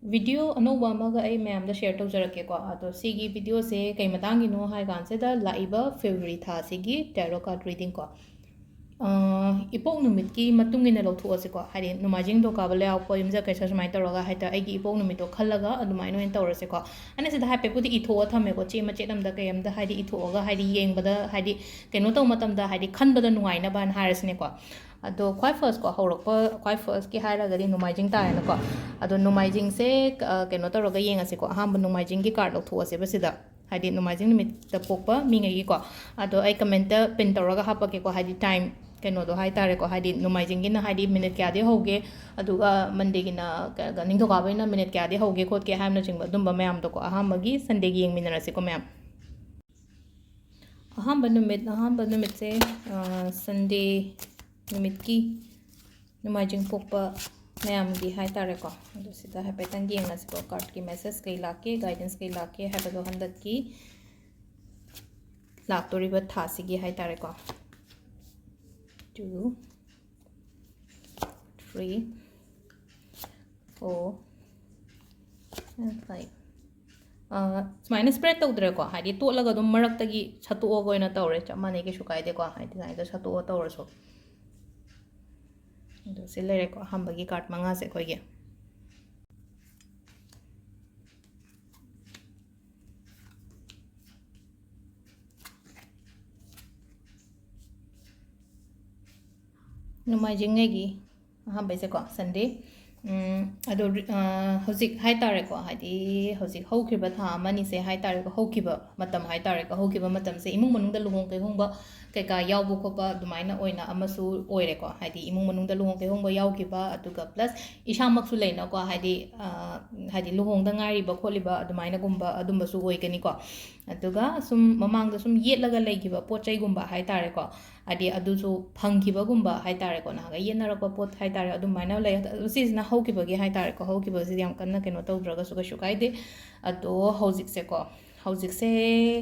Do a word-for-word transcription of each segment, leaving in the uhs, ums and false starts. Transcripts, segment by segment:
Video ꯑꯅꯧꯕ ꯑꯃꯒ ꯑꯩ ꯃꯌꯥꯝꯗ ꯁꯤꯌꯔ ꯇꯧꯖꯔꯛꯀꯦꯀꯣ꯫ ꯑꯗꯣ ꯁꯤꯒꯤ ꯚꯤꯗꯤꯑꯣꯁꯦ ꯀꯩ ꯃꯇꯥꯡꯒꯤꯅꯣ ꯍꯥꯏ ꯀꯥꯟꯁꯤꯗ, ꯂꯥꯛꯏꯕ ꯐꯦꯕ꯭ꯔꯨꯋꯥꯔꯤ ꯊꯥꯁꯤꯒꯤ tarot card reading ꯀꯣ꯫ ꯑꯥ, ꯏꯄꯣꯛ ꯅꯨꯃꯤꯠꯀꯤ ꯃꯇꯨꯡ ꯏꯟꯅ ꯂꯧꯊꯣꯛꯑꯁꯤꯀꯣ꯫ ꯍꯥꯏꯗꯤ ꯅꯣꯡꯃꯥꯏꯖꯤꯡ, ꯅꯤꯡꯊꯧꯀꯥꯕ, ꯂꯩꯕꯥꯛꯄꯣꯛꯄ, ꯌꯨꯝꯖꯀꯩꯁ, ꯁꯨꯃꯥꯏꯅ ꯇꯧꯔꯒ ꯍꯥꯏꯗꯤ ꯑꯩꯒꯤ ꯏꯄꯣꯛ ꯅꯨꯃꯤꯠꯇꯣ ꯈꯜꯂꯒ ꯑꯗꯨꯃꯥꯏꯅ ꯑꯣꯏꯅ ꯇꯧꯔꯁꯤꯀꯣ꯫ ꯑꯩꯅ ꯁꯤꯗ ꯍꯥꯏꯐꯦꯠꯄꯨꯗꯤ ꯏꯊꯣꯛꯑ ꯊꯝꯃꯦꯀꯣ, ꯆꯦ ꯃꯆꯦꯠ ꯑꯝꯗ ꯀꯩ ꯑꯝꯗ ꯍꯥꯏꯗꯤ ꯏꯊꯣꯛꯑꯒ ꯍꯥꯏꯗꯤ ꯌꯦꯡꯕꯗ ꯍꯥꯏꯗꯤ ꯀꯩꯅꯣ ꯇꯧꯕ ꯃꯇꯝꯗ ꯍꯥꯏꯗꯤ ꯈꯟꯕꯗ ꯅꯨꯡꯉꯥꯏꯅꯕꯅ ꯍꯥꯏꯔꯁꯤꯅꯦꯀꯣ꯫ ꯑꯗꯣ ꯈ꯭ꯋꯥꯏ ꯐꯥꯔꯁꯀꯣ, ꯍꯧꯔꯛꯄ ꯈ꯭ꯋꯥꯏ ꯐꯥꯔꯁꯀꯤ ꯍꯥꯏꯔꯒꯗꯤ ꯅꯣꯡꯃꯥꯏꯖꯤꯡ ꯇꯥꯔꯦꯅꯀꯣ꯫ ꯑꯗꯣ ꯅꯣꯡꯃꯥꯏꯖꯤꯡꯁꯦ, ꯑ, ꯀꯩꯅꯣ ꯇꯧꯔꯒ ꯌꯦꯡꯉꯁꯤꯀꯣ꯫ ꯑꯍꯥꯟꯕ ꯅꯣꯡꯃꯥꯏꯖꯤꯡꯒꯤ ꯀꯥꯔꯠ ꯂꯧꯊꯣꯛꯑꯁꯦꯕ ꯁꯤꯗ, ꯍꯥꯏꯗꯤ ꯅꯣꯡꯃꯥꯏꯖꯤꯡ ꯅꯨꯃꯤꯠꯇ ꯄꯣꯛꯄ ꯃꯤꯉꯩꯒꯤꯀꯣ꯫ ꯑꯗꯣ ꯑꯩ ꯀꯃꯦꯟꯇ ꯄꯤꯟ ꯇꯧꯔꯒ ꯍꯥꯞꯄꯛꯀꯦꯀꯣ, ꯍꯥꯏꯗꯤ ꯇꯥꯏꯝ ꯀꯩꯅꯣꯗꯣ ꯍꯥꯏ ꯇꯥꯔꯦꯀꯣ, ꯍꯥꯏꯗꯤ ꯅꯣꯡꯃꯥꯏꯖꯤꯡꯒꯤꯅ ꯍꯥꯏꯗꯤ ꯃꯤꯅꯤꯠ ꯀꯌꯥꯗꯒꯤ ꯍꯧꯒꯦ, ꯑꯗꯨꯒ ꯃꯟꯗꯦꯒꯤꯅ ꯀ-, ꯀ-, ꯅꯤꯡꯊꯧꯀꯥꯕꯒꯤꯅ ꯃꯤꯅꯤꯠ ꯀꯌꯥꯗꯒꯤ ꯍꯧꯒꯦ ꯈꯣꯠꯀꯦ ꯍꯥꯏꯕꯅꯆꯤꯡꯕ ꯑꯗꯨꯝꯕ ꯃꯌꯥꯝꯗꯣꯀꯣ꯫ ꯑꯍꯥꯟꯕꯒꯤ ꯁꯟꯗꯦꯒꯤ ꯌꯦꯡꯃꯤꯟꯅꯔꯁꯤꯀꯣ ꯃꯌꯥꯝ꯫ ꯑꯍꯥꯟꯕ ꯅꯨꯃꯤꯠ, ꯑꯍꯥꯟꯕ ꯅꯨꯃꯤꯠꯁꯦ, ꯑ, ꯁꯟꯗꯦ ꯅꯨꯃꯤꯠꯀꯤ, ꯅꯣꯡꯃꯥꯏꯖꯤꯡ ꯄꯣꯛꯄ ꯃꯌꯥꯝꯒꯤ ꯍꯥꯏ ꯇꯥꯔꯦꯀꯣ꯫ ꯑꯗꯨ ꯁꯤꯗ ꯍꯥꯏꯐꯦꯠꯇꯪ ꯌꯦꯡꯉꯁꯤꯀꯣ, ꯀꯥꯔꯠꯀꯤ ꯃꯦꯁꯦꯖ ꯀꯩ ꯂꯥꯛꯀꯦ, ꯒꯥꯏꯗꯦꯟꯁ ꯀꯩ ꯂꯥꯛꯀꯦ ꯍꯥꯏꯕꯗꯣ ꯍꯟꯗꯛꯀꯤ ꯂꯥꯛꯇꯣꯔꯤꯕ ꯊꯥꯁꯤꯒꯤ ꯍꯥꯏ ꯇꯥꯔꯦꯀꯣ꯫ Two, three, four, and five. ꯑ, ꯁꯨꯃꯥꯏꯅ ꯁ꯭ꯄ꯭ꯔꯦꯗ ꯇꯧꯗ꯭ꯔꯦꯀꯣ, ꯍꯥꯏꯗꯤ ꯇꯣꯠꯂꯒ ꯑꯗꯨꯝ ꯃꯔꯛꯇꯒꯤ ꯁꯠꯇꯣꯛꯑꯒ ꯑꯣꯏꯅ ꯇꯧꯔꯦ, ꯆꯞ ꯃꯥꯟꯅꯩ, ꯀꯩꯁꯨ ꯀꯥꯏꯗꯦꯀꯣ, ꯍꯥꯏꯗꯤ ꯁꯨꯃꯥꯏꯅ ꯁꯠꯇꯣꯛꯑ ꯇꯧꯔꯁꯨ꯫ ꯑꯗꯨ ꯁꯤ ꯂꯩꯔꯦꯀꯣ, ꯑꯍꯥꯟꯕꯒꯤ ꯀꯥꯔꯠ ꯃꯉꯥꯁꯦ ꯑꯩꯈꯣꯏꯒꯤ꯫ ꯅꯣꯡꯃꯥꯏꯖꯤꯡꯉꯩꯒꯤ ꯑꯍꯥꯟꯕꯩꯁꯦꯀꯣ, ꯁꯟꯗꯦ꯫ ꯎꯝ, ꯑꯗꯣ ꯔꯤ-, ꯑ, ꯍꯧꯖꯤꯛ ꯍꯥꯏ ꯇꯥꯔꯦꯀꯣ, ꯍꯥꯏꯗꯤ ꯍꯧꯖꯤꯛ ꯍꯧꯈꯤꯕ ꯊꯥ ꯑꯃꯅꯤꯁꯦ ꯍꯥꯏ ꯇꯥꯔꯦꯀꯣ, ꯍꯧꯈꯤꯕ ꯃꯇꯝ ꯍꯥꯏ ꯇꯥꯔꯦꯀꯣ, ꯍꯧꯈꯤꯕ ꯃꯇꯝꯁꯦ ꯏꯃꯨꯡ ꯃꯅꯨꯡꯗ ꯂꯨꯍꯣꯡ ꯀꯩꯍꯣꯡꯕ ꯀꯩꯀꯥ ꯌꯥꯎꯕ ꯈꯣꯠꯄ ꯑꯗꯨꯃꯥꯏꯅ ꯑꯣꯏꯅ ꯑꯃꯁꯨ ꯑꯣꯏꯔꯦꯀꯣ꯫ ꯍꯥꯏꯗꯤ ꯏꯃꯨꯡ ꯃꯅꯨꯡꯗ ꯂꯨꯍꯣꯡ ꯀꯩꯍꯣꯡꯕ ꯌꯥꯎꯈꯤꯕ, ꯑꯗꯨꯒ ꯄ꯭ꯂꯁ ꯏꯁꯥꯃꯛꯁꯨ ꯂꯩꯅꯀꯣ, ꯍꯥꯏꯗꯤ, ꯑ, ꯍꯥꯏꯗꯤ ꯂꯨꯍꯣꯡꯗ ꯉꯥꯏꯔꯤꯕ ꯈꯣꯠꯂꯤꯕ ꯑꯗꯨꯃꯥꯏꯅꯒꯨꯝꯕ ꯑꯗꯨꯝꯕꯁꯨ ꯑꯣꯏꯒꯅꯤꯀꯣ꯫ ꯑꯗꯨꯒ ꯁꯨꯝ ꯃꯃꯥꯡꯗ ꯁꯨꯝ ꯌꯦꯠꯂꯒ ꯂꯩꯈꯤꯕ ꯄꯣꯠ ꯆꯩꯒꯨꯝꯕ ꯍꯥꯏ ꯇꯥꯔꯦꯀꯣ, ꯍꯥꯏꯗꯤ ꯑꯗꯨꯁꯨ ꯐꯪꯈꯤꯕꯒꯨꯝꯕ ꯍꯥꯏ ꯇꯥꯔꯦꯀꯣ, ꯅꯍꯥꯟꯒꯩ ꯌꯦꯟꯅꯔꯛꯄ ꯄꯣꯠ ꯍꯥꯏ ꯇꯥꯔꯦ, ꯑꯗꯨꯃꯥꯏꯅ ꯂꯩ꯫ ꯑꯗꯨ ꯁꯤꯁꯤꯅ ꯍꯧꯈꯤꯕꯒꯤ ꯍꯥꯏ ꯇꯥꯔꯦꯀꯣ, ꯍꯧꯈꯤꯕꯁꯤꯗꯤ ꯌꯥꯝ ꯀꯟꯅ ꯀꯩꯅꯣ ꯇꯧꯗ꯭ꯔꯒꯁꯨ ꯀꯩꯁꯨ ꯀꯥꯏꯗꯦ꯫ ꯑꯗꯣ ꯍꯧꯖꯤꯛꯁꯦꯀꯣ, ꯍꯧꯖꯤꯛꯁꯦ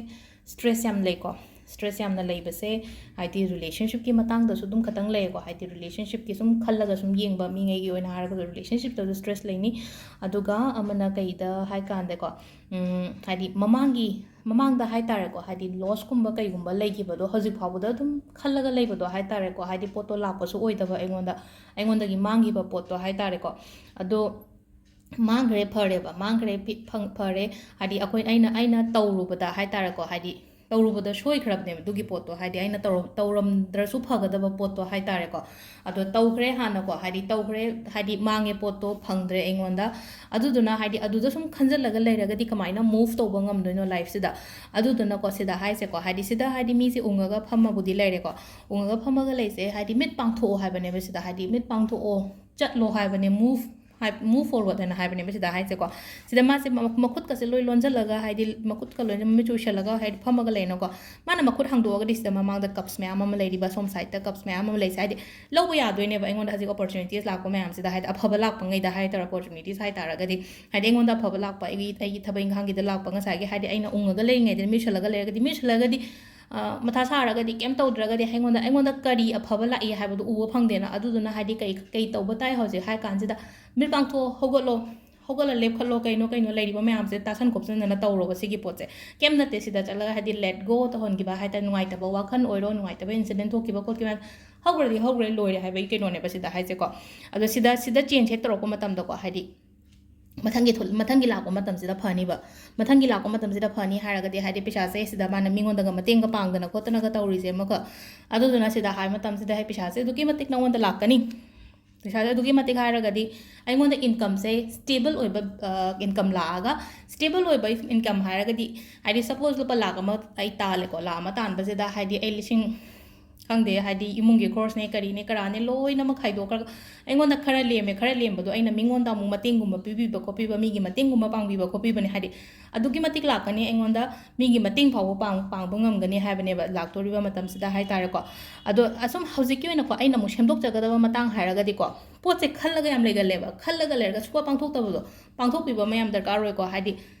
ꯁ꯭ꯇ꯭ꯔꯦꯁ ꯌꯥꯝ ꯂꯩꯀꯣ꯫ ꯁ꯭ꯇ꯭ꯔꯦꯁ ꯌꯥꯝꯅ ꯂꯩꯕꯁꯦ ꯍꯥꯏꯗꯤ ꯔꯤꯂꯦꯁꯟꯁꯤꯞꯀꯤ ꯃꯇꯥꯡꯗꯁꯨ ꯑꯗꯨꯝ ꯈꯇꯪ ꯂꯩꯌꯦꯀꯣ꯫ ꯍꯥꯏꯗꯤ ꯔꯤꯂꯦꯁꯟꯁꯤꯞꯀꯤ ꯁꯨꯝ ꯈꯜꯂꯒ ꯁꯨꯝ ꯌꯦꯡꯕ ꯃꯤꯉꯩꯒꯤ ꯑꯣꯏꯅ ꯍꯥꯏꯔꯒꯁꯨ ꯔꯤꯂꯦꯁꯟꯁꯤꯞꯇꯁꯨ ꯁ꯭ꯇ꯭ꯔꯦꯁ ꯂꯩꯅꯤ꯫ ꯑꯗꯨꯒ ꯑꯃꯅ ꯀꯩꯗ ꯍꯥꯏ ꯀꯥꯟꯗꯀꯣ, ꯎꯝ, ꯍꯥꯏꯗꯤ ꯃꯃꯥꯡꯒꯤ, ꯃꯃꯥꯡꯗ ꯍꯥꯏ ꯇꯥꯔꯦꯀꯣ, ꯍꯥꯏꯗꯤ ꯂꯣꯁꯀꯨꯝꯕ ꯀꯩꯒꯨꯝꯕ ꯂꯩꯈꯤꯕꯗꯣ ꯍꯧꯖꯤꯛ ꯐꯥꯎꯕꯗ ꯑꯗꯨꯝ ꯈꯜꯂꯒ ꯂꯩꯕꯗꯣ ꯍꯥꯏ ꯇꯥꯔꯦꯀꯣ꯫ ꯍꯥꯏꯗꯤ ꯄꯣꯠꯇꯣ ꯂꯥꯛꯄꯁꯨ ꯑꯣꯏꯗꯕ ꯑꯩꯉꯣꯟꯗ, ꯑꯩꯉꯣꯟꯗꯒꯤ ꯃꯥꯡꯈꯤꯕ ꯄꯣꯠꯇꯣ ꯍꯥꯏ ꯇꯥꯔꯦꯀꯣ꯫ ꯑꯗꯣ ꯃꯥꯡꯈ꯭ꯔꯦ, ꯐꯔꯦꯕ, ꯃꯥꯡꯈ꯭ꯔꯦ, ꯐꯤ-, ꯐꯪ-, ꯐꯔꯦ꯫ ꯍꯥꯏꯗꯤ ꯑꯩꯈꯣꯏ, ꯑꯩꯅ, ꯑꯩꯅ ꯇꯧꯔꯨꯕꯗ ꯍꯥꯏ ꯇꯥꯔꯦꯀꯣ, ꯍꯥꯏꯗꯤ ꯇꯧꯔꯨꯕꯗ ꯁꯣꯏꯈ꯭ꯔꯕꯅꯦꯕ ꯑꯗꯨꯒꯤ ꯄꯣꯠꯇꯣ꯫ ꯍꯥꯏꯗꯤ ꯑꯩꯅ ꯇꯧꯔ-, ꯇꯧꯔꯝꯗ꯭ꯔꯁꯨ ꯐꯒꯗꯕ ꯄꯣꯠꯇꯣ ꯍꯥꯏ ꯇꯥꯔꯦꯀꯣ꯫ ꯑꯗꯣ ꯇꯧꯈ꯭ꯔꯦ ꯍꯥꯟꯅꯀꯣ, ꯍꯥꯏꯗꯤ ꯇꯧꯈ꯭ꯔꯦ, ꯍꯥꯏꯗꯤ ꯃꯥꯡꯉꯦ ꯄꯣꯠꯇꯣ, ꯐꯪꯗ꯭ꯔꯦ ꯑꯩꯉꯣꯟꯗ꯫ ꯑꯗꯨꯗꯨꯅ ꯍꯥꯏꯗꯤ ꯑꯗꯨꯗ ꯁꯨꯝ ꯈꯟꯖꯤꯜꯂꯒ ꯂꯩꯔꯒꯗꯤ ꯀꯃꯥꯏꯅ move ꯇꯧꯕ ꯉꯝꯗꯣꯏꯅꯣ life ꯁꯤꯗ? ꯑꯗꯨꯗꯨꯅꯀꯣ ꯁꯤꯗ ꯍꯥꯏꯁꯦꯀꯣ, ꯍꯥꯏꯗꯤ ꯁꯤꯗ ꯍꯥꯏꯗꯤ ꯃꯤꯁꯦ ꯎꯪꯉꯒ ꯐꯝꯃꯕꯨꯗꯤ ꯂꯩꯔꯦꯀꯣ꯫ ꯎꯪꯉꯒ ꯐꯝꯃꯒ ꯂꯩꯁꯦ ꯍꯥꯏꯗꯤ ꯃꯤꯠ ꯄꯥꯡꯊꯣꯛꯑꯣ ꯍꯥꯏꯕꯅꯦꯕ ꯁꯤꯗ, ꯍꯥꯏꯗꯤ ꯃꯤꯠ ꯄꯥꯡꯊꯣꯛꯑꯣ, ꯆꯠꯂꯣ ꯍꯥꯏꯕꯅꯦ, move ꯍꯥꯏ-, move forward ꯍꯥꯏꯅ ꯍꯥꯏꯕꯅꯦꯕ ꯁꯤꯗ ꯍꯥꯏꯁꯦꯀꯣ꯫ ꯁꯤꯗ ꯃꯥꯁꯦ ꯃ-, ꯃꯈꯨꯠꯀꯁꯦ ꯂꯣꯏ ꯂꯣꯟꯁꯤꯜꯂꯒ, ꯍꯥꯏꯗꯤ ꯃꯈꯨꯠꯀ ꯂꯣꯏꯅ ꯃꯃꯤꯠ ꯎꯏꯁꯜꯂꯒ ꯍꯥꯏꯗꯤ ꯐꯝꯃꯒ ꯂꯩꯅꯀꯣ꯫ ꯃꯥꯅ ꯃꯈꯨꯠ ꯍꯥꯡꯗꯣꯛꯑꯒꯗꯤ ꯁꯤꯗ ꯃꯃꯥꯡꯗ cups ꯃꯌꯥꯝ ꯑꯃ ꯂꯩꯔꯤꯕ, ꯁꯣꯝ sideꯇ cups ꯃꯌꯥꯝ ꯑꯃ ꯂꯩꯁꯦ, ꯍꯥꯏꯗꯤ ꯂꯧꯕ ꯌꯥꯗꯣꯏꯅꯦꯕ ꯑꯩꯉꯣꯟꯗ ꯍꯧꯖꯤꯛ opportunities ꯂꯥꯛꯄ ꯃꯌꯥꯝꯁꯤꯗ, ꯍꯥꯏꯗꯤ ꯑꯐꯕ ꯂꯥꯛꯄꯉꯩꯗ ꯍꯥꯏ ꯇꯥꯔꯦ, opportunities ꯍꯥꯏ ꯇꯥꯔꯒꯗꯤ, ꯍꯥꯏꯗꯤ ꯑꯩꯉꯣꯟꯗ ꯑꯐꯕ ꯂꯥꯛꯄ, ꯑꯩꯒꯤ, ꯑꯩꯒꯤ ꯊꯕꯛ ꯏꯪꯈꯥꯡꯒꯤꯗ ꯂꯥꯛꯄ, ꯉꯁꯥꯏꯒꯤ ꯍꯥꯏꯗꯤ ꯑꯩꯅ ꯎꯪꯉꯒ ꯂꯩꯔꯤꯉꯩꯗ ꯃꯤꯠ ꯎꯏꯁꯜꯂꯒ ꯂꯩꯔꯒꯗꯤ, ꯃꯤꯠ ꯎꯏꯁꯜꯂꯒꯗꯤ ꯑ, ꯃꯊꯥ ꯁꯥꯔꯒꯗꯤ ꯀꯩꯝ ꯇꯧꯗ꯭ꯔꯒꯗꯤ ꯑꯩꯉꯣꯟꯗ, ꯑꯩꯉꯣꯟꯗ ꯀꯔꯤ ꯑꯐꯕ ꯂꯥꯛꯏ ꯍꯥꯏꯕꯗꯨ ꯎꯕ ꯐꯪꯗꯦꯅ꯫ ꯑꯗꯨꯗꯨꯅ ꯍꯥꯏꯗꯤ ꯀꯩ, ꯀꯩ ꯇꯧꯕ ꯇꯥꯏ ꯍꯧꯖꯤꯛ ꯍꯥꯏ ꯀꯥꯟꯁꯤꯗ, ꯃꯤꯠ ꯄꯥꯡꯊꯣꯛꯑꯣ, ꯍꯧꯒꯠꯂꯣ, ꯍꯧꯒꯠꯂ ꯂꯦꯞꯈꯠꯂꯣ, ꯀꯩꯅꯣ, ꯀꯩꯅꯣ ꯂꯩꯔꯤꯕ ꯃꯌꯥꯝꯁꯦ ꯇꯥꯁꯟ ꯈꯣꯞꯆꯟꯗꯅ ꯇꯧꯔꯣꯕ ꯁꯤꯒꯤ ꯄꯣꯠꯁꯦ꯫ ꯀꯩꯝ ꯅꯠꯇꯦ, ꯁꯤꯗ ꯆꯠꯂꯒ ꯍꯥꯏꯗꯤ let go ꯇꯧꯍꯟꯈꯤꯕ ꯍꯥꯏ ꯇꯥꯔꯦ, ꯅꯨꯡꯉꯥꯏꯇꯕ ꯋꯥꯈꯜ ꯑꯣꯏꯔꯣ, ꯅꯨꯡꯉꯥꯏꯇꯕ incident ꯊꯣꯛꯈꯤꯕ ꯈꯣꯠꯈꯤꯕ ꯃꯌꯥꯝ ꯍꯧꯈ꯭ꯔꯗꯤ ꯍꯧꯈ꯭ꯔꯦ, ꯂꯣꯏꯔꯦ ꯍꯥꯏꯕꯒꯤ ꯀꯩꯅꯣꯅꯦꯕ ꯁꯤꯗ ꯍꯥꯏꯁꯦꯀꯣ꯫ ꯑꯗꯣ ꯁꯤꯗ, ꯁꯤꯗ change ꯍꯦꯛ ꯇꯧꯔꯛꯄ ꯃꯇꯝꯗꯀꯣ, ꯍꯥꯏꯗꯤ ꯃꯊꯪꯒꯤ ꯊꯣꯛ-, ꯃꯊꯪꯒꯤ ꯂꯥꯛꯄ ꯃꯇꯝꯁꯤꯗ ꯐꯅꯤꯕ꯫ ꯃꯊꯪꯒꯤ ꯂꯥꯛꯄ ꯃꯇꯝꯁꯤꯗ ꯐꯅꯤ ꯍꯥꯏꯔꯒꯗꯤ, ꯍꯥꯏꯗꯤ ꯄꯩꯁꯥꯁꯦ ꯁꯤꯗ ꯃꯥꯅ ꯃꯤꯉꯣꯟꯗꯒ ꯃꯇꯦꯡꯒ ꯄꯥꯡꯗꯅ ꯈꯣꯠꯇꯅꯒ ꯇꯧꯔꯤꯁꯦ ꯑꯃꯈꯛ꯫ ꯑꯗꯨꯗꯨꯅ ꯁꯤꯗ ꯍꯥꯏ ꯃꯇꯝꯁꯤꯗ, ꯍꯥꯏ, ꯄꯩꯁꯥꯁꯦ ꯑꯗꯨꯛꯀꯤ ꯃꯇꯤꯛ ꯅꯉꯣꯟꯗ ꯂꯥꯛꯀꯅꯤ꯫ ꯄꯩꯁꯥꯁꯦ ꯑꯗꯨꯛꯀꯤ ꯃꯇꯤꯛ ꯍꯥꯏꯔꯒꯗꯤ ꯑꯩꯉꯣꯟꯗ incomeꯁꯦ stable ꯑꯣꯏꯕ, ꯑ, income ꯂꯥꯛꯑꯒ, stable ꯑꯣꯏꯕ income ꯍꯥꯏꯔꯒꯗꯤ, ꯍꯥꯏꯗꯤ suppose ꯂꯨꯄꯥ ꯂꯥꯛ ꯑꯃ ꯑꯩ ꯇꯥꯜꯂꯦꯀꯣ, ꯂꯥꯛ ꯑꯃ ꯇꯥꯟꯕꯁꯤꯗ ꯍꯥꯏꯗꯤ ꯑꯩ ꯂꯤꯁꯤꯡ, ꯈꯪꯗꯦ, ꯍꯥꯏꯗꯤ ꯏꯃꯨꯡꯒꯤ ꯈꯣꯔꯁꯅꯦ, ꯀꯔꯤꯅꯦ, ꯀꯔꯥꯅꯦ, ꯂꯣꯏꯅꯃꯛ ꯈꯥꯏꯗꯣꯛꯈ꯭ꯔꯒ ꯑꯩꯉꯣꯟꯗ ꯈꯔ ꯂꯦꯝꯃꯦ, ꯈꯔ ꯂꯦꯝꯕꯗꯣ ꯑꯩꯅ ꯃꯤꯉꯣꯟꯗ ꯑꯃꯨꯛ ꯃꯇꯦꯡꯒꯨꯝꯕ ꯄꯤꯕꯤꯕ ꯈꯣꯠꯄꯤꯕ, ꯃꯤꯒꯤ ꯃꯇꯦꯡꯒꯨꯝꯕ ꯄꯥꯡꯕꯤꯕ ꯈꯣꯠꯄꯤꯕꯅꯦ, ꯍꯥꯏꯗꯤ ꯑꯗꯨꯛꯀꯤ ꯃꯇꯤꯛ ꯂꯥꯛꯀꯅꯤ, ꯑꯩꯉꯣꯟꯗ ꯃꯤꯒꯤ ꯃꯇꯦꯡ ꯐꯥꯎꯕ ꯄꯥꯡ-, ꯄꯥꯡꯕ ꯉꯝꯒꯅꯤ ꯍꯥꯏꯕꯅꯦꯕ ꯂꯥꯛꯇꯣꯔꯤꯕ ꯃꯇꯝꯁꯤꯗ ꯍꯥꯏ ꯇꯥꯔꯦꯀꯣ꯫ ꯑꯗꯣ ꯑꯁꯨꯝ ꯍꯧꯖꯤꯛꯀꯤ ꯑꯣꯏꯅꯀꯣ ꯑꯩꯅ ꯑꯃꯨꯛ ꯁꯦꯝꯗꯣꯛꯆꯒꯗꯕ ꯃꯇꯥꯡ ꯍꯥꯏꯔꯒꯗꯤꯀꯣ, ꯄꯣꯠꯁꯦ ꯈꯜꯂꯒ ꯌꯥꯝ ꯂꯩꯒꯜꯂꯦꯕ, ꯈꯜꯂꯒ ꯂꯩꯔꯒ ꯁꯨꯡꯄꯥꯡ ꯄꯥꯡꯊꯣꯛꯇꯕꯗꯣ, ꯄꯥꯡꯊꯣꯛꯄꯤꯕ ꯑꯃ ꯌꯥꯝ ꯗꯔꯀꯥꯔ ꯑꯣꯏꯀꯣ꯫ ꯍꯥꯏꯗꯤ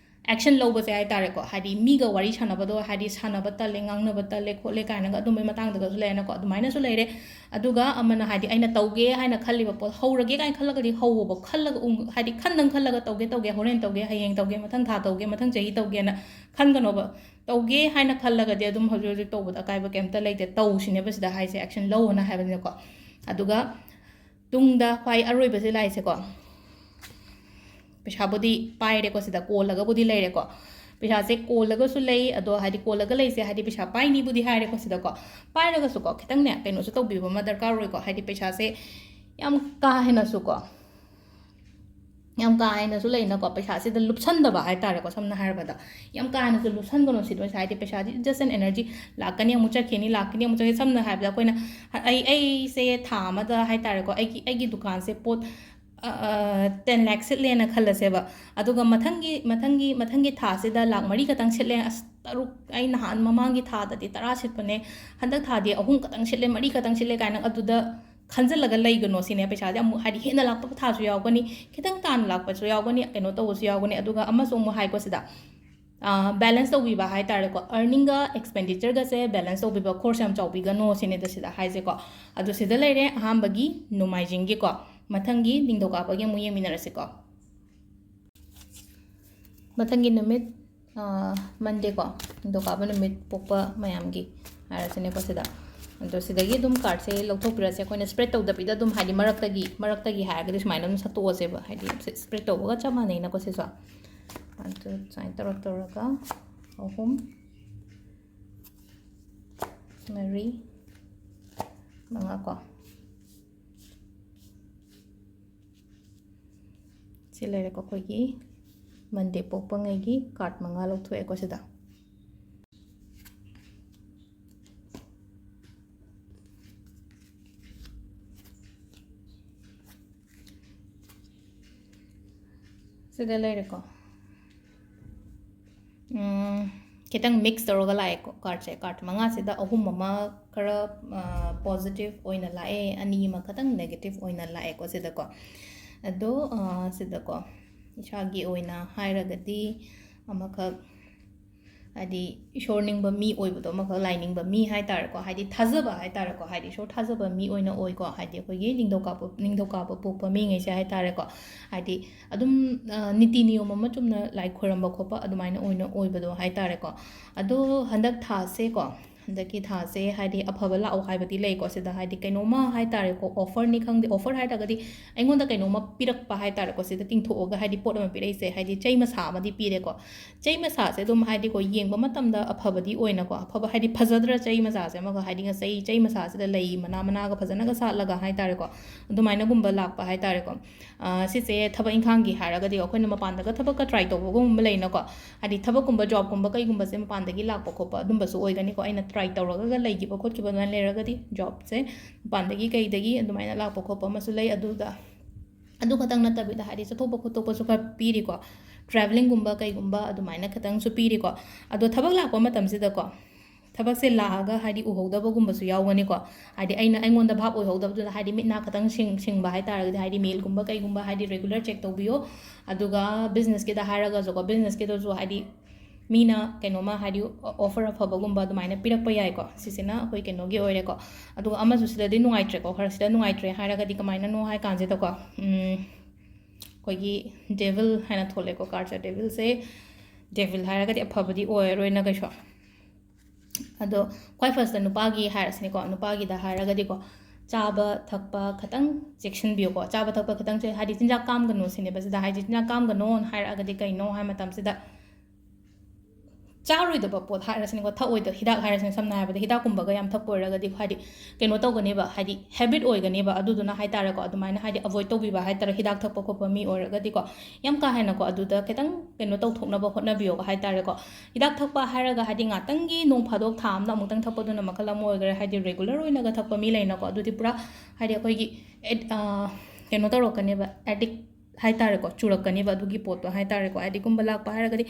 ꯑꯦꯛꯁꯟ ꯂꯧꯕꯁꯦ ꯍꯥꯏ ꯇꯥꯔꯦꯀꯣ, ꯍꯥꯏꯗꯤ ꯃꯤꯒ ꯋꯥꯔꯤ ꯁꯥꯟꯅꯕꯗꯣ, ꯍꯥꯏꯗꯤ ꯁꯥꯟꯅꯕ ꯇꯜꯂꯦ, ꯉꯥꯡꯅꯕ ꯇꯜꯂꯦ ꯈꯣꯠꯂꯦ ꯀꯥꯏꯅꯒ ꯑꯗꯨꯝꯕꯩ ꯃꯇꯥꯡꯗꯒꯁꯨ ꯂꯩꯔꯦꯅꯀꯣ꯫ ꯑꯗꯨꯃꯥꯏꯅꯁꯨ ꯂꯩꯔꯦ꯫ ꯑꯗꯨꯒ ꯑꯃꯅ ꯍꯥꯏꯗꯤ ꯑꯩꯅ ꯇꯧꯒꯦ ꯍꯥꯏꯅ ꯈꯜꯂꯤꯕ ꯄꯣꯠ, ꯍꯧꯔꯒꯦ ꯀꯥꯏꯅ ꯈꯜꯂꯒꯗꯤ ꯍꯧꯋꯣꯕ, ꯈꯜꯂꯒ ꯎꯝ, ꯍꯥꯏꯗꯤ ꯈꯟꯗꯪ ꯈꯜꯂꯒ ꯇꯧꯒꯦ ꯇꯧꯒꯦ, ꯍꯣꯔꯦꯟ ꯇꯧꯒꯦ, ꯍꯌꯦꯡ ꯇꯧꯒꯦ, ꯃꯊꯪ ꯊꯥ ꯇꯧꯒꯦ, ꯃꯊꯪ ꯆꯍꯤ ꯇꯧꯒꯦꯅ ꯈꯟꯒꯅꯣꯕ꯫ ꯇꯧꯒꯦ ꯍꯥꯏꯅ ꯈꯜꯂꯒꯗꯤ ꯑꯗꯨꯝ ꯍꯧꯖꯤꯛ ꯍꯧꯖꯤꯛ ꯇꯧꯕꯗ ꯑꯀꯥꯏꯕ ꯀꯩꯝꯇ ꯂꯩꯇꯦ, ꯇꯧꯁꯤꯅꯦꯕ ꯁꯤꯗ ꯍꯥꯏꯁꯦ, ꯑꯦꯛꯁꯟ ꯂꯧꯑꯣꯅ ꯍꯥꯏꯕꯅꯤꯅꯀꯣ꯫ ꯑꯗꯨꯒ ꯇꯨꯡꯗ ꯈ꯭ꯋꯥꯏ ꯑꯔꯣꯏꯕꯁꯦ ꯂꯥꯛꯏꯁꯦꯀꯣ, ꯄꯩꯁꯥꯕꯨꯗꯤ ꯄꯥꯏꯔꯦꯀꯣ, ꯁꯤꯗ ꯀꯣꯜꯂꯒꯕꯨꯗꯤ ꯂꯩꯔꯦꯀꯣ꯫ ꯄꯩꯁꯥꯁꯦ ꯀꯣꯜꯂꯒꯁꯨ ꯂꯩ, ꯑꯗꯣ ꯍꯥꯏꯗꯤ ꯀꯣꯜꯂꯒ ꯂꯩꯁꯦ ꯍꯥꯏꯗꯤ ꯄꯩꯁꯥ ꯄꯥꯏꯅꯤꯕꯨꯗꯤ ꯍꯥꯏꯔꯦꯀꯣ ꯁꯤꯗꯀꯣ꯫ ꯄꯥꯏꯔꯒꯁꯨꯀꯣ, ꯈꯤꯇꯪꯅꯦ ꯀꯩꯅꯣꯁꯨ ꯇꯧꯕꯤꯕ ꯑꯃ ꯗꯔꯀꯥꯔ ꯑꯣꯏꯀꯣ, ꯍꯥꯏꯗꯤ ꯄꯩꯁꯥꯁꯦ ꯌꯥꯝ ꯀꯥ ꯍꯦꯟꯅꯁꯨꯀꯣ, ꯌꯥꯝ ꯀꯥ ꯍꯦꯟꯅꯁꯨ ꯂꯩꯅꯀꯣ, ꯄꯩꯁꯥꯁꯤꯗ ꯂꯨꯞꯁꯟꯗꯕ ꯍꯥꯏ ꯇꯥꯔꯦꯀꯣ꯫ ꯁꯝꯅ ꯍꯥꯏꯔꯕꯗ ꯌꯥꯝ ꯀꯥ ꯍꯦꯟꯅꯁꯨ ꯂꯨꯞꯁꯟꯒꯅꯨ ꯁꯤꯗ ꯄꯩꯁꯥ, ꯍꯥꯏꯗꯤ ꯄꯩꯁꯥꯗꯤ just an energy, ꯂꯥꯛꯀꯅꯤ ꯑꯃꯨꯛ ꯆꯠꯈꯤꯅꯤ, ꯂꯥꯛꯀꯅꯤ ꯑꯃꯨꯛ ꯆꯠꯈꯤꯅꯤ꯫ ꯁꯝꯅ ꯍꯥꯏꯔꯕꯗ ꯑꯩꯈꯣꯏꯅ, ꯑꯩ, ꯑꯩꯁꯦ ꯊꯥ ꯑꯃꯗ ꯍꯥꯏ ꯇꯥꯔꯦꯀꯣ, ꯑꯩꯒꯤ, ꯑꯩꯒꯤ ꯗꯨꯀꯥꯟꯁꯦ ꯄꯣꯠ, ꯑ, ꯑ, ten lakh ꯁꯤꯠꯂꯦꯅ ꯈꯜꯂꯁꯦꯕ꯫ ꯑꯗꯨꯒ ꯃꯊꯪꯒꯤ, ꯃꯊꯪꯒꯤ, ꯃꯊꯪꯒꯤ ꯊꯥꯁꯤꯗ ꯂꯥꯛ ꯃꯔꯤ ꯈꯛꯇꯪ ꯁꯤꯠꯂꯦ, ꯑꯁ, ꯇꯔꯨꯛ, ꯑꯩ ꯅꯍꯥꯟ ꯃꯃꯥꯡꯒꯤ ꯊꯥꯗꯗꯤ ꯇꯔꯥ ꯁꯤꯠꯄꯅꯦ, ꯍꯟꯗꯛ ꯊꯥꯗꯤ ꯑꯍꯨꯝ ꯈꯛꯇꯪ ꯁꯤꯠꯂꯦ, ꯃꯔꯤ ꯈꯛꯇꯪ ꯁꯤꯠꯂꯦ ꯀꯥꯏꯅ ꯑꯗꯨꯗ ꯈꯟꯖꯜꯂꯒ ꯂꯩꯒꯅꯣ ꯁꯤꯅꯦ꯫ ꯄꯩꯁꯥꯁꯦ ꯑꯃꯨꯛ ꯍꯥꯏꯗꯤ ꯍꯦꯟꯅ ꯂꯥꯛꯄ ꯊꯥꯁꯨ ꯌꯥꯎꯒꯅꯤ, ꯈꯤꯇꯪ ꯇꯥꯅ ꯂꯥꯛꯄꯁꯨ ꯌꯥꯎꯒꯅꯤ, ꯀꯩꯅꯣ ꯇꯧꯕꯁꯨ ꯌꯥꯎꯒꯅꯤ꯫ ꯑꯗꯨꯒ ꯑꯃꯁꯨ ꯑꯃꯨꯛ ꯍꯥꯏꯀꯣ ꯁꯤꯗ, ꯑ, balance ꯇꯧꯕꯤꯕ ꯍꯥꯏ ꯇꯥꯔꯦꯀꯣ, earningꯒ expenditure-ꯒꯁꯦ balance ꯇꯧꯕꯤꯕ, ꯈꯣꯔꯁ ꯌꯥꯝ ꯆꯥꯎꯕꯤꯒꯅꯣ ꯁꯤꯅꯦꯗ ꯁꯤꯗ ꯍꯥꯏꯁꯦꯀꯣ꯫ ꯑꯗꯣ ꯁꯤꯗ ꯂꯩꯔꯦ ꯑꯍꯥꯟꯕꯒꯤ ꯅꯣꯡꯃꯥꯏꯖꯤꯡꯒꯤꯀꯣ꯫ ꯃꯊꯪꯒꯤ ꯅꯤꯡꯊꯧꯀꯥꯕꯒꯤ ꯑꯃꯨꯛ ꯌꯦꯡꯃꯤꯟꯅꯔꯁꯤꯀꯣ꯫ ꯃꯊꯪꯒꯤ ꯅꯨꯃꯤꯠ, ꯑ, Monday ꯀꯣ, ꯅꯤꯡꯊꯧꯀꯥꯕ ꯅꯨꯃꯤꯠ ꯄꯣꯛꯄ ꯃꯌꯥꯝꯒꯤ ꯍꯥꯏꯔꯁꯤꯅꯦꯀꯣ ꯁꯤꯗ꯫ ꯑꯗꯣ ꯁꯤꯗꯒꯤ ꯑꯗꯨꯝ card-ꯁꯦ ꯂꯧꯊꯣꯛꯄꯤꯔꯁꯦ꯫ ꯑꯩꯈꯣꯏꯅ spread ꯇꯧꯗꯕꯤꯗ ꯑꯗꯨꯝ, ꯍꯥꯏꯗꯤ ꯃꯔꯛꯇꯒꯤ, ꯃꯔꯛꯇꯒꯤ ꯍꯥꯏꯔꯒꯗꯤ ꯁꯨꯃꯥꯏꯅ ꯑꯗꯨꯝ ꯁꯠꯇꯣꯛꯑꯁꯦꯕ, ꯍꯥꯏꯗꯤ ꯁꯤ-, spread ꯇꯧꯕꯒ ꯆꯞ ꯃꯥꯟꯅꯩꯅꯀꯣ ꯁꯤꯁꯨ꯫ ꯑꯗꯨ ꯁꯨꯃꯥꯏꯅ ꯇꯧꯔ ꯇꯧꯔꯒ ꯑꯍꯨꯝ, ꯃꯔꯤ, ꯃꯉꯥ ꯀꯣ꯫ ꯁꯤ ꯂꯩꯔꯦꯀꯣ, ꯑꯩꯈꯣꯏꯒꯤ Monday ꯄꯣꯛꯄꯉꯩꯒꯤ card ꯃꯉꯥ ꯂꯧꯊꯣꯛꯑꯦꯀꯣ ꯁꯤꯗ꯫ ꯁꯤꯗ ꯂꯩꯔꯦꯀꯣ꯫ ꯎꯝ, ꯈꯤꯇꯪ mix ꯇꯧꯔꯒ ꯂꯥꯛꯑꯦꯀꯣ card-ꯁꯦ꯫ Card ꯃꯉꯥꯁꯤꯗ ꯑꯍꯨꯝ ꯑꯃ ꯈꯔ, ꯑ, positive ꯑꯣꯏꯅ ꯂꯥꯛꯑꯦ, ꯑꯅꯤ ꯑꯃ ꯈꯤꯇꯪ negative ꯑꯣꯏꯅ ꯂꯥꯛꯑꯦꯀꯣ ꯁꯤꯗꯀꯣ꯫ ꯑꯗꯣ, ꯑ, ꯁꯤꯗꯀꯣ ꯏꯁꯥꯒꯤ ꯑꯣꯏꯅ ꯍꯥꯏꯔꯒꯗꯤ, ꯑꯃꯈꯛ ꯍꯥꯏꯗꯤ ꯏꯁꯣꯔ ꯅꯤꯡꯕ ꯃꯤ ꯑꯣꯏꯕꯗꯣ, ꯑꯃꯈꯛ ꯂꯥꯏ ꯅꯤꯡꯕ ꯃꯤ ꯍꯥꯏ ꯇꯥꯔꯦꯀꯣ, ꯍꯥꯏꯗꯤ ꯊꯥꯖꯕ ꯍꯥꯏ ꯇꯥꯔꯦꯀꯣ, ꯍꯥꯏꯗꯤ ꯏꯁꯣꯔ ꯊꯥꯖꯕ ꯃꯤ ꯑꯣꯏꯅ ꯑꯣꯏꯀꯣ, ꯍꯥꯏꯗꯤ ꯑꯩꯈꯣꯏꯒꯤ ꯅꯤꯡꯊꯧꯀꯥꯕ, ꯅꯤꯡꯊꯧꯀꯥꯕ ꯄꯣꯛꯄ ꯃꯤꯉꯩꯁꯦ ꯍꯥꯏ ꯇꯥꯔꯦꯀꯣ, ꯍꯥꯏꯗꯤ ꯑꯗꯨꯝ, ꯑ, ꯅꯤꯇꯤ ꯅꯤꯌꯣꯝ ꯑꯃ ꯆꯨꯝꯅ ꯂꯥꯏ ꯈꯣꯏꯔꯝꯕ ꯈꯣꯠꯄ ꯑꯗꯨꯃꯥꯏꯅ ꯑꯣꯏꯅ ꯑꯣꯏꯕꯗꯣ ꯍꯥꯏ ꯇꯥꯔꯦꯀꯣ꯫ ꯑꯗꯣ ꯍꯟꯗꯛ ꯊꯥꯁꯦꯀꯣ, ꯍꯟꯗꯛꯀꯤ ꯊꯥꯁꯦ ꯍꯥꯏꯗꯤ ꯑꯐꯕ ꯂꯥꯛꯑꯣ ꯍꯥꯏꯕꯗꯤ ꯂꯩꯀꯣ, ꯁꯤꯗ ꯍꯥꯏꯗꯤ ꯀꯩꯅꯣꯝꯃ ꯍꯥꯏ ꯇꯥꯔꯦꯀꯣ, offerꯅꯤ ꯈꯪꯗꯦ, offer ꯍꯥꯏ ꯇꯥꯔꯒꯗꯤ ꯑꯩꯉꯣꯟꯗ ꯀꯩꯅꯣꯝꯃ ꯄꯤꯔꯛꯄ ꯍꯥꯏ ꯇꯥꯔꯦꯀꯣ, ꯁꯤꯗ ꯇꯤꯡꯊꯣꯛꯑꯒ ꯍꯥꯏꯗꯤ ꯄꯣꯠ ꯑꯃ ꯄꯤꯔꯛꯏꯁꯦ, ꯍꯥꯏꯗꯤ ꯆꯩ ꯃꯁꯥ ꯑꯃꯗꯤ ꯄꯤꯔꯦꯀꯣ꯫ ꯆꯩ ꯃꯁꯥꯁꯦ ꯑꯗꯨꯝ ꯍꯥꯏꯗꯤꯀꯣ, ꯌꯦꯡꯕ ꯃꯇꯝꯗ ꯑꯐꯕꯗꯤ ꯑꯣꯏꯅꯀꯣ, ꯑꯐꯕ ꯍꯥꯏꯗꯤ ꯐꯖꯗ꯭ꯔꯥ ꯆꯩ ꯃꯁꯥꯁꯦ ꯑꯃꯒ, ꯍꯥꯏꯗꯤ ꯉꯁꯥꯏ ꯆꯩ ꯃꯁꯥꯁꯤꯗ ꯂꯩ ꯃꯅꯥ ꯃꯅꯥꯒ ꯐꯖꯅꯒ ꯁꯥꯠꯂꯒ ꯍꯥꯏ ꯇꯥꯔꯦꯀꯣ, ꯑꯗꯨꯃꯥꯏꯅꯒꯨꯝꯕ ꯂꯥꯛꯄ ꯍꯥꯏ ꯇꯥꯔꯦꯀꯣ꯫ ꯑ, ꯁꯤꯁꯦ ꯊꯕꯛ ꯏꯪꯈꯥꯡꯒꯤ ꯍꯥꯏꯔꯒꯗꯤ ꯑꯩꯈꯣꯏꯅ ꯃꯄꯥꯟꯗꯒ ꯊꯕꯛꯀ try ꯇꯧꯕꯒꯨꯝꯕ ꯂꯩꯅꯀꯣ, ꯍꯥꯏꯗꯤ ꯊꯕꯛꯀꯨꯝꯕ, jobꯀꯨꯝꯕ ꯀꯩꯒꯨꯝꯕꯁꯦ ꯃꯄꯥꯟꯗꯒꯤ ꯂꯥꯛꯄ ꯈꯣꯠꯄ ꯑꯗꯨꯝꯕꯁꯨ ꯑꯣꯏꯒꯅꯤꯀꯣ꯫ ꯑꯩꯅ try ꯇꯧꯔꯒ ꯂꯩꯈꯤꯕ ꯈꯣꯠꯈꯤꯕ ꯑꯗꯨꯃꯥꯏꯅ ꯂꯩꯔꯒꯗꯤ jobꯁꯦ ꯃꯄꯥꯟꯗꯒꯤ ꯀꯩꯗꯒꯤ ꯑꯗꯨꯃꯥꯏꯅ ꯂꯥꯛꯄ ꯈꯣꯠꯄ ꯑꯃꯁꯨ ꯂꯩ꯫ ꯑꯗꯨꯗ, ꯑꯗꯨ ꯈꯛꯇꯪ ꯅꯠꯇꯕꯤꯗ ꯍꯥꯏꯗꯤ ꯆꯠꯊꯣꯛꯄ ꯈꯣꯠꯇꯣꯛꯄꯁꯨ ꯈꯔ ꯄꯤꯔꯤꯀꯣ, travelingꯒꯨꯝꯕ ꯀꯩꯒꯨꯝꯕ ꯑꯗꯨꯃꯥꯏꯅ ꯈꯤꯇꯪꯁꯨ ꯄꯤꯔꯤꯀꯣ꯫ ꯑꯗꯣ ꯊꯕꯛ ꯂꯥꯛꯄ ꯃꯇꯝꯁꯤꯗꯀꯣ, ꯊꯕꯛꯁꯦ ꯂꯥꯛꯑꯒ ꯍꯥꯏꯗꯤ ꯎꯍꯧꯗꯕꯒꯨꯝꯕꯁꯨ ꯌꯥꯎꯒꯅꯤꯀꯣ꯫ ꯍꯥꯏꯗꯤ ꯑꯩꯅ, ꯑꯩꯉꯣꯟꯗ ꯚꯥꯞ ꯑꯣꯏꯍꯧꯗꯕꯗꯨꯗ ꯍꯥꯏꯗꯤ ꯃꯤꯠ ꯅꯥ ꯈꯤꯇꯪ ꯁꯤꯡ-, ꯁꯤꯡꯕ ꯍꯥꯏ ꯇꯥꯔꯒꯗꯤ ꯍꯥꯏꯗꯤ mailꯒꯨꯝꯕ ꯀꯩꯒꯨꯝꯕ ꯍꯥꯏꯗꯤ regular check ꯇꯧꯕꯤꯌꯣ꯫ ꯑꯗꯨꯒ businessꯀꯤꯗ ꯍꯥꯏꯔꯒꯁꯨꯀꯣ, businessꯀꯤꯗꯁꯨ ꯍꯥꯏꯗꯤ ꯃꯤꯅ ꯀꯩꯅꯣꯝꯃ ꯍꯥꯏꯗꯤ offer ꯑꯐꯕꯒꯨꯝꯕ ꯑꯗꯨꯃꯥꯏꯅ ꯄꯤꯔꯛꯄ ꯌꯥꯏꯀꯣ꯫ ꯁꯤꯁꯤꯅ ꯑꯩꯈꯣꯏ ꯀꯩꯅꯣꯒꯤ ꯑꯣꯏꯔꯦꯀꯣ꯫ ꯑꯗꯨꯒ ꯑꯃꯁꯨ ꯁꯤꯗꯗꯤ ꯅꯨꯡꯉꯥꯏꯇ꯭ꯔꯦꯀꯣ, ꯈꯔ ꯁꯤꯗ ꯅꯨꯡꯉꯥꯏꯇ꯭ꯔꯦ ꯍꯥꯏꯔꯒꯗꯤ ꯀꯃꯥꯏꯅꯅꯣ ꯍꯥꯏ ꯀꯥꯟꯁꯤꯗꯀꯣ, ꯎꯝ, ꯑꯩꯈꯣꯏꯒꯤ devil ꯍꯥꯏꯅ ꯊꯣꯛꯂꯦꯀꯣ, cardꯁꯦ, devilꯁꯦ, devil ꯍꯥꯏꯔꯒꯗꯤ ꯑꯐꯕꯗꯤ ꯑꯣꯏꯔꯔꯣꯏꯅ ꯀꯩꯁꯨ꯫ ꯑꯗꯣ ꯈ꯭ꯋꯥꯏ firstꯇ ꯅꯨꯄꯥꯒꯤ ꯍꯥꯏꯔꯁꯤꯅꯦꯀꯣ, ꯅꯨꯄꯥꯒꯤꯗ ꯍꯥꯏꯔꯒꯗꯤꯀꯣ, ꯆꯥꯕ ꯊꯛꯄ ꯈꯤꯇꯪ ꯆꯦꯛꯁꯤꯟꯕꯤꯌꯨꯀꯣ꯫ ꯆꯥꯕ ꯊꯛꯄ ꯈꯤꯇꯪ ꯆꯦꯛ-, ꯍꯥꯏꯗꯤ ꯆꯤꯟꯖꯥꯛ ꯀꯥꯝꯒꯅꯨ ꯁꯤꯅꯦꯕ ꯁꯤꯗ ꯍꯥꯏꯁꯦ꯫ ꯆꯤꯟꯖꯥꯛ ꯀꯥꯝꯒꯅꯣꯅ ꯍꯥꯏꯔꯛꯑꯒꯗꯤ ꯀꯩꯅꯣ ꯍꯥꯏ ꯃꯇꯝꯁꯤꯗ, ꯆꯥꯔꯣꯏꯗꯕ ꯄꯣꯠ ꯍꯥꯏꯔꯁꯤꯅꯦꯀꯣ, ꯊꯛꯑꯣꯏꯗ-, ꯍꯤꯗꯥꯛ ꯍꯥꯏꯔꯁꯤꯅꯦ, ꯁꯝꯅ ꯍꯥꯏꯔꯕꯗ ꯍꯤꯗꯥꯛꯀꯨꯝꯕꯒ ꯌꯥꯝ ꯊꯛꯄ ꯑꯣꯏꯔꯒꯗꯤ ꯍꯥꯏꯗꯤ ꯀꯩꯅꯣ ꯇꯧꯒꯅꯦꯕ, ꯍꯥꯏꯗꯤ habit ꯑꯣꯏꯒꯅꯦꯕ꯫ ꯑꯗꯨꯗꯨꯅ ꯍꯥꯏ ꯇꯥꯔꯦꯀꯣ, ꯑꯗꯨꯃꯥꯏꯅ ꯍꯥꯏꯗꯤ avoid ꯇꯧꯕꯤꯕ ꯍꯥꯏ ꯇꯥꯔꯦ, ꯍꯤꯗꯥꯛ ꯊꯛꯄ ꯈꯣꯠꯄ ꯃꯤ ꯑꯣꯏꯔꯒꯗꯤꯀꯣ꯫ ꯌꯥꯝ ꯀꯥ ꯍꯦꯟꯅꯀꯣ ꯑꯗꯨꯗ ꯈꯤꯇꯪ ꯀꯩꯅꯣ ꯇꯧꯊꯣꯛꯅꯕ ꯍꯣꯠꯅꯕꯤꯌꯣ ꯍꯥꯏ ꯇꯥꯔꯦꯀꯣ꯫ ꯍꯤꯗꯥꯛ ꯊꯛꯄ ꯍꯥꯏꯔꯒ ꯍꯥꯏꯗꯤ ꯉꯥꯛꯇꯪꯒꯤ ꯅꯣꯡ ꯐꯥꯗꯣꯛ ꯊꯥ ꯑꯃꯗ ꯑꯃꯨꯛꯇꯪ ꯊꯛꯄꯗꯨꯅ ꯃꯈꯜ ꯑꯃ ꯑꯣꯏꯈ꯭ꯔꯦ, ꯍꯥꯏꯗꯤ regular ꯑꯣꯏꯅꯒ ꯊꯛꯄ ꯃꯤ ꯂꯩꯅꯀꯣ, ꯑꯗꯨꯗꯤ ꯄꯨꯔꯥ ꯍꯥꯏꯗꯤ ꯑꯩꯈꯣꯏꯒꯤ ꯑꯦ-, ꯑ, ꯀꯩꯅꯣ ꯇꯧꯔꯛꯀꯅꯦꯕ, addict ꯍꯥꯏ ꯇꯥꯔꯦꯀꯣ, ꯆꯨꯔꯛꯀꯅꯦꯕ ꯑꯗꯨꯒꯤ ꯄꯣꯠꯇꯣ ꯍꯥꯏ ꯇꯥꯔꯦꯀꯣ꯫ Addictꯀꯨꯝꯕ ꯂꯥꯛꯄ ꯍꯥꯏꯔꯒꯗꯤ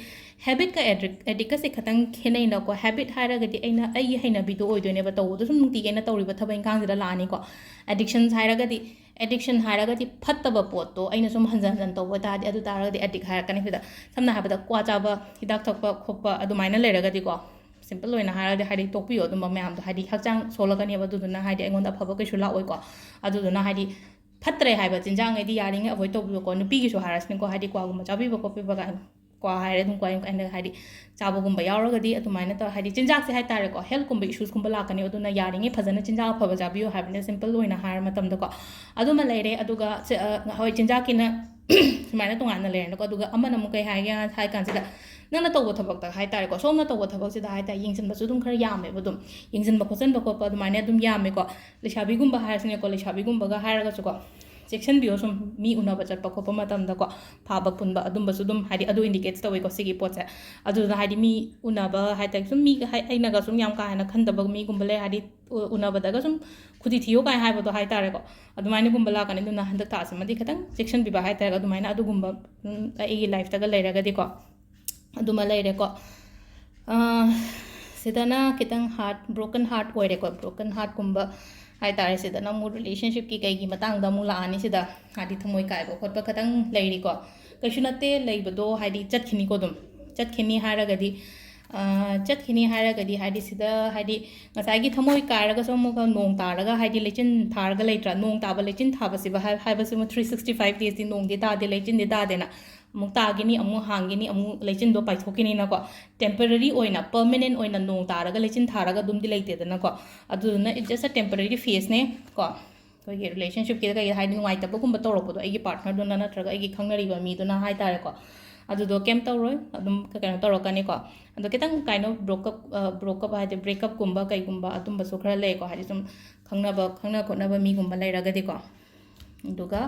habitꯀ addict, addictꯀꯁꯦ ꯈꯤꯇꯪ ꯈꯦꯠꯅꯩꯅꯀꯣ꯫ Habit ꯍꯥꯏꯔꯒꯗꯤ ꯑꯩꯅ ꯑꯩꯒꯤ ꯍꯩꯅꯕꯤꯗꯣ ꯑꯣꯏꯗꯣꯏꯅꯦꯕ, ꯇꯧꯕꯗꯣ ꯁꯨꯝ ꯅꯨꯡꯇꯤꯒꯤ ꯑꯩꯅ ꯇꯧꯔꯤꯕ ꯊꯕꯛ ꯏꯪꯈꯥꯡꯁꯤꯗ ꯂꯥꯛꯑꯅꯤꯀꯣ꯫ Addictions ꯍꯥꯏꯔꯒꯗꯤ ꯑꯦꯗꯤꯛꯁꯟ ꯍꯥꯏꯔꯒꯗꯤ ꯐꯠꯇꯕ ꯄꯣꯠꯇꯣ ꯑꯩꯅ ꯁꯨꯝ ꯍꯟꯖꯟ ꯍꯟꯖꯟ ꯇꯧꯕ ꯇꯥꯔꯗꯤ ꯑꯗꯨ ꯇꯥꯔꯒꯗꯤ ꯑꯦꯗꯤꯛ ꯍꯥꯏꯔꯛꯀꯅꯤ ꯁꯤꯗ꯫ ꯁꯝꯅ ꯍꯥꯏꯔꯕꯗ ꯀ꯭ꯋꯥ ꯆꯥꯕ, ꯍꯤꯗꯥꯛ ꯊꯛꯄ ꯈꯣꯠꯄ ꯑꯗꯨꯃꯥꯏꯅ ꯂꯩꯔꯒꯗꯤꯀꯣ, ꯁꯤꯝꯄꯜ ꯑꯣꯏꯅ ꯍꯥꯏꯔꯗꯤ, ꯍꯥꯏꯗꯤ ꯇꯣꯛꯄꯤꯌꯣ ꯑꯗꯨꯝꯕ ꯃꯌꯥꯝꯗꯣ, ꯍꯥꯏꯗꯤ ꯍꯛꯆꯥꯡ ꯁꯣꯛꯂꯛꯀꯅꯦꯕ, ꯑꯗꯨꯗꯨꯅ ꯍꯥꯏꯗꯤ ꯑꯩꯉꯣꯟꯗ ꯑꯐꯕ ꯀꯩꯁꯨ ꯂꯥꯛꯑꯣꯏꯀꯣ꯫ ꯑꯗꯨꯗꯨꯅ ꯍꯥꯏꯗꯤ ꯐꯠꯇ꯭ꯔꯦ ꯍꯥꯏꯕ ꯆꯤꯟꯖꯥꯛꯉꯩꯗꯤ ꯌꯥꯔꯤꯉꯩ ꯑꯦꯚꯣꯏꯗ ꯇꯧꯕꯤꯌꯨꯀꯣ꯫ ꯅꯨꯄꯤꯒꯤꯁꯨ ꯍꯥꯏꯔꯁꯤꯅꯤꯀꯣ, ꯍꯥꯏꯗꯤ ꯀ꯭ꯋꯥꯒꯨꯝꯕ ꯆꯥꯕꯤꯕ ꯈꯣꯠꯄꯤꯕ ꯀꯥꯏꯅ, ꯀ꯭ꯋꯥ ꯍꯥꯏꯔꯦ ꯑꯗꯨꯝ, ꯀ꯭ꯋꯥ ꯑꯩꯅ ꯍꯥꯏꯗꯤ ꯆꯥꯕꯒꯨꯝꯕ ꯌꯥꯎꯔꯒꯗꯤ ꯑꯗꯨꯃꯥꯏꯅ ꯇꯧ, ꯍꯥꯏꯗꯤ ꯆꯤꯟꯖꯥꯛꯁꯦ ꯍꯥꯏꯇꯥꯔꯦꯀꯣ, ꯍꯦꯜꯠꯀꯨꯝꯕ ꯏꯁꯨꯁꯀꯨꯝꯕ ꯂꯥꯛꯀꯅꯤ꯫ ꯑꯗꯨꯅ ꯌꯥꯔꯤꯉꯩ ꯐꯖꯅ ꯆꯤꯟꯖꯥꯛ ꯑꯐꯕ ꯆꯥꯕꯤꯌꯨ ꯍꯥꯏꯕꯅꯦ, ꯁꯤꯝꯄꯜ ꯑꯣꯏꯅ ꯍꯥꯏꯔ ꯃꯇꯝꯗꯀꯣ꯫ ꯑꯗꯨꯃ ꯂꯩꯔꯦ꯫ ꯑꯗꯨꯒ ꯁꯦ, ꯑ, ꯍꯣꯏ, ꯆꯤꯟꯖꯥꯛꯀꯤꯅ ꯁꯨꯃꯥꯏꯅ ꯇꯣꯉꯥꯟꯅ ꯂꯩꯔꯦꯅꯀꯣ꯫ ꯑꯗꯨꯒ ꯑꯃꯅ ꯑꯃꯨꯛ ꯀꯩ ꯍꯥꯏꯒꯦ ꯍꯥꯏ ꯀꯥꯟꯁꯤꯗ, ꯅꯪꯅ ꯇꯧꯕ ꯊꯕꯛꯇ ꯍꯥꯏꯇꯥꯔꯦꯀꯣ, ꯁꯣꯝꯅ ꯇꯧꯕ ꯊꯕꯛꯁꯤꯗ ꯍꯥꯏꯇꯥꯔꯦ, ꯌꯦꯡꯁꯤꯟꯕꯁꯨ ꯑꯗꯨꯝ ꯈꯔ ꯌꯥꯝꯃꯦꯕ꯫ ꯑꯗꯨꯝ ꯌꯦꯡꯁꯤꯟꯕ ꯈꯣꯠꯆꯟꯕ ꯈꯣꯠꯄ ꯑꯗꯨꯃꯥꯏꯅ ꯑꯗꯨꯝ ꯌꯥꯝꯃꯦꯀꯣ꯫ ꯂꯩꯁꯥꯕꯤꯒꯨꯝꯕ ꯍꯥꯏꯔꯁꯤꯅꯦꯀꯣ, ꯂꯩꯁꯥꯕꯤꯒꯨꯝꯕꯒ ꯍꯥꯏꯔꯒꯁꯨꯀꯣ, ꯆꯦꯛꯁꯤꯟꯕꯤꯌꯣ꯫ ꯁꯨꯝ ꯃꯤ ꯎꯅꯕ ꯆꯠꯄ ꯈꯣꯠꯄ ꯃꯇꯝꯗꯀꯣ, ꯐꯥꯕ ꯄꯨꯟꯕ ꯑꯗꯨꯝꯕꯁꯨ ꯑꯗꯨꯝ, ꯍꯥꯏꯗꯤ, ꯑꯗꯨ ꯏꯟꯗꯤꯀꯦꯠꯁ ꯇꯧꯋꯤꯀꯣ ꯁꯤꯒꯤ ꯄꯣꯠꯁꯦ꯫ ꯑꯗꯨꯗꯨꯅ ꯍꯥꯏꯗꯤ ꯃꯤ ꯎꯅꯕ ꯍꯥꯏꯇꯥꯔꯦ, ꯁꯨꯝ ꯃꯤ ꯍꯥꯏ-, ꯑꯩꯅꯒ ꯁꯨꯝ ꯌꯥꯝ ꯀꯥ ꯍꯦꯟꯅ ꯈꯟꯗꯕ ꯃꯤꯒꯨꯝꯕ ꯂꯩ, ꯍꯥꯏꯗꯤ ꯎ-, ꯎꯅꯕꯗꯒ ꯁꯨꯝ "ꯈꯨꯗꯤ ꯊꯤꯌꯣ" ꯀꯥꯏꯅ ꯍꯥꯏꯕꯗꯣ ꯍꯥꯏꯇꯥꯔꯦꯀꯣ, ꯑꯗꯨꯃꯥꯏꯅꯒꯨꯝꯕ ꯂꯥꯛꯀꯅꯤ꯫ ꯑꯗꯨꯅ ꯍꯟꯗꯛ ꯊꯥꯁꯤꯃꯗꯤ ꯈꯤꯇꯪ ꯆꯦꯛꯁꯤꯟꯕꯤꯕ ꯍꯥꯏꯇꯥꯔꯦ, ꯑꯗꯨꯃꯥꯏꯅ ꯑꯗꯨꯒꯨꯝꯕ, ꯎꯝ, ꯑꯩꯒꯤ ꯂꯥꯏꯐꯇꯒ ꯂꯩꯔꯒꯗꯤꯀꯣ꯫ ꯑꯗꯨꯃ ꯂꯩꯔꯦꯀꯣ꯫ ꯑꯥ, ꯁꯤꯗꯅ ꯈꯤꯇꯪ ꯍꯥꯔꯠ, ꯕ꯭ꯔꯣꯀꯟ ꯍꯥꯔꯠ ꯑꯣꯏꯔꯦꯀꯣ꯫ ꯕ꯭ꯔꯣꯀꯟ ꯍꯥꯔꯠꯀꯨꯝꯕ ꯍꯥꯏꯇꯥꯔꯦ, ꯁꯤꯗꯅ ꯑꯃꯨꯛ ꯔꯤꯂꯦꯁꯟꯁꯤꯞꯀꯤ ꯀꯩꯒꯤ ꯃꯇꯥꯡꯗ ꯑꯃꯨꯛ ꯂꯥꯛꯑꯅꯤ꯫ ꯁꯤꯗ ꯍꯥꯏꯗꯤ ꯊꯃꯣꯏ ꯀꯥꯏꯕ ꯈꯣꯠꯄ ꯈꯤꯇꯪ ꯂꯩꯔꯤꯀꯣ꯫ ꯀꯩꯁꯨ ꯅꯠꯇꯦ ꯂꯩꯕꯗꯣ, ꯍꯥꯏꯗꯤ ꯆꯠꯈꯤꯅꯤꯀꯣ, ꯑꯗꯨꯝ ꯆꯠꯈꯤꯅꯤ ꯍꯥꯏꯔꯒꯗꯤ, ꯑꯥ, ꯆꯠꯈꯤꯅꯤ ꯍꯥꯏꯔꯒꯗꯤ, ꯍꯥꯏꯗꯤ ꯁꯤꯗ, ꯍꯥꯏꯗꯤ ꯉꯁꯥꯏꯒꯤ ꯊꯃꯣꯏ ꯀꯥꯏꯔꯒꯁꯨ ꯑꯃꯨꯛꯀ ꯅꯣꯡ ꯇꯥꯔꯒ, ꯍꯥꯏꯗꯤ ꯂꯩꯆꯤꯟ ꯊꯥꯔꯒ ꯂꯩꯇ꯭ꯔꯥ? ꯅꯣꯡ ꯇꯥꯕ ꯂꯩꯆꯤꯟ ꯊꯥꯕꯁꯤꯕ ꯍꯥꯏ-, ꯍꯥꯏꯕꯁꯤꯃ three sixty five days T ꯅꯣꯡꯗꯤ ꯇꯥꯗꯦ, ꯂꯩꯆꯤꯟꯗꯤ ꯇꯥꯗꯦꯅ꯫ ꯑꯃꯨꯛ ꯇꯥꯒꯤꯅꯤ, ꯑꯃꯨꯛ ꯍꯥꯡꯒꯤꯅꯤ, ꯑꯃꯨꯛ ꯂꯩꯆꯤꯟꯗꯣ ꯄꯥꯏꯊꯣꯛꯈꯤꯅꯤꯅꯀꯣ꯫ ꯇꯦꯝꯄꯔꯔꯤ ꯑꯣꯏꯅ, ꯄꯔꯃꯅꯦꯟ ꯑꯣꯏꯅ ꯅꯣꯡ ꯇꯥꯔꯒ ꯂꯩꯆꯤꯟ ꯊꯥꯔꯒ ꯑꯗꯨꯝꯗꯤ ꯂꯩꯇꯦꯗꯅꯀꯣ꯫ ꯑꯗꯨꯗꯨꯅ it's just a temporary phase ꯅꯦ ꯀꯣ꯫ ꯑꯩꯈꯣꯏꯒꯤ ꯔꯤꯂꯦꯁꯟꯁꯤꯞꯀꯤꯗ ꯀꯩꯗ ꯍꯥꯏꯗꯤ ꯅꯨꯡꯉꯥꯏꯇꯕꯒꯨꯝꯕ ꯇꯧꯔꯛꯄꯗꯣ ꯑꯩꯒꯤ ꯄꯥꯔꯠꯅꯔꯗꯨꯅ ꯅꯠꯇ꯭ꯔꯒ ꯑꯩꯒꯤ ꯈꯪꯅꯔꯤꯕ ꯃꯤꯗꯨꯅ ꯍꯥꯏꯇꯥꯔꯦꯀꯣ, ꯑꯗꯨꯗꯣ ꯀꯩꯝ ꯇꯧꯔꯣꯏ, ꯑꯗꯨꯝ ꯀꯩꯅꯣ ꯇꯧꯔꯛꯀꯅꯤꯀꯣ꯫ ꯑꯗꯣ ꯈꯤꯇꯪ kind of broke up, ꯑ, broke up ꯍꯥꯏꯗꯤ ꯕ꯭ꯔꯦꯛꯀꯞꯀꯨꯝꯕ ꯀꯩꯒꯨꯝꯕ ꯑꯗꯨꯝꯕꯁꯨ ꯈꯔ ꯂꯩꯀꯣ, ꯍꯥꯏꯗꯤ ꯁꯨꯝ ꯈꯪꯅꯕ, ꯈꯪꯅ ꯈꯣꯠꯅꯕ ꯃꯤꯒꯨꯝꯕ ꯂꯩꯔꯒꯗꯤꯀꯣ꯫ ꯑꯗꯨꯒ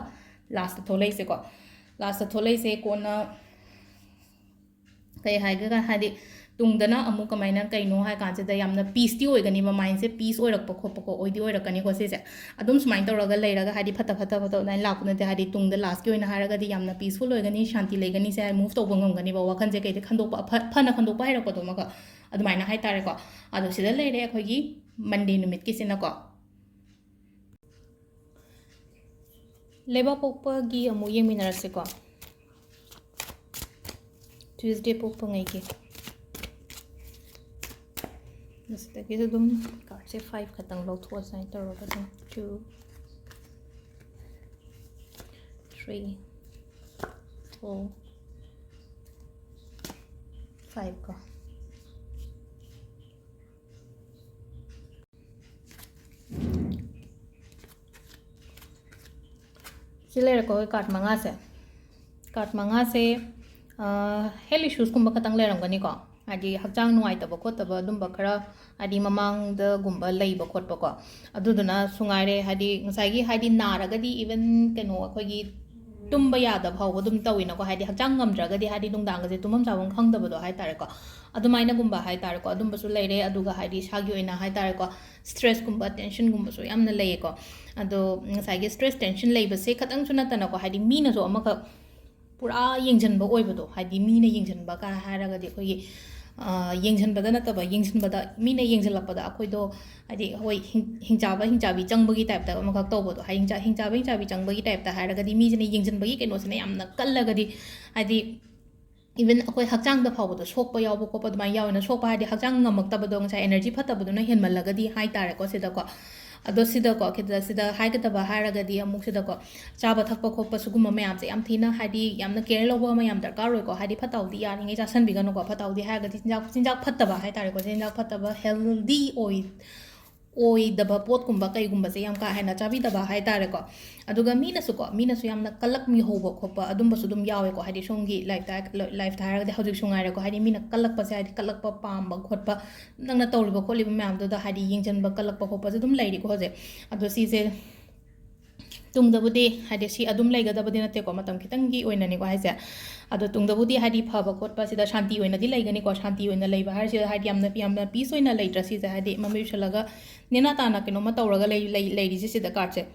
ꯂꯥꯁꯇ ꯊꯣꯛꯂꯛꯏꯁꯦꯀꯣ, ꯂꯥꯁꯇ ꯊꯣꯛꯂꯛꯏꯁꯦ ꯀꯣꯟꯅ ꯀꯩ ꯍꯥꯏꯒꯦ ꯍꯥꯏꯗꯤ, ꯇꯨꯡꯗꯅ ꯑꯃꯨꯛ ꯀꯃꯥꯏꯅ ꯀꯩꯅꯣ ꯍꯥꯏ ꯀꯥꯟꯁꯤꯗ ꯌꯥꯝꯅ ꯄꯤꯁꯇꯤ ꯑꯣꯏꯒꯅꯤꯕ, ꯃꯥꯏꯟꯁꯦ ꯄꯤꯁ ꯑꯣꯏꯔꯛꯄ ꯈꯣꯠꯄꯀꯣ, ꯑꯣꯏꯗꯤ ꯑꯣꯏꯔꯛꯀꯅꯤꯀꯣ ꯁꯤꯁꯦ꯫ ꯑꯗꯨꯝ ꯁꯨꯃꯥꯏꯅ ꯇꯧꯔꯒ ꯂꯩꯔꯒ, ꯍꯥꯏꯗꯤ ꯐꯠꯇ ꯐꯠꯇ ꯐꯠꯇ ꯑꯗꯨꯃꯥꯏꯅ ꯂꯥꯛꯄ ꯅꯠꯇꯦ, ꯍꯥꯏꯗꯤ ꯇꯨꯡꯗ ꯂꯥꯁꯀꯤ ꯑꯣꯏꯅ ꯍꯥꯏꯔꯒꯗꯤ ꯌꯥꯝꯅ ꯄꯤꯁꯐꯨꯜ ꯑꯣꯏꯒꯅꯤ, ꯁꯥꯟꯇꯤ ꯂꯩꯒꯅꯤ, ꯁꯦ ꯃꯨꯚ ꯇꯧꯕ ꯉꯝꯒꯅꯤꯕ, ꯋꯥꯈꯜꯁꯦ ꯀꯩꯗ ꯈꯟꯗꯣꯛꯄ, ꯑꯐ-, ꯐꯅ ꯈꯟꯗꯣꯛꯄ ꯍꯩꯔꯛꯄꯗꯣꯃꯒ ꯑꯗꯨꯃꯥꯏꯅ ꯍꯥꯏꯇꯥꯔꯦꯀꯣ꯫ ꯑꯗꯣ ꯁꯤꯗ ꯂꯩꯔꯦ ꯑꯩꯈꯣꯏꯒꯤ ꯃꯟꯗꯦ ꯅꯨꯃꯤꯠꯀꯤꯁꯤꯅꯀꯣ꯫ ꯂꯩꯕꯥꯛꯄꯣꯛꯄꯒꯤ ꯑꯃꯨꯛ ꯌꯦꯡꯃꯤꯟꯅꯔꯁꯤꯀꯣ꯫ Tuesday ꯄꯣꯛꯄꯉꯩꯒꯤ꯫ ꯃꯁꯤꯗꯒꯤꯁꯨ ꯑꯗꯨꯝ cardꯁꯦ five ꯈꯛꯇꯪ ꯂꯧꯊꯣꯛꯑ ꯁꯨꯃꯥꯏꯅ ꯇꯧꯔꯒ ꯑꯗꯨꯝ two, three, four, five ꯀꯣ꯫ ꯁꯤ ꯂꯩꯔꯦꯀꯣ, ꯑꯩꯈꯣꯏ card ꯃꯉꯥꯁꯦ꯫ Card ꯃꯉꯥꯁꯦ, ꯑ, health issuesꯀꯨꯝꯕ ꯈꯇꯪ ꯂꯩꯔꯝꯒꯅꯤꯀꯣ꯫ ꯍꯥꯏꯗꯤ ꯍꯛꯆꯥꯡ ꯅꯨꯡꯉꯥꯏꯇꯕ ꯈꯣꯠꯇꯕ ꯑꯗꯨꯝꯕ ꯈꯔ, ꯍꯥꯏꯗꯤ ꯃꯃꯥꯡꯗꯒꯨꯝꯕ ꯂꯩꯕ ꯈꯣꯠꯄꯀꯣ꯫ ꯑꯗꯨꯗꯨꯅꯁꯨ ꯉꯥꯏꯔꯦ, ꯍꯥꯏꯗꯤ ꯉꯁꯥꯏꯒꯤ, ꯍꯥꯏꯗꯤ ꯅꯥꯔꯒꯗꯤ even ꯀꯩꯅꯣ ꯑꯩꯈꯣꯏꯒꯤ ꯇꯨꯝꯕ ꯌꯥꯗꯕ ꯐꯥꯎꯕ ꯑꯗꯨꯝ ꯇꯧꯋꯤꯅꯀꯣ꯫ ꯍꯥꯏꯗꯤ ꯍꯛꯆꯥꯡ ꯉꯝꯗ꯭ꯔꯒꯗꯤ ꯍꯥꯏꯗꯤ ꯅꯨꯡꯗꯥꯡꯒꯁꯦ ꯇꯨꯝꯐꯝ ꯆꯥꯐꯝ ꯈꯪꯗꯕꯗꯣ ꯍꯥꯏ ꯇꯥꯔꯦꯀꯣ꯫ ꯑꯗꯨꯃꯥꯏꯅꯒꯨꯝꯕ ꯍꯥꯏ ꯇꯥꯔꯦꯀꯣ꯫ ꯑꯗꯨꯝꯕꯁꯨ ꯂꯩꯔꯦ꯫ ꯑꯗꯨꯒ ꯍꯥꯏꯗꯤ ꯏꯁꯥꯒꯤ ꯑꯣꯏꯅ ꯍꯥꯏ ꯇꯥꯔꯦꯀꯣ, stressꯀꯨꯝꯕ, tensionꯒꯨꯝꯕꯁꯨ ꯌꯥꯝꯅ ꯂꯩꯌꯦꯀꯣ꯫ ꯑꯗꯣ ꯉꯁꯥꯏꯒꯤ stress, tension ꯂꯩꯕꯁꯦ ꯈꯇꯪꯁꯨ ꯅꯠꯇꯅꯀꯣ, ꯍꯥꯏꯗꯤ ꯃꯤꯅꯁꯨ ꯑꯃꯈꯛ ꯄꯨꯔꯥ ꯌꯦꯡꯁꯤꯟꯕ ꯑꯣꯏꯕꯗꯣ, ꯍꯥꯏꯗꯤ ꯃꯤꯅ ꯌꯦꯡꯁꯤꯟꯕ ꯀꯥꯏ ꯍꯥꯏꯔꯒꯗꯤ ꯑꯩꯈꯣꯏꯒꯤ, ꯑ, ꯌꯦꯡꯁꯤꯟꯕꯗ ꯅꯠꯇꯕ, ꯌꯦꯡꯁꯤꯟꯕꯗ, ꯃꯤꯅ ꯌꯦꯡꯁꯤꯜꯂꯛꯄꯗ ꯑꯩꯈꯣꯏꯗꯣ, ꯍꯥꯏꯗꯤ, ꯍꯣꯏ, ꯍꯤꯡ-, ꯍꯤꯡꯆꯥꯕ ꯍꯤꯡꯆꯥꯕꯤ ꯆꯪꯕꯒꯤ typeꯇ ꯑꯃꯈꯛ ꯇꯧꯕꯗꯣ, ꯍꯥꯏꯗꯤ ꯍꯤꯡꯆꯥ-, ꯍꯤꯡꯆꯥꯕ ꯍꯤꯡꯆꯥꯕꯤ ꯆꯪꯕꯒꯤ typeꯇ ꯍꯥꯏꯔꯒꯗꯤ ꯃꯤꯁꯤꯅ ꯌꯦꯡꯁꯤꯟꯕꯒꯤ ꯀꯩꯅꯣꯁꯤꯅ ꯌꯥꯝꯅ ꯀꯜꯂꯒꯗꯤ, ꯍꯥꯏꯗꯤ, even ꯑꯩꯈꯣꯏ ꯍꯛꯆꯥꯡꯗ ꯐꯥꯎꯕꯗ ꯁꯣꯛꯄ ꯌꯥꯎꯕ ꯈꯣꯠꯄ ꯑꯗꯨꯃꯥꯏꯅ ꯌꯥꯎꯋꯦꯅ꯫ ꯁꯣꯛꯄ ꯍꯥꯏꯗꯤ ꯍꯛꯆꯥꯡ ꯉꯝꯃꯛꯇꯕꯗꯣ, ꯉꯁꯥꯏ energy ꯐꯠꯇꯕꯗꯨꯅ ꯍꯦꯟꯃꯜꯂꯒꯗꯤ ꯍꯥꯏ ꯇꯥꯔꯦꯀꯣ ꯁꯤꯗꯀꯣ꯫ ꯑꯗꯣ ꯁꯤꯗꯀꯣ, ꯈꯤꯇ ꯁꯤꯗ ꯍꯥꯏꯒꯗꯕ ꯍꯥꯏꯔꯒꯗꯤ ꯑꯃꯨꯛ ꯁꯤꯗꯀꯣ, ꯆꯥꯕ ꯊꯛꯄ ꯈꯣꯠꯄ ꯁꯤꯒꯨꯝꯕ ꯃꯌꯥꯝꯁꯦ ꯌꯥꯝ ꯊꯤꯅ, ꯍꯥꯏꯗꯤ, ꯌꯥꯝꯅ care ꯂꯧꯕ ꯑꯃ ꯌꯥꯝ ꯗꯔꯀꯥꯔ ꯑꯣꯏꯀꯣ꯫ ꯍꯥꯏꯗꯤ ꯐꯠꯇ ꯍꯥꯎꯗꯤ ꯌꯥꯔꯤꯉꯩ ꯆꯥꯁꯟꯕꯤꯒꯅꯨꯀꯣ꯫ ꯐꯠꯇ ꯍꯥꯎꯗꯤ ꯍꯥꯏꯔꯒꯗꯤ ꯆꯤꯟꯖꯥꯛ, ꯆꯤꯟꯖꯥꯛ ꯐꯠꯇꯕ ꯍꯥꯏ ꯇꯥꯔꯦꯀꯣ꯫ ꯆꯤꯟꯖꯥꯛ ꯐꯠꯇꯕ, healthy ꯑꯣꯏ-, ꯑꯣꯏꯗꯕ ꯄꯣꯠꯀꯨꯝꯕ ꯀꯩꯒꯨꯝꯕꯁꯦ ꯌꯥꯝ ꯀꯥ ꯍꯦꯟꯅ ꯆꯥꯕꯤꯗꯕ ꯍꯥꯏ ꯇꯥꯔꯦꯀꯣ꯫ ꯑꯗꯨꯒ ꯃꯤꯅꯁꯨꯀꯣ, ꯃꯤꯅꯁꯨ ꯌꯥꯝꯅ ꯀꯜꯂꯛꯃꯤ ꯍꯧꯕ ꯈꯣꯠꯄ ꯑꯗꯨꯝꯕꯁꯨ ꯑꯗꯨꯝ ꯌꯥꯎꯋꯦꯀꯣ꯫ ꯍꯥꯏꯗꯤ ꯁꯣꯝꯒꯤ lifeꯇ, lifeꯇ ꯍꯥꯏꯔꯒꯗꯤ ꯍꯧꯖꯤꯛꯁꯨ ꯉꯥꯏꯔꯦꯀꯣ꯫ ꯍꯥꯏꯗꯤ ꯃꯤꯅ ꯀꯜꯂꯛꯄꯁꯦ, ꯍꯥꯏꯗꯤ ꯀꯜꯂꯛꯄ ꯄꯥꯝꯕ ꯈꯣꯠꯄ, ꯅꯪꯅ ꯇꯧꯔꯤꯕ ꯈꯣꯠꯂꯤꯕ ꯃꯌꯥꯝꯗꯨꯗ ꯍꯥꯏꯗꯤ ꯌꯦꯡꯁꯤꯟꯕ ꯀꯜꯂꯛꯄ ꯈꯣꯠꯄꯁꯦ ꯑꯗꯨꯝ ꯂꯩꯔꯤꯀꯣ ꯍꯧꯖꯤꯛ꯫ ꯑꯗꯣ ꯁꯤꯁꯦ ꯇꯨꯡꯗꯕꯨꯗꯤ, ꯍꯥꯏꯗꯤ ꯁꯤ ꯑꯗꯨꯝ ꯂꯩꯒꯗꯕꯗꯤ ꯅꯠꯇꯦꯀꯣ, ꯃꯇꯝ ꯈꯤꯇꯪꯒꯤ ꯑꯣꯏꯅꯅꯤꯀꯣ ꯍꯥꯏꯁꯦ꯫ ꯑꯗꯣ ꯇꯨꯡꯗꯕꯨꯗꯤ ꯍꯥꯏꯗꯤ ꯐꯕ ꯈꯣꯠꯄ ꯁꯤꯗ ꯁꯥꯟꯇꯤ ꯑꯣꯏꯅꯗꯤ ꯂꯩꯒꯅꯤꯀꯣ꯫ ꯁꯥꯟꯇꯤ ꯑꯣꯏꯅ ꯂꯩꯕ ꯍꯥꯏꯔꯤꯁꯤꯗ ꯍꯥꯏꯗꯤ ꯌꯥꯝꯅ, ꯌꯥꯝꯅ peace ꯑꯣꯏꯅ ꯂꯩꯇ꯭ꯔꯥ ꯁꯤꯁꯦ, ꯍꯥꯏꯗꯤ ꯃꯃꯤꯠ ꯎꯏꯁꯜꯂꯒ ꯅꯦꯅꯥ ꯇꯥꯅ ꯀꯩꯅꯣꯝꯃ ꯇꯧꯔꯒ ꯂꯩ-, ꯂꯩ-, ꯂꯩꯔꯤꯁꯦ ꯁꯤꯗ cardꯁꯦ꯫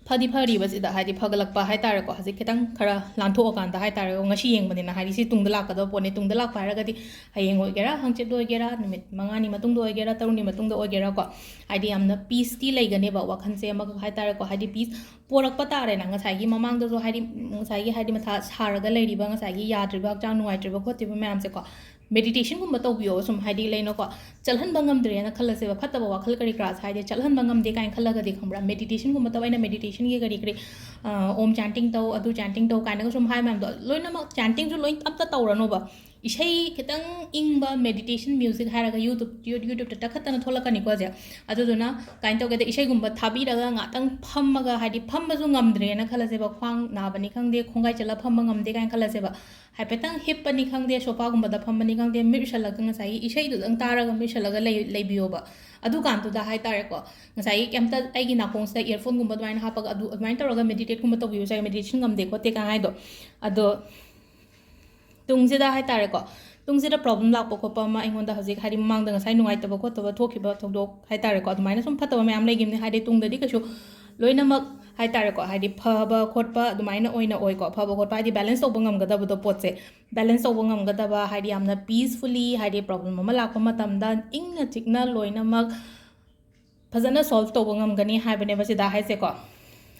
ꯐꯗꯤ ꯐꯔꯤꯕꯁꯤꯗ ꯍꯥꯏꯗꯤ ꯐꯒꯠꯂꯛꯄ ꯍꯥꯏꯇꯥꯔꯦꯀꯣ, ꯍꯧꯖꯤꯛ ꯈꯤꯇꯪ ꯈꯔ ꯂꯥꯟꯊꯣꯛꯑꯀꯥꯟꯗ ꯍꯥꯏꯇꯥꯔꯦꯀꯣ, ꯉꯁꯤ ꯌꯦꯡꯕꯅꯤꯅ ꯍꯥꯏꯗꯤ ꯁꯤ ꯇꯨꯡꯗ ꯂꯥꯛꯀꯗꯕ ꯄꯣꯠꯅꯤ꯫ ꯇꯨꯡꯗ ꯂꯥꯛꯄ ꯍꯥꯏꯔꯒꯗꯤ ꯍꯌꯦꯡ ꯑꯣꯏꯒꯦꯔꯥ, ꯍꯪꯆꯤꯠ ꯑꯣꯏꯒꯦꯔꯥ, ꯅꯨꯃꯤꯠ ꯃꯉꯥꯅꯤ ꯃꯇꯨꯡꯗ ꯑꯣꯏꯒꯦꯔꯥ, ꯇꯔꯨꯛꯅꯤ ꯃꯇꯨꯡꯗ ꯑꯣꯏꯒꯦꯔꯥꯀꯣ, ꯍꯥꯏꯗꯤ ꯌꯥꯝꯅ ꯄꯤꯁꯇꯤ ꯂꯩꯒꯅꯦꯕ, ꯋꯥꯈꯜꯁꯦ ꯑꯃꯈꯛ ꯍꯥꯏꯇꯥꯔꯦꯀꯣ, ꯍꯥꯏꯗꯤ ꯄꯤꯁ ꯄꯣꯔꯛꯄ ꯇꯥꯔꯦꯅ꯫ ꯉꯁꯥꯏꯒꯤ ꯃꯃꯥꯡꯗꯁꯨ ꯍꯥꯏꯗꯤ, ꯉꯁꯥꯏꯒꯤ ꯍꯥꯏꯗꯤ ꯃꯊꯥ ꯁꯥꯔꯒ ꯂꯩꯔꯤꯕ, ꯉꯁꯥꯏꯒꯤ ꯌꯥꯗ꯭ꯔꯤꯕ, ꯍꯛꯆꯥꯡ ꯅꯨꯡꯉꯥꯏꯇ꯭ꯔꯤꯕ ꯈꯣꯠꯇ꯭ꯔꯤꯕ ꯃꯌꯥꯝꯁꯦꯀꯣ, ꯃꯦꯗꯤꯇꯦꯁꯟꯒꯨꯝꯕ ꯇꯧꯕꯤꯌꯣ꯫ ꯁꯨꯝ ꯍꯥꯏꯗꯤ ꯂꯩꯅꯀꯣ, ꯆꯠꯍꯟꯕ ꯉꯝꯗ꯭ꯔꯦꯅ ꯈꯜꯂꯁꯦꯕ, ꯐꯠꯇꯕ ꯋꯥꯈꯜ ꯀꯔꯤ ꯀꯔꯥꯁꯦ ꯍꯥꯏꯗꯤ ꯆꯠꯍꯟꯕ ꯉꯝꯗꯦ ꯀꯥꯏꯅ ꯈꯜꯂꯒꯗꯤ, ꯈꯪꯕ꯭ꯔꯥ, ꯃꯦꯗꯤꯇꯦꯁꯟꯒꯨꯝꯕ ꯇꯧ꯫ ꯑꯩꯅ ꯃꯦꯗꯤꯇꯦꯁꯟꯒꯤ ꯀꯔꯤ ꯀꯔꯤ, ꯑ, ꯑꯣꯝ ꯆꯥꯟꯇꯤꯡ ꯇꯧ, ꯑꯗꯨ ꯆꯥꯟꯇꯤꯡ ꯇꯧ ꯀꯥꯏꯅꯒ ꯁꯨꯝ ꯍꯥꯏ ꯃꯌꯥꯝꯗꯣ, ꯂꯣꯏꯅꯃꯛ ꯆꯥꯟꯇꯤꯡꯁꯨ ꯂꯣꯏ ꯑꯝꯇ ꯇꯧꯔꯅꯣꯕ꯫ ꯏꯁꯩ ꯈꯤꯇꯪ ꯏꯪꯕ ꯃꯦꯗꯤꯇꯦꯁꯟ ꯃ꯭ꯌꯨꯖꯤꯛ ꯍꯥꯏꯔꯒ YouTube, You-, YouTubeꯇ ꯇꯛꯈꯠꯇꯅ ꯊꯣꯛꯂꯛꯀꯅꯤꯀꯣ ꯍꯧꯖꯤꯛ꯫ ꯑꯗꯨꯗꯨꯅ ꯀꯃꯥꯏꯅ ꯇꯧꯒꯦꯗ, ꯏꯁꯩꯒꯨꯝꯕ ꯊꯥꯕꯤꯔꯒ ꯉꯥꯛꯇꯪ ꯐꯝꯃꯒ, ꯍꯥꯏꯗꯤ ꯐꯝꯕꯁꯨ ꯉꯝꯗ꯭ꯔꯦꯅ ꯈꯜꯂꯁꯦꯕ, ꯈ꯭ꯋꯥꯡ ꯅꯥꯕꯅꯤ ꯈꯪꯗꯦ, ꯈꯣꯡꯒꯥꯏ ꯆꯠꯂ ꯐꯝꯕ ꯉꯝꯗꯦ ꯀꯥꯏꯅ ꯈꯜꯂꯁꯦꯕ, ꯍꯥꯏꯐꯦꯠꯇꯪ ꯍꯤꯞꯄꯅꯤ ꯈꯪꯗꯦ, ꯁꯣꯐꯥꯒꯨꯝꯕꯗ ꯐꯝꯕꯅꯤ ꯈꯪꯗꯦ, ꯃꯤꯠ ꯎꯏꯁꯜꯂꯒ ꯉꯁꯥꯏꯒꯤ ꯏꯁꯩꯗꯨꯗꯪ ꯇꯥꯔꯒ ꯃꯤꯠ ꯎꯏꯁꯜꯂꯒ ꯂꯩ-, ꯂꯩꯕꯤꯌꯣꯕ꯫ ꯑꯗꯨꯀꯥꯟꯗꯨꯗ ꯍꯥꯏꯇꯥꯔꯦꯀꯣ, ꯉꯁꯥꯏꯒꯤ ꯀꯩꯝꯇ ꯑꯩꯒꯤ ꯅꯥꯀꯣꯡꯁꯤꯗ ꯏꯌꯔꯐꯣꯟꯒꯨꯝꯕ ꯑꯗꯨꯃꯥꯏꯅ ꯍꯥꯞꯄꯒ ꯑꯗꯨ, ꯑꯗꯨꯃꯥꯏꯅ ꯇꯧꯔꯒ ꯃꯦꯗꯤꯇꯦꯠꯀꯨꯝꯕ ꯇꯧꯕꯤꯕꯁꯨ ꯌꯥꯏ, ꯃꯦꯗꯤꯇꯦꯁꯟ ꯉꯝꯗꯦ ꯈꯣꯠꯇꯦ ꯀꯥꯏꯅ ꯍꯥꯏꯗꯣ꯫ ꯑꯗꯣ ꯇꯨꯡꯁꯤꯗ ꯍꯥꯏꯇꯥꯔꯦꯀꯣ, ꯇꯨꯡꯁꯤꯗ ꯄ꯭ꯔꯣꯕ꯭ꯂꯦꯝ ꯂꯥꯛꯄ ꯈꯣꯠꯄ ꯑꯃ ꯑꯩꯉꯣꯟꯗ ꯍꯧꯖꯤꯛ, ꯍꯥꯏꯗꯤ ꯃꯃꯥꯡꯗ ꯉꯁꯥꯏ ꯅꯨꯡꯉꯥꯏꯇꯕ ꯈꯣꯠꯇꯕ ꯊꯣꯛꯈꯤꯕ ꯊꯧꯗꯣꯛ ꯍꯥꯏꯇꯥꯔꯦꯀꯣ, ꯑꯗꯨꯃꯥꯏꯅ ꯁꯨꯝ ꯐꯠꯇꯕ ꯃꯌꯥꯝ ꯂꯩꯈꯤꯕꯅꯤ꯫ ꯍꯥꯏꯗꯤ ꯇꯨꯡꯗꯗꯤ ꯀꯩꯁꯨ ꯂꯣꯏꯅꯃꯛ ꯍꯥꯏꯇꯥꯔꯦꯀꯣ, ꯍꯥꯏꯗꯤ ꯐꯕ ꯈꯣꯠꯄ ꯑꯗꯨꯃꯥꯏꯅ ꯑꯣꯏꯅ ꯑꯣꯏꯀꯣ꯫ ꯐꯕ ꯈꯣꯠꯄ ꯍꯥꯏꯗꯤ ꯕꯦꯂꯦꯟꯁ ꯇꯧꯕ ꯉꯝꯒꯗꯕꯗꯣ ꯄꯣꯠꯁꯦ, ꯕꯦꯂꯦꯟꯁ ꯇꯧꯕ ꯉꯝꯒꯗꯕ, ꯍꯥꯏꯗꯤ ꯌꯥꯝꯅ ꯄꯤꯁꯐꯨꯜꯂꯤ, ꯍꯥꯏꯗꯤ ꯄ꯭ꯔꯣꯕ꯭ꯂꯦꯝ ꯑꯃ ꯂꯥꯛꯄ ꯃꯇꯝꯗ ꯏꯪꯅ ꯆꯤꯛꯅ ꯂꯣꯏꯅꯃꯛ ꯐꯖꯅ ꯁꯣꯜꯕ ꯇꯧꯕ ꯉꯝꯒꯅꯤ ꯍꯥꯏꯕꯅꯦꯕ ꯁꯤꯗ ꯍꯥꯏꯁꯦꯀꯣ꯫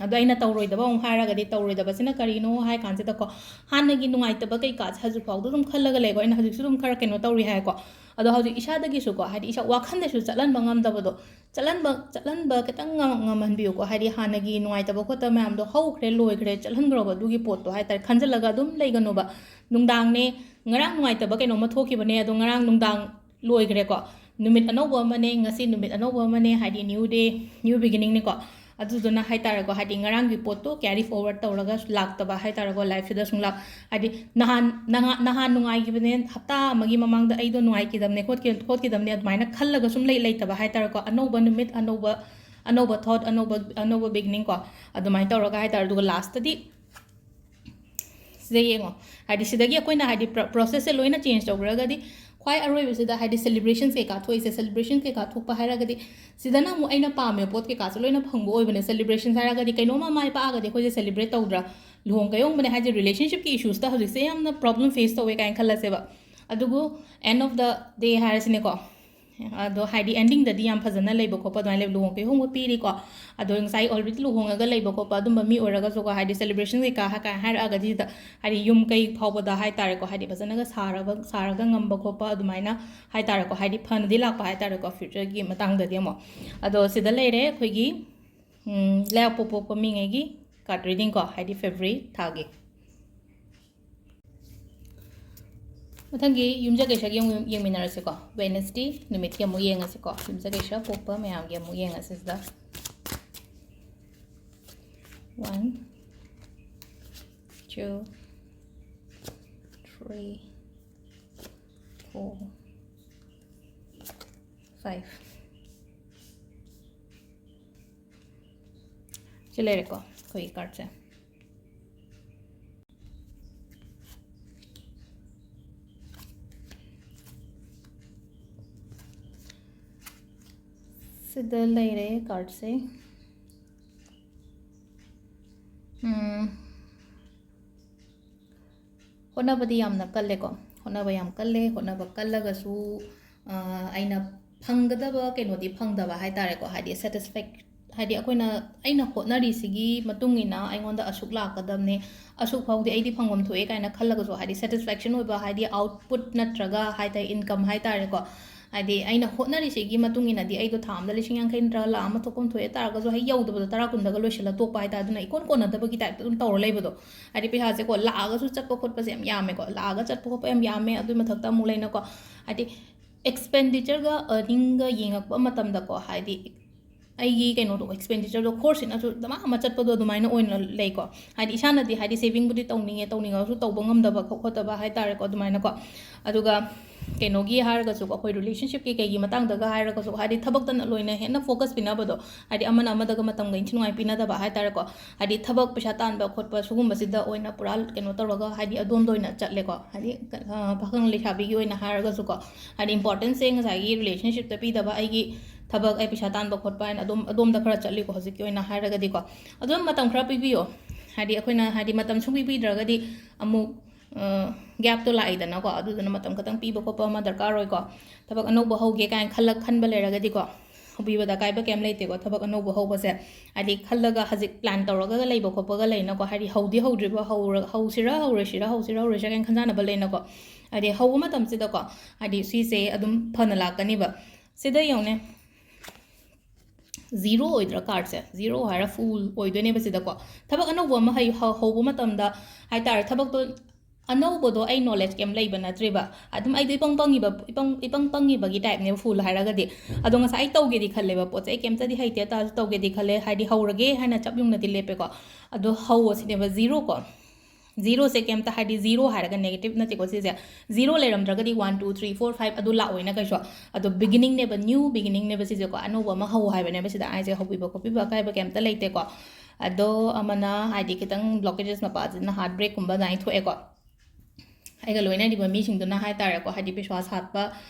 ꯑꯗꯣ ꯑꯩꯅ ꯇꯧꯔꯣꯏꯗꯕ ꯑꯃꯨꯛ ꯍꯥꯏꯔꯒꯗꯤ, ꯇꯧꯔꯣꯏꯗꯕꯁꯤꯅ ꯀꯔꯤꯅꯣ ꯍꯥꯏ ꯀꯥꯟꯁꯤꯗꯀꯣ, ꯍꯥꯟꯅꯒꯤ ꯅꯨꯡꯉꯥꯏꯇꯕ ꯀꯩꯀꯥꯁꯦ ꯍꯧꯖꯤꯛ ꯐꯥꯎꯗ ꯑꯗꯨꯝ ꯈꯜꯂꯒ ꯂꯩꯀꯣ꯫ ꯑꯩꯅ ꯍꯧꯖꯤꯛꯁꯨ ꯑꯗꯨꯝ ꯈꯔ ꯀꯩꯅꯣ ꯇꯧꯔꯤ ꯍꯥꯏꯀꯣ꯫ ꯑꯗꯣ ꯍꯧꯖꯤꯛ ꯏꯁꯥꯗꯒꯤꯁꯨꯀꯣ, ꯍꯥꯏꯗꯤ ꯏꯁꯥ ꯋꯥꯈꯜꯗꯁꯨ ꯆꯠꯍꯟꯕ ꯉꯝꯗꯕꯗꯣ, ꯆꯠꯍꯟꯕ, ꯆꯠꯍꯟꯕ ꯈꯤꯇꯪ ꯉꯝ-, ꯉꯝꯍꯟꯕꯤꯌꯨꯀꯣ꯫ ꯍꯥꯏꯗꯤ ꯍꯥꯟꯅꯒꯤ ꯅꯨꯡꯉꯥꯏꯇꯕ ꯈꯣꯠꯇꯕ ꯃꯌꯥꯝꯗꯣ ꯍꯧꯈ꯭ꯔꯦ, ꯂꯣꯏꯈ꯭ꯔꯦ, ꯆꯠꯍꯟꯈ꯭ꯔꯣꯕ ꯑꯗꯨꯒꯤ ꯄꯣꯠꯇꯣ ꯍꯥꯏꯇꯥꯔꯦ꯫ ꯈꯟꯖꯤꯜꯂꯒ ꯑꯗꯨꯝ ꯂꯩꯒꯅꯣꯕ꯫ ꯅꯨꯡꯗꯥꯡꯅꯦ, ꯉꯔꯥꯡ ꯅꯨꯡꯉꯥꯏꯇꯕ ꯀꯩꯅꯣꯝꯃ ꯊꯣꯛꯈꯤꯕꯅꯦ, ꯑꯗꯣ ꯉꯔꯥꯡ ꯅꯨꯡꯗꯥꯡ ꯂꯣꯏꯈ꯭ꯔꯦꯀꯣ꯫ ꯅꯨꯃꯤꯠ ꯑꯅꯧꯕ ꯑꯃꯅꯦ, ꯉꯁꯤ ꯅꯨꯃꯤꯠ ꯑꯅꯧꯕ ꯑꯃꯅꯦ, ꯍꯥꯏꯗꯤ new day, new beginningꯅꯤꯀꯣ꯫ ꯑꯗꯨꯗꯨꯅ ꯍꯥꯏꯇꯥꯔꯦꯀꯣ, ꯍꯥꯏꯗꯤ ꯉꯔꯥꯡꯒꯤ ꯄꯣꯠꯇꯣ carry forward ꯇꯧꯔꯒ ꯂꯥꯛꯇꯕ ꯍꯥꯏꯇꯥꯔꯦꯀꯣ, ꯂꯥꯏꯐꯁꯤꯗ ꯁꯨꯡꯂꯥꯛ, ꯍꯥꯏꯗꯤ ꯅꯍꯥꯟ, ꯅꯍꯥꯟ, ꯅꯍꯥꯟ ꯅꯨꯡꯉꯥꯏꯈꯤꯕꯅꯦ, ꯍꯞꯇꯥ ꯑꯃꯒꯤ ꯃꯃꯥꯡꯗ ꯑꯩꯗꯣ ꯅꯨꯡꯉꯥꯏꯈꯤꯗꯕꯅꯦ, ꯈꯣꯠꯈꯤ-, ꯈꯣꯠꯈꯤꯗꯕꯅꯦ, ꯑꯗꯨꯃꯥꯏꯅ ꯈꯜꯂꯒ ꯁꯨꯝ ꯂꯩ-, ꯂꯩꯇꯕ ꯍꯥꯏꯇꯥꯔꯦꯀꯣ꯫ ꯑꯅꯧꯕ ꯅꯨꯃꯤꯠ, ꯑꯅꯧꯕ, ꯑꯅꯧꯕ thought, ꯑꯅꯧꯕ, ꯑꯅꯧꯕ beginningꯀꯣ, ꯑꯗꯨꯃꯥꯏꯅ ꯇꯧꯔꯒ ꯍꯥꯏꯇꯥꯔꯦ꯫ ꯑꯗꯨꯒ lastꯇꯗꯤ ꯁꯤꯗ ꯌꯦꯡꯉꯣ, ꯍꯥꯏꯗꯤ ꯁꯤꯗꯒꯤ ꯑꯩꯈꯣꯏꯅ ꯍꯥꯏꯗꯤ ꯄ꯭ꯔ-, processꯁꯦ ꯂꯣꯏꯅ change ꯇꯧꯈ꯭ꯔꯒꯗꯤ ꯈ꯭ꯋꯥꯏ ꯑꯔꯣꯏꯕꯁꯤꯗ ꯍꯥꯏꯗꯤ celebrations ꯀꯩꯀꯥ ꯊꯣꯛꯏꯁꯦ, celebration ꯀꯩꯀꯥ ꯊꯣꯛꯄ ꯍꯥꯏꯔꯒꯗꯤ ꯁꯤꯗꯅ ꯑꯃꯨꯛ ꯑꯩꯅ ꯄꯥꯝꯃꯤꯕ ꯄꯣꯠ ꯀꯩꯀꯥꯁꯨ ꯂꯣꯏꯅ ꯐꯪꯕ ꯑꯣꯏꯕꯅꯦ꯫ Celebrations ꯍꯥꯏꯔꯒꯗꯤ ꯀꯩꯅꯣꯝꯃ ꯃꯥꯏ ꯄꯥꯛꯑꯒꯗꯤ ꯑꯩꯈꯣꯏꯁꯦ celebrate ꯇꯧꯗ꯭ꯔꯥ? ꯂꯨꯍꯣꯡ ꯀꯩꯍꯣꯡꯕꯅꯦ ꯍꯥꯏꯁꯦ relationshipꯀꯤ issuesꯇ ꯍꯧꯖꯤꯛꯁꯦ ꯌꯥꯝꯅ problem face ꯇꯧꯋꯦ ꯀꯥꯏꯅ ꯈꯜꯂꯁꯦꯕ꯫ ꯑꯗꯨꯕꯨ end of the day ꯍꯥꯏꯔꯁꯤꯅꯦꯀꯣ, ꯑꯗꯣ ꯍꯥꯏꯗꯤ endingꯗꯗꯤ ꯌꯥꯝ ꯐꯖꯅ ꯂꯩꯕ ꯈꯣꯠꯄ ꯑꯗꯨꯃꯥꯏꯅ ꯂꯩꯕ, ꯂꯨꯍꯣꯡ ꯀꯩꯍꯣꯡꯕ ꯄꯤꯔꯤꯀꯣ꯫ ꯑꯗꯣ ꯉꯁꯥꯏ already ꯂꯨꯍꯣꯡꯉꯒ ꯂꯩꯕ ꯈꯣꯠꯄ ꯑꯗꯨꯝꯕ ꯃꯤ ꯑꯣꯏꯔꯒꯁꯨꯀꯣ, ꯍꯥꯏꯗꯤ celebration ꯀꯩꯀꯥ ꯍꯥꯏ-, ꯀꯥꯏꯅ ꯍꯥꯏꯔꯛꯑꯒꯗꯤ ꯁꯤꯗ ꯍꯥꯏꯗꯤ ꯌꯨꯝ ꯀꯩ ꯐꯥꯎꯕꯗ ꯍꯥꯏ ꯇꯥꯔꯦꯀꯣ, ꯍꯥꯏꯗꯤ ꯐꯖꯅꯒ ꯁꯥꯔꯕ, ꯁꯥꯔꯒ ꯉꯝꯕ ꯈꯣꯠꯄ ꯑꯗꯨꯃꯥꯏꯅ ꯍꯥꯏ ꯇꯥꯔꯦꯀꯣ, ꯍꯥꯏꯗꯤ ꯐꯅꯗꯤ ꯂꯥꯛꯄ ꯍꯥꯏ ꯇꯥꯔꯦꯀꯣ futureꯒꯤ ꯃꯇꯥꯡꯗꯗꯤ ꯑꯃꯨꯛ꯫ ꯑꯗꯣ ꯁꯤꯗ ꯂꯩꯔꯦ ꯑꯩꯈꯣꯏꯒꯤ, ꯎꯝ, ꯂꯩꯕꯥꯛꯄꯣꯛꯄ ꯄꯣꯛꯄ ꯃꯤꯉꯩꯒꯤ card reading ꯀꯣ, ꯍꯥꯏꯗꯤ February ꯊꯥꯒꯤ꯫ ꯃꯊꯪꯒꯤ ꯌꯨꯝꯁꯀꯩꯁꯒꯤ ꯑꯃꯨꯛ ꯌꯦꯡꯃꯤꯟꯅꯔꯁꯤꯀꯣ, Wednesday ꯅꯨꯃꯤꯠꯀꯤ ꯑꯃꯨꯛ ꯌꯦꯡꯉꯁꯤꯀꯣ, ꯌꯨꯝꯁꯀꯩꯁ ꯄꯣꯛꯄ ꯃꯌꯥꯝꯒꯤ ꯑꯃꯨꯛ ꯌꯦꯡꯉꯁꯤ ꯁꯤꯗ꯫ One, two, three, four, five꯫ ꯁꯤ ꯂꯩꯔꯦꯀꯣ ꯑꯩꯈꯣꯏꯒꯤ cardꯁꯦ꯫ ꯁꯤꯗ ꯂꯩꯔꯦ cardꯁꯦ꯫ ꯎꯝ, ꯍꯣꯠꯅꯕꯗꯤ ꯌꯥꯝꯅ ꯀꯜꯂꯦꯀꯣ, ꯍꯣꯠꯅꯕ ꯌꯥꯝ ꯀꯜꯂꯦ꯫ ꯍꯣꯠꯅꯕ ꯀꯜꯂꯒꯁꯨ, ꯑ, ꯑꯩꯅ ꯐꯪꯒꯗꯕ ꯀꯩꯅꯣꯗꯤ ꯐꯪꯗꯕ ꯍꯥꯏ ꯇꯥꯔꯦꯀꯣ, ꯍꯥꯏꯗꯤ satisfac-, ꯍꯥꯏꯗꯤ ꯑꯩꯈꯣꯏꯅ, ꯑꯩꯅ ꯍꯣꯠꯅꯔꯤꯁꯤꯒꯤ ꯃꯇꯨꯡ ꯏꯟꯅ ꯑꯩꯉꯣꯟꯗ ꯑꯁꯨꯛ ꯂꯥꯛꯀꯗꯕꯅꯦ, ꯑꯁꯨꯛ ꯐꯥꯎꯗꯤ ꯑꯩꯗꯤ ꯐꯪꯐꯝ ꯊꯣꯛꯑꯦ ꯀꯥꯏꯅ ꯈꯜꯂꯒꯁꯨ, ꯍꯥꯏꯗꯤ satisfaction ꯑꯣꯏꯕ, ꯍꯥꯏꯗꯤ output ꯅꯠꯇ꯭ꯔꯒ ꯍꯥꯏ ꯇꯥꯔꯦ, income ꯍꯥꯏ ꯇꯥꯔꯦꯀꯣ, ꯍꯥꯏꯗꯤ ꯑꯩꯅ ꯍꯣꯠꯅꯔꯤꯁꯤꯒꯤ ꯃꯇꯨꯡ ꯏꯟꯅꯗꯤ ꯑꯩꯗꯣ ꯊꯥ ꯑꯃꯗ ꯂꯤꯁꯤꯡ ꯌꯥꯡꯈꯩ ꯅꯠꯇ꯭ꯔꯒ ꯂꯥꯈ ꯑꯃ ꯊꯣꯛꯐꯝ ꯊꯣꯛꯑꯦ ꯇꯥꯔꯒꯁꯨ, ꯍꯦꯛ ꯌꯧꯗꯕꯗꯣ ꯇꯔꯥ ꯀꯨꯟꯗꯒ ꯂꯣꯏꯁꯤꯜꯂ ꯇꯣꯛꯄ ꯍꯥꯏ ꯇꯥꯔꯦ꯫ ꯑꯗꯨꯅ ꯏꯀꯣꯟ ꯀꯣꯟꯅꯗꯕꯒꯤ typeꯇ ꯑꯗꯨꯝ ꯇꯧꯔ ꯂꯩꯕꯗꯣ, ꯍꯥꯏꯗꯤ ꯄꯩꯁꯥꯁꯦꯀꯣ ꯂꯥꯛꯑꯒꯁꯨ ꯆꯠꯄ ꯈꯣꯠꯄꯁꯦ ꯌꯥꯝ ꯌꯥꯝꯃꯦꯀꯣ, ꯂꯥꯛꯑꯒ ꯆꯠꯄ ꯈꯣꯠꯄ ꯌꯥꯝ ꯌꯥꯝꯃꯦ꯫ ꯑꯗꯨꯏ ꯃꯊꯛꯇ ꯑꯃꯨꯛ ꯂꯩꯅꯀꯣ, ꯍꯥꯏꯗꯤ expenditureꯒ earningꯒ ꯌꯦꯡꯉꯛꯄ ꯃꯇꯝꯗꯀꯣ, ꯍꯥꯏꯗꯤ ꯑꯩꯒꯤ ꯀꯩꯅꯣꯗꯣ, expenditureꯗꯣ ꯈꯣꯔꯁꯤꯅꯁꯨ ꯗꯃꯥ ꯑꯃ ꯆꯠꯄꯗꯣ ꯑꯗꯨꯃꯥꯏꯅ ꯑꯣꯏꯅ ꯂꯩꯀꯣ꯫ ꯍꯥꯏꯗꯤ ꯏꯁꯥꯅꯗꯤ ꯍꯥꯏꯗꯤ savingꯕꯨꯗꯤ ꯇꯧꯅꯤꯡꯉꯦ, ꯇꯧꯅꯤꯡꯉꯒꯁꯨ ꯇꯧꯕ ꯉꯝꯗꯕ ꯈꯣ-, ꯈꯣꯠꯇꯕ ꯍꯥꯏ ꯇꯥꯔꯦꯀꯣ, ꯑꯗꯨꯃꯥꯏꯅꯀꯣ꯫ ꯑꯗꯨꯒ ꯀꯩꯅꯣꯒꯤ ꯍꯥꯏꯔꯒꯁꯨ, ꯑꯩꯈꯣꯏ relationship ꯀꯤ ꯀꯩꯒꯤ ꯃꯇꯥꯡꯗꯒ ꯍꯥꯏꯔꯒꯁꯨ, ꯍꯥꯏꯗꯤ ꯊꯕꯛꯇꯅ ꯂꯣꯏꯅ ꯍꯦꯟꯅ focus ꯄꯤꯅꯕꯗꯣ, ꯍꯥꯏꯗꯤ ꯑꯃꯅ ꯑꯃꯗꯒ ꯃꯇꯝꯒ ꯏꯟꯊꯤ ꯅꯨꯡꯉꯥꯏ ꯄꯤꯅꯗꯕ ꯍꯥꯏꯇꯥꯔꯦꯀꯣ꯫ ꯍꯥꯏꯗꯤ ꯊꯕꯛ ꯄꯩꯁꯥ ꯇꯥꯟꯕ ꯈꯣꯠꯄ ꯁꯤꯒꯨꯝꯕꯁꯤꯗ ꯑꯣꯏꯅ ꯄꯨꯔꯥ ꯀꯩꯅꯣ ꯇꯧꯔꯒ, ꯍꯥꯏꯗꯤ ꯑꯗꯣꯝꯗ ꯑꯣꯏꯅ ꯆꯠꯂꯦꯀꯣ꯫ ꯍꯥꯏꯗꯤ, ꯑ, ꯄꯥꯈꯪ ꯂꯩꯁꯥꯕꯤꯒꯤ ꯑꯣꯏꯅ ꯍꯥꯏꯔꯒꯁꯨꯀꯣ, ꯍꯥꯏꯗꯤ importance ꯁꯦ ꯉꯁꯥꯏꯒꯤ relationship ꯇ ꯄꯤꯗꯕ, ꯑꯩꯒꯤ ꯊꯕꯛ, ꯑꯩ ꯄꯩꯁꯥ ꯇꯥꯟꯕ ꯈꯣꯠꯄ ꯍꯥꯏꯅ ꯑꯗꯨꯝ ꯑꯗꯣꯝꯗ ꯈꯔ ꯆꯠꯂꯤꯀꯣ ꯍꯧꯖꯤꯛꯀꯤ ꯑꯣꯏꯅ ꯍꯥꯏꯔꯒꯗꯤꯀꯣ꯫ ꯑꯗꯨꯝ ꯃꯇꯝ ꯈꯔ ꯄꯤꯕꯤꯌꯣ꯫ ꯍꯥꯏꯗꯤ ꯑꯩꯈꯣꯏꯅ, ꯍꯥꯏꯗꯤ ꯃꯇꯝ ꯁꯨꯡꯄꯤ ꯄꯤꯗ꯭ꯔꯒꯗꯤ ꯑꯃꯨꯛ, ꯑ, gap ꯇꯣ ꯂꯥꯛꯏꯗꯅꯀꯣ꯫ ꯑꯗꯨꯗꯨꯅ ꯃꯇꯝ ꯈꯛꯇꯪ ꯄꯤꯕ ꯈꯣꯠꯄ ꯑꯃ ꯗꯔꯀꯥꯔ ꯑꯣꯏꯀꯣ꯫ ꯊꯕꯛ ꯑꯅꯧꯕ ꯍꯧꯒꯦ ꯀꯥꯏꯅ ꯈꯜꯂ, ꯈꯟꯕ ꯂꯩꯔꯒꯗꯤꯀꯣ, ꯍꯧꯕꯤꯕꯗ ꯑꯀꯥꯏꯕ ꯀꯩꯝ ꯂꯩꯇꯦꯀꯣ꯫ ꯊꯕꯛ ꯑꯅꯧꯕ ꯍꯧꯕꯁꯦ, ꯍꯥꯏꯗꯤ ꯈꯜꯂꯒ ꯍꯧꯖꯤꯛ plan ꯇꯧꯔꯒ ꯂꯩꯕ ꯈꯣꯠꯄꯒ ꯂꯩꯅꯀꯣ꯫ ꯍꯥꯏꯗꯤ ꯍꯧꯗꯤ ꯍꯧꯗ꯭ꯔꯤꯕ, ꯍꯧꯔ-, ꯍꯧꯁꯤꯔꯥ ꯍꯧꯔꯣꯏꯁꯤꯔꯥ, ꯍꯧꯁꯤꯔꯥ ꯍꯧꯔꯣꯏꯁꯤꯔꯥ ꯀꯥꯏꯅ ꯈꯟꯖꯥꯟꯅꯕ ꯂꯩꯅꯀꯣ꯫ ꯍꯥꯏꯗꯤ ꯍꯧꯕ ꯃꯇꯝꯁꯤꯗꯀꯣ, ꯍꯥꯏꯗꯤ ꯁꯤꯁꯦ ꯑꯗꯨꯝ ꯐꯅ ꯂꯥꯛꯀꯅꯤꯕ꯫ ꯁꯤꯗ ꯌꯦꯡꯉꯨꯅꯦ, zero ꯑꯣꯏꯗ꯭ꯔꯥ card ꯁꯦ? Zero ꯍꯥꯏꯔ full ꯑꯣꯏꯗꯣꯏꯅꯦꯕ ꯁꯤꯗꯀꯣ꯫ ꯊꯕꯛ ꯑꯅꯧꯕ ꯑꯃ ꯍꯩ-, ꯍ-, ꯍꯧꯕ ꯃꯇꯝꯗ ꯍꯥꯏꯇꯥꯔꯦ, ꯊꯕꯛꯇꯣ ꯑꯅꯧꯕꯗꯣ ꯑꯩ knowledge ꯀꯩꯝ ꯂꯩꯕ ꯅꯠꯇ꯭ꯔꯤꯕ, ꯑꯗꯨꯝ ꯑꯩꯗꯣ ꯏꯄꯪ ꯄꯪꯉꯤꯕ, ꯏꯄꯪ, ꯏꯄꯪ ꯄꯪꯉꯤꯕꯒꯤ type ꯅꯦꯕ full ꯍꯥꯏꯔꯒꯗꯤ꯫ ꯑꯗꯣ ꯉꯁꯥꯏ ꯑꯩ ꯇꯧꯒꯦꯗꯤ ꯈꯜꯂꯦꯕ, ꯄꯣꯠꯁꯦ ꯑꯩ ꯀꯩꯝꯇꯗꯤ ꯍꯩꯇꯦ, ꯇꯥꯔꯁꯨ ꯇꯧꯒꯦꯗꯤ ꯈꯜꯂꯦ, ꯍꯥꯏꯗꯤ ꯍꯧꯔꯒꯦ ꯍꯥꯏꯅ ꯆꯞ ꯌꯨꯡꯅꯗꯤ ꯂꯦꯞꯄꯦꯀꯣ꯫ ꯑꯗꯣ ꯍꯧꯑꯣ ꯁꯤꯅꯦꯕ zero ꯀꯣ꯫ Zero ꯁꯦ ꯀꯩꯝꯇ, ꯍꯥꯏꯗꯤ zero ꯍꯥꯏꯔꯒ negative ꯅꯠꯇꯦꯀꯣ ꯁꯤꯁꯦ꯫ Zero ꯂꯩꯔꯝꯗ꯭ꯔꯒꯗꯤ one, two, three, four, five ꯑꯗꯨ ꯂꯥꯛꯑꯣꯏꯅ ꯀꯩꯁꯨ꯫ ꯑꯗꯣ beginning ꯅꯦꯕ, new beginning ꯅꯦꯕ ꯁꯤꯁꯦꯀꯣ, ꯑꯅꯧꯕ ꯑꯃ ꯍꯧ ꯍꯥꯏꯕꯅꯦꯕ ꯁꯤꯗ꯫ ꯑꯩꯁꯦ ꯍꯧꯕꯤꯕ ꯈꯣꯠꯄꯤꯕ ꯑꯀꯥꯏꯕ ꯀꯩꯝꯇ ꯂꯩꯇꯦꯀꯣ꯫ ꯑꯗꯣ ꯑꯃꯅ ꯍꯥꯏꯗꯤ ꯈꯤꯇꯪ blockages ꯃꯄꯥꯁꯤꯅ heartbreak ꯀꯨꯝꯕ ꯑꯗꯨꯃꯥꯏꯅ ꯊꯣꯛꯑꯦꯀꯣ꯫ ꯑꯩꯒ ꯂꯣꯏꯅꯔꯤꯕ ꯃꯤꯁꯤꯡꯗꯨꯅ ꯍꯥꯏꯇꯥꯔꯦꯀꯣ, ꯍꯥꯏꯗꯤ ꯕꯤꯁ꯭ꯋꯥꯁ ꯍꯥꯠꯄ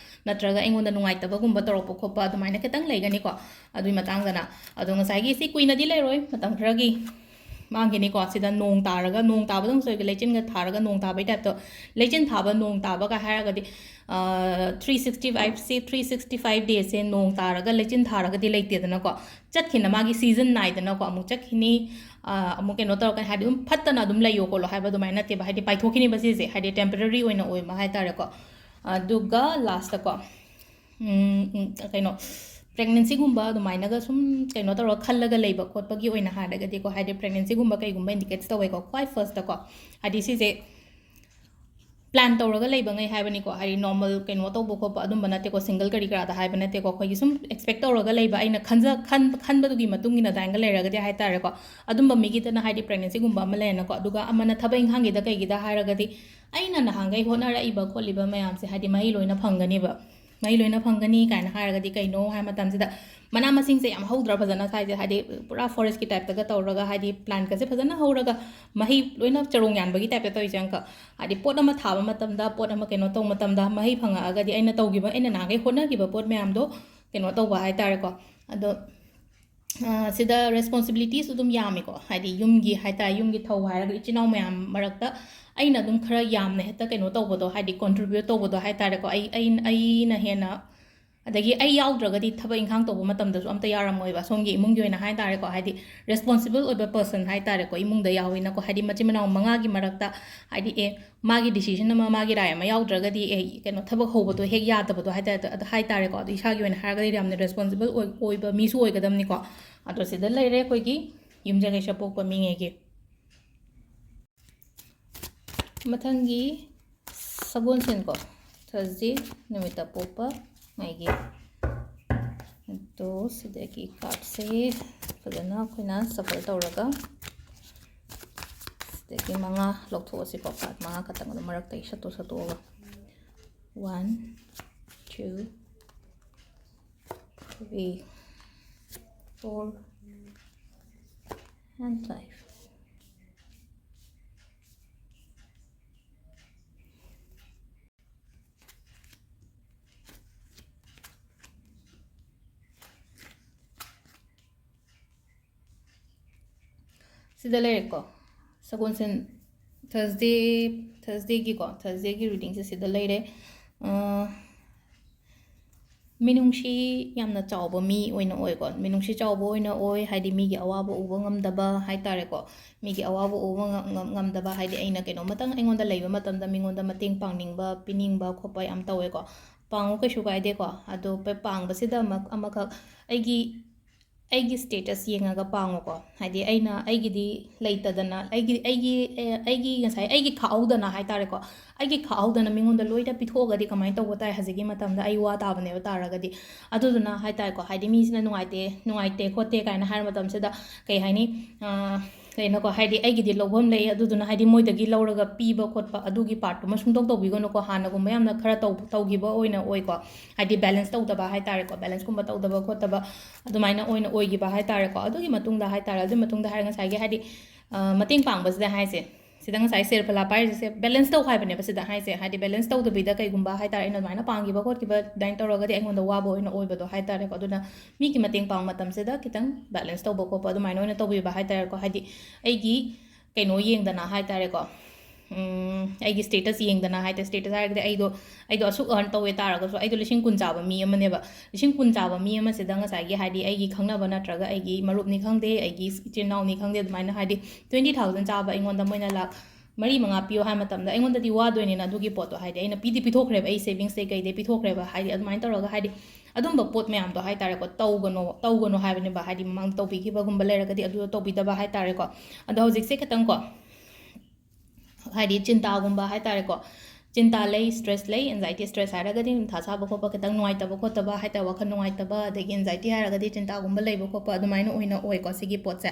ꯅꯠꯇ꯭ꯔꯒ ꯑꯩꯉꯣꯟꯗ ꯅꯨꯡꯉꯥꯏꯇꯕꯒꯨꯝꯕ ꯇꯧꯔꯛꯄ ꯈꯣꯠꯄ ꯑꯗꯨꯃꯥꯏꯅ ꯈꯤꯇꯪ ꯂꯩꯒꯅꯤꯀꯣ꯫ ꯑꯗꯨꯒꯤ ꯃꯇꯥꯡꯗꯅ, ꯑꯗꯣ ꯉꯁꯥꯏꯒꯤ ꯁꯤ ꯀꯨꯏꯅꯗꯤ ꯂꯩꯔꯣꯏ, ꯃꯇꯝ ꯈꯔꯒꯤ ꯃꯥꯡꯒꯤꯅꯤꯀꯣ꯫ ꯁꯤꯗ ꯅꯣꯡ ꯇꯥꯔꯒ, ꯅꯣꯡ ꯇꯥꯕꯗꯧꯅ ꯁꯣꯏꯒ ꯂꯩꯆꯤꯟꯒ ꯊꯥꯔꯒ ꯅꯣꯡ ꯇꯥꯕꯩ type ꯇꯣ, ꯂꯩꯆꯤꯟ ꯊꯥꯕ, ꯅꯣꯡ ꯇꯥꯕꯒ ꯍꯥꯏꯔꯒꯗꯤ, ꯑ, three sixty five ꯁꯤ, three sixty five days ꯁꯦ ꯅꯣꯡ ꯇꯥꯔꯒ ꯂꯩꯆꯤꯟ ꯊꯥꯔꯒꯗꯤ ꯂꯩꯇꯦꯗꯅꯀꯣ꯫ ꯆꯠꯈꯤꯅ ꯃꯥꯒꯤ season ꯅꯥꯏꯗꯅꯀꯣ꯫ ꯑꯃꯨꯛ ꯆꯠꯈꯤꯅꯤ, ꯑ, ꯑꯃꯨꯛ ꯀꯩꯅꯣ ꯇꯧꯔꯛꯀꯅꯤ, ꯍꯥꯏꯗꯤ ꯑꯗꯨꯝ ꯐꯠꯇꯅ ꯑꯗꯨꯝ ꯂꯩꯌꯣ ꯈꯣꯠꯂꯣ ꯍꯥꯏꯕ ꯑꯗꯨꯃꯥꯏꯅ ꯅꯠꯇꯦꯕ, ꯍꯥꯏꯗꯤ ꯄꯥꯏꯊꯣꯛꯈꯤꯅꯤꯕ ꯁꯤꯁꯦ, ꯍꯥꯏꯗꯤ temporary ꯑꯣꯏꯅ ꯑꯣꯏꯕ ꯍꯥꯏꯇꯥꯔꯦꯀꯣ꯫ ꯑꯗꯨꯒ last ꯀꯣ, ꯎꯝ, ꯎꯝ, ꯀꯩꯅꯣ, pregnancy ꯒꯨꯝꯕ ꯑꯗꯨꯃꯥꯏꯅꯒ ꯁꯨꯝ ꯀꯩꯅꯣ ꯇꯧꯔꯒ ꯈꯜꯂꯒ ꯂꯩꯕ ꯈꯣꯠꯄꯒꯤ ꯑꯣꯏꯅ ꯍꯥꯏꯔꯒꯗꯤꯀꯣ, ꯍꯥꯏꯗꯤ pregnancy ꯒꯨꯝꯕ ꯀꯩꯒꯨꯝꯕ indicates ꯇꯧꯋꯦꯀꯣ꯫ ꯈ꯭ꯋꯥꯏ first ꯀꯣ, ꯍꯥꯏꯗꯤ ꯁꯤꯁꯦ plan ꯇꯧꯔꯒ ꯂꯩꯕꯉꯩ ꯍꯥꯏꯕꯅꯤꯀꯣ, ꯍꯥꯏꯗꯤ normal ꯀꯩꯅꯣ ꯇꯧꯕ ꯈꯣꯠꯄ ꯑꯗꯨꯝꯕ ꯅꯠꯇꯦꯀꯣ, single ꯀꯔꯤ ꯀꯔꯥꯗ ꯍꯥꯏꯕ ꯅꯠꯇꯦꯀꯣ, ꯑꯩꯈꯣꯏꯒꯤ ꯁꯨꯝ expect ꯇꯧꯔꯒ ꯂꯩꯕ, ꯑꯩꯅ ꯈꯟꯖ-, ꯈꯟ-, ꯈꯟꯕꯗꯨꯒꯤ ꯃꯇꯨꯡ ꯏꯟꯅ ꯑꯗꯨꯃꯥꯏꯅ ꯂꯩꯔꯒꯗꯤ ꯍꯥꯏ ꯇꯥꯔꯦꯀꯣ, ꯑꯗꯨꯝꯕ ꯃꯤꯒꯤꯗꯅ ꯍꯥꯏꯗꯤ pregnancyꯒꯨꯝꯕ ꯑꯃ ꯂꯩꯔꯦꯅꯀꯣ, ꯑꯗꯨꯒ ꯑꯃꯅ ꯊꯕꯛ ꯏꯪꯈꯥꯡꯒꯤꯗ ꯀꯩꯒꯤꯗ ꯍꯥꯏꯔꯒꯗꯤ ꯑꯩꯅ ꯅꯍꯥꯟꯈꯩ ꯍꯣꯠꯅꯔꯛꯏꯕ ꯈꯣꯠꯂꯤꯕ ꯃꯌꯥꯝꯁꯦ ꯍꯥꯏꯗꯤ ꯃꯍꯩ ꯂꯣꯏꯅ ꯐꯪꯒꯅꯤꯕ, ꯃꯍꯩ ꯂꯣꯏꯅ ꯐꯪꯒꯅꯤ ꯀꯥꯏꯅ ꯍꯥꯏꯔꯒꯗꯤ ꯀꯩꯅꯣ ꯍꯥꯏ ꯃꯇꯝꯁꯤꯗ ꯃꯅꯥ ꯃꯁꯤꯡꯁꯦ ꯌꯥꯝ ꯍꯧꯗ꯭ꯔꯥ ꯐꯖꯅ ꯁ꯭ꯋꯥꯏꯁꯦ, ꯍꯥꯏꯗꯤ ꯄꯨꯔꯥ forestꯀꯤ typeꯇꯒ ꯇꯧꯔꯒ ꯍꯥꯏꯗꯤ plantꯀꯁꯦ ꯐꯖꯅ ꯍꯧꯔꯒ ꯃꯍꯩ ꯂꯣꯏꯅ ꯆꯔꯣꯡ ꯌꯥꯟꯕꯒꯤ typeꯇ ꯇꯧꯔꯤꯁꯦ ꯑꯪꯀ꯫ ꯍꯥꯏꯗꯤ ꯄꯣꯠ ꯑꯃ ꯊꯥꯕ ꯃꯇꯝꯗ, ꯄꯣꯠ ꯑꯃ ꯀꯩꯅꯣ ꯇꯧꯕ ꯃꯇꯝꯗ ꯃꯍꯩ ꯐꯪꯉꯛꯑꯒꯗꯤ ꯑꯩꯅ ꯇꯧꯈꯤꯕ, ꯑꯩꯅ ꯅꯍꯥꯟꯈꯩ ꯍꯣꯠꯅꯈꯤꯕ ꯄꯣꯠ ꯃꯌꯥꯝꯗꯣ ꯀꯩꯅꯣ ꯇꯧꯕ ꯍꯥꯏ ꯇꯥꯔꯦꯀꯣ꯫ ꯑꯗꯣ, ꯑ, ꯁꯤꯗ responsibilityꯁꯨ ꯑꯗꯨꯝ ꯌꯥꯝꯃꯤꯀꯣ, ꯍꯥꯏꯗꯤ ꯌꯨꯝꯒꯤ ꯍꯥꯏ ꯇꯥꯔꯦ, ꯌꯨꯝꯒꯤ ꯊꯧ ꯍꯥꯏꯔꯒ ꯏꯆꯤꯜ ꯏꯅꯥꯎ ꯃꯌꯥꯝ ꯃꯔꯛꯇ ꯑꯩꯅ ꯑꯗꯨꯝ ꯈꯔ ꯌꯥꯝꯅ ꯍꯦꯛꯇ ꯀꯩꯅꯣ ꯇꯧꯕꯗꯣ, ꯍꯥꯏꯗꯤ contribute ꯇꯧꯕꯗꯣ ꯍꯥꯏ ꯇꯥꯔꯦꯀꯣ, ꯑꯩ, ꯑꯩ, ꯑꯩꯅ ꯍꯦꯟꯅ, ꯑꯗꯒꯤ ꯑꯩ ꯌꯥꯎꯗ꯭ꯔꯒꯗꯤ ꯊꯕꯛ ꯏꯪꯈꯥꯡ ꯇꯧꯕ ꯃꯇꯝꯗꯁꯨ ꯑꯝꯇ ꯌꯥꯔꯝꯃꯣꯏꯕ, ꯁꯣꯝꯒꯤ ꯏꯃꯨꯡꯒꯤ ꯑꯣꯏꯅ ꯍꯥꯏ ꯇꯥꯔꯦꯀꯣ, ꯍꯥꯏꯗꯤ responsible ꯑꯣꯏꯕ person ꯍꯥꯏ ꯇꯥꯔꯦꯀꯣ, ꯏꯃꯨꯡꯗ ꯌꯥꯎꯋꯤꯅꯀꯣ, ꯍꯥꯏꯗꯤ ꯃꯆꯤꯟ ꯃꯅꯥꯎ ꯃꯉꯥꯒꯤ ꯃꯔꯛꯇ, ꯍꯥꯏꯗꯤ ꯑꯦ, ꯃꯥꯒꯤ decision ꯑꯃ, ꯃꯥꯒꯤ ꯔꯥꯏ ꯑꯃ ꯌꯥꯎꯗ꯭ꯔꯒꯗꯤ ꯑꯦ, ꯀꯩꯅꯣ, ꯊꯕꯛ ꯍꯧꯕꯗꯣ ꯍꯦꯛ ꯌꯥꯗꯕꯗꯣ ꯍꯥꯏ ꯇꯥꯔꯦ, ꯑꯗꯣ ꯍꯥꯏ ꯇꯥꯔꯦꯀꯣ, ꯑꯗꯣ ꯏꯁꯥꯒꯤ ꯑꯣꯏꯅ ꯍꯥꯏꯔꯒꯗꯤ ꯌꯥꯝꯅ responsible ꯑꯣꯏ-, ꯑꯣꯏꯕ ꯃꯤꯁꯨ ꯑꯣꯏꯒꯗꯕꯅꯤꯀꯣ꯫ ꯑꯗꯣ ꯁꯤꯗ ꯂꯩꯔꯦ ꯑꯩꯈꯣꯏꯒꯤ ꯌꯨꯝꯖꯀꯩꯁ ꯄꯣꯛꯄ ꯃꯤꯉꯩꯒꯤ꯫ ꯃꯊꯪꯒꯤ ꯁꯒꯣꯜꯁꯦꯟꯀꯣ, Thursday ꯅꯨꯃꯤꯠꯇ ꯄꯣꯛꯄ ꯉꯩꯒꯤ꯫ ꯑꯗꯣ ꯁꯤꯗꯒꯤ cardꯁꯦ ꯐꯖꯅ ꯑꯩꯈꯣꯏꯅ shuffle ꯇꯧꯔꯒ ꯁꯤꯗꯒꯤ ꯃꯉꯥ ꯂꯧꯊꯣꯛꯑꯁꯤꯀꯣ, card ꯃꯉꯥ ꯈꯛꯇꯪ ꯑꯗꯨꯝ ꯃꯔꯛꯇꯒꯤ ꯁꯠꯇꯣꯛ ꯁꯠꯇꯣꯛꯑꯒ, one, two, three, four and five꯫ ꯁꯤꯗ ꯂꯩꯔꯦꯀꯣ, ꯁꯒꯣꯜꯁꯦꯟ, Thursday, Thursdayꯒꯤꯀꯣ, Thursdayꯒꯤ readingꯁꯦ ꯁꯤꯗ ꯂꯩꯔꯦ꯫ ꯑ, ꯃꯤꯅꯨꯡꯁꯤ ꯌꯥꯝꯅ ꯆꯥꯎꯕ ꯃꯤ ꯑꯣꯏꯅ ꯑꯣꯏꯀꯣ, ꯃꯤꯅꯨꯡꯁꯤ ꯆꯥꯎꯕ ꯑꯣꯏꯅ ꯑꯣꯏ, ꯍꯥꯏꯗꯤ ꯃꯤꯒꯤ ꯑꯋꯥꯕ ꯎꯕ ꯉꯝꯗꯕ ꯍꯥꯏ ꯇꯥꯔꯦꯀꯣ, ꯃꯤꯒꯤ ꯑꯋꯥꯕ ꯎꯕ ꯉꯝ-, ꯉꯝ-, ꯉꯝꯗꯕ, ꯍꯥꯏꯗꯤ ꯑꯩꯅ ꯀꯩꯅꯣꯝꯃꯇꯪ ꯑꯩꯉꯣꯟꯗ ꯂꯩꯕ ꯃꯇꯝꯗ ꯃꯤꯉꯣꯟꯗ ꯃꯇꯦꯡ ꯄꯥꯡꯅꯤꯡꯕ, ꯄꯤꯅꯤꯡꯕ ꯈꯣꯠꯄ ꯌꯥꯝ ꯇꯧꯋꯦꯀꯣ꯫ ꯄꯥꯡꯉꯨ, ꯀꯩꯁꯨ ꯀꯥꯏꯗꯦꯀꯣ꯫ ꯑꯗꯣ ꯄ-, ꯄꯥꯡꯕꯁꯤꯗ ꯑꯃ-, ꯑꯃꯈꯛ ꯑꯩꯒꯤ ꯑꯩꯒꯤ status ꯌꯦꯡꯉꯒ ꯄꯥꯡꯉꯨꯀꯣ꯫ ꯍꯥꯏꯗꯤ ꯑꯩꯅ ꯑꯩꯒꯤꯗꯤ ꯂꯩꯇꯗꯅ, ꯑꯩꯒꯤ, ꯑꯩꯒꯤ, ꯑꯦ, ꯑꯩꯒꯤ ꯉꯁꯥꯏ ꯑꯩꯒꯤ ꯈꯥꯛꯍꯧꯗꯅ ꯍꯥꯏ ꯇꯥꯔꯦꯀꯣ, ꯑꯩꯒꯤ ꯈꯥꯛꯍꯧꯗꯅ ꯃꯤꯉꯣꯟꯗ ꯂꯣꯏꯅ ꯄꯤꯊꯣꯛꯑꯒꯗꯤ ꯀꯃꯥꯏꯅ ꯇꯧꯕ ꯇꯥꯏ? ꯍꯧꯖꯤꯛꯀꯤ ꯃꯇꯝꯗ ꯑꯩ ꯋꯥ ꯇꯥꯕꯅꯦꯕ ꯇꯥꯔꯒꯗꯤ꯫ ꯑꯗꯨꯗꯨꯅ ꯍꯥꯏ ꯇꯥꯔꯦꯀꯣ, ꯍꯥꯏꯗꯤ ꯃꯤꯁꯤꯅ ꯅꯨꯡꯉꯥꯏꯇꯦ, ꯅꯨꯡꯉꯥꯏꯇꯦ ꯈꯣꯠꯇꯦ ꯀꯥꯏꯅ ꯍꯥꯏꯔ ꯃꯇꯝꯁꯤꯗ, ꯀꯩ ꯍꯥꯏꯅꯤ, ꯑꯥ, ꯀꯩꯅꯣꯀꯣ, ꯍꯥꯏꯗꯤ ꯑꯩꯒꯤꯗꯤ ꯂꯧꯐꯝ ꯂꯩ, ꯑꯗꯨꯗꯨꯅ ꯍꯥꯏꯗꯤ ꯃꯣꯏꯗꯒꯤ ꯂꯧꯔꯒ ꯄꯤꯕ ꯈꯣꯠꯄ ꯑꯗꯨꯒꯤ part ꯇꯨꯃ ꯁꯨꯡꯇꯧ ꯇꯧꯕꯤꯒꯅꯨꯀꯣ꯫ ꯍꯥꯟꯅꯒꯨꯝꯕ ꯌꯥꯝꯅ ꯈꯔ ꯇꯧ-, ꯇꯧꯈꯤꯕ ꯑꯣꯏꯅ ꯑꯣꯏꯀꯣ꯫ ꯍꯥꯏꯗꯤ balance ꯇꯧꯗꯕ ꯍꯥꯏ ꯇꯥꯔꯦꯀꯣ, balance ꯀꯨꯝꯕ ꯇꯧꯗꯕ ꯈꯣꯠꯇꯕ ꯑꯗꯨꯃꯥꯏꯅ ꯑꯣꯏꯅ ꯑꯣꯏꯈꯤꯕ ꯍꯥꯏ ꯇꯥꯔꯦꯀꯣ꯫ ꯑꯗꯨꯒꯤ ꯃꯇꯨꯡꯗ ꯍꯥꯏ ꯇꯥꯔꯦ, ꯑꯗꯨꯒꯤ ꯃꯇꯨꯡꯗ ꯍꯥꯏꯔꯦ ꯉꯁꯥꯏꯒꯤ ꯍꯥꯏꯗꯤ, ꯑ, ꯃꯇꯦꯡ ꯄꯥꯡꯕꯁꯤꯗ ꯍꯥꯏꯁꯦ, ꯁꯤꯗ ꯉꯁꯥꯏ ꯁꯦꯜ ꯐꯂꯥ ꯄꯥꯏꯔꯤꯁꯦ balance ꯇꯧ ꯍꯥꯏꯕꯅꯦꯕ ꯁꯤꯗ ꯍꯥꯏꯁꯦ꯫ ꯍꯥꯏꯗꯤ balance ꯇꯧꯗꯕꯤꯗ ꯀꯩꯒꯨꯝꯕ ꯍꯥꯏ ꯇꯥꯔꯦ, ꯑꯩꯅ ꯑꯗꯨꯃꯥꯏꯅ ꯄꯥꯡꯈꯤꯕ ꯈꯣꯠꯈꯤꯕ ꯑꯗꯨꯃꯥꯏꯅ ꯇꯧꯔꯒꯗꯤ ꯑꯩꯉꯣꯟꯗ ꯋꯥꯕ ꯑꯣꯏꯅ ꯑꯣꯏꯕꯗꯣ ꯍꯥꯏ ꯇꯥꯔꯦꯀꯣ꯫ ꯑꯗꯨꯅ ꯃꯤꯒꯤ ꯃꯇꯦꯡ ꯄꯥꯡꯕ ꯃꯇꯝꯁꯤꯗ ꯈꯤꯇꯪ balance ꯇꯧꯕ ꯈꯣꯠꯄ ꯑꯗꯨꯃꯥꯏꯅ ꯑꯣꯏꯅ ꯇꯧꯕꯤꯕ ꯍꯥꯏ ꯇꯥꯔꯦꯀꯣ꯫ ꯍꯥꯏꯗꯤ ꯑꯩꯒꯤ ꯀꯩꯅꯣ ꯌꯦꯡꯗꯅ ꯍꯥꯏ ꯇꯥꯔꯦꯀꯣ, ꯎꯝ, ꯑꯩꯒꯤ status ꯌꯦꯡꯗꯅ ꯍꯥꯏ ꯇꯥꯔꯦ, status ꯍꯥꯏꯔꯒꯗꯤ ꯑꯩꯗꯣ, ꯑꯩꯗꯣ ꯑꯁꯨꯛ earn ꯇꯧꯋꯦ ꯇꯥꯔꯒꯁꯨ ꯑꯩꯗꯣ ꯂꯤꯁꯤꯡ ꯀꯨꯟ ꯆꯥꯕ ꯃꯤ ꯑꯃꯅꯦꯕ꯫ ꯂꯤꯁꯤꯡ ꯀꯨꯟ ꯆꯥꯕ ꯃꯤ ꯑꯃꯁꯤꯗ ꯉꯁꯥꯏꯒꯤ ꯍꯥꯏꯗꯤ ꯑꯩꯒꯤ ꯈꯪꯅꯕ ꯅꯠꯇ꯭ꯔꯒ ꯑꯩꯒꯤ ꯃꯔꯨꯞꯅꯤ ꯈꯪꯗꯦ, ꯑꯩꯒꯤ ꯏꯆꯤꯟ ꯏꯅꯥꯎꯅꯤ ꯈꯪꯗꯦ, ꯑꯗꯨꯃꯥꯏꯅ ꯍꯥꯏꯗꯤ twenty thousand ꯆꯥꯕ ꯑꯩꯉꯣꯟꯗ ꯃꯣꯏꯅ ꯂꯥꯛ ꯃꯔꯤ ꯃꯉꯥ ꯄꯤꯌꯣ ꯍꯥꯏ ꯃꯇꯝꯗ ꯑꯩꯉꯣꯟꯗꯗꯤ ꯋꯥꯗꯣꯏꯅꯤꯅ ꯑꯗꯨꯒꯤ ꯄꯣꯠꯇꯣ꯫ ꯍꯥꯏꯗꯤ ꯑꯩꯅ ꯄꯤꯗꯤ ꯄꯤꯊꯣꯛꯈ꯭ꯔꯦꯕ, ꯑꯩ savings ꯇꯩ ꯀꯩꯗꯩ ꯄꯤꯊꯣꯛꯈ꯭ꯔꯦꯕ꯫ ꯍꯥꯏꯗꯤ ꯑꯗꯨꯃꯥꯏꯅ ꯇꯧꯔꯒ ꯍꯥꯏꯗꯤ ꯑꯗꯨꯝꯕ ꯄꯣꯠ ꯃꯌꯥꯝꯗꯣ ꯍꯥꯏ ꯇꯥꯔꯦꯀꯣ, ꯇꯧꯒꯅꯣ, ꯇꯧꯒꯅꯣ ꯍꯥꯏꯕꯅꯦꯕ꯫ ꯍꯥꯏꯗꯤ ꯃꯃꯥꯡꯗ ꯇꯧꯕꯤꯈꯤꯕꯒꯨꯝꯕ ꯂꯩꯔꯒꯗꯤ ꯑꯗꯨꯗꯣ ꯇꯧꯕꯤꯗꯕ ꯍꯥꯏ ꯇꯥꯔꯦꯀꯣ꯫ ꯑꯗꯣ ꯍꯧꯖꯤꯛꯁꯦ ꯈꯤꯇꯪꯀꯣ, ꯍꯥꯏꯗꯤ ꯆꯤꯟꯇꯥꯒꯨꯝꯕ ꯍꯥꯏ ꯇꯥꯔꯦꯀꯣ, ꯆꯤꯟꯇꯥ ꯂꯩ, stress ꯂꯩ꯫ Anxiety, stress ꯍꯥꯏꯔꯒꯗꯤ ꯃꯊꯥ ꯁꯥꯕ ꯈꯣꯠꯄ, ꯈꯤꯇꯪ ꯅꯨꯡꯉꯥꯏꯇꯕ ꯈꯣꯠꯇꯕ ꯍꯥꯏ ꯇꯥꯔꯦ, ꯋꯥꯈꯜ ꯅꯨꯡꯉꯥꯏꯇꯕ, ꯑꯗꯒꯤ anxiety ꯍꯥꯏꯔꯒꯗꯤ ꯆꯤꯟꯇꯥꯒꯨꯝꯕ ꯂꯩꯕ ꯈꯣꯠꯄ ꯑꯗꯨꯃꯥꯏꯅ ꯑꯣꯏꯅ ꯑꯣꯏꯀꯣ ꯁꯤꯒꯤ ꯄꯣꯠꯁꯦ꯫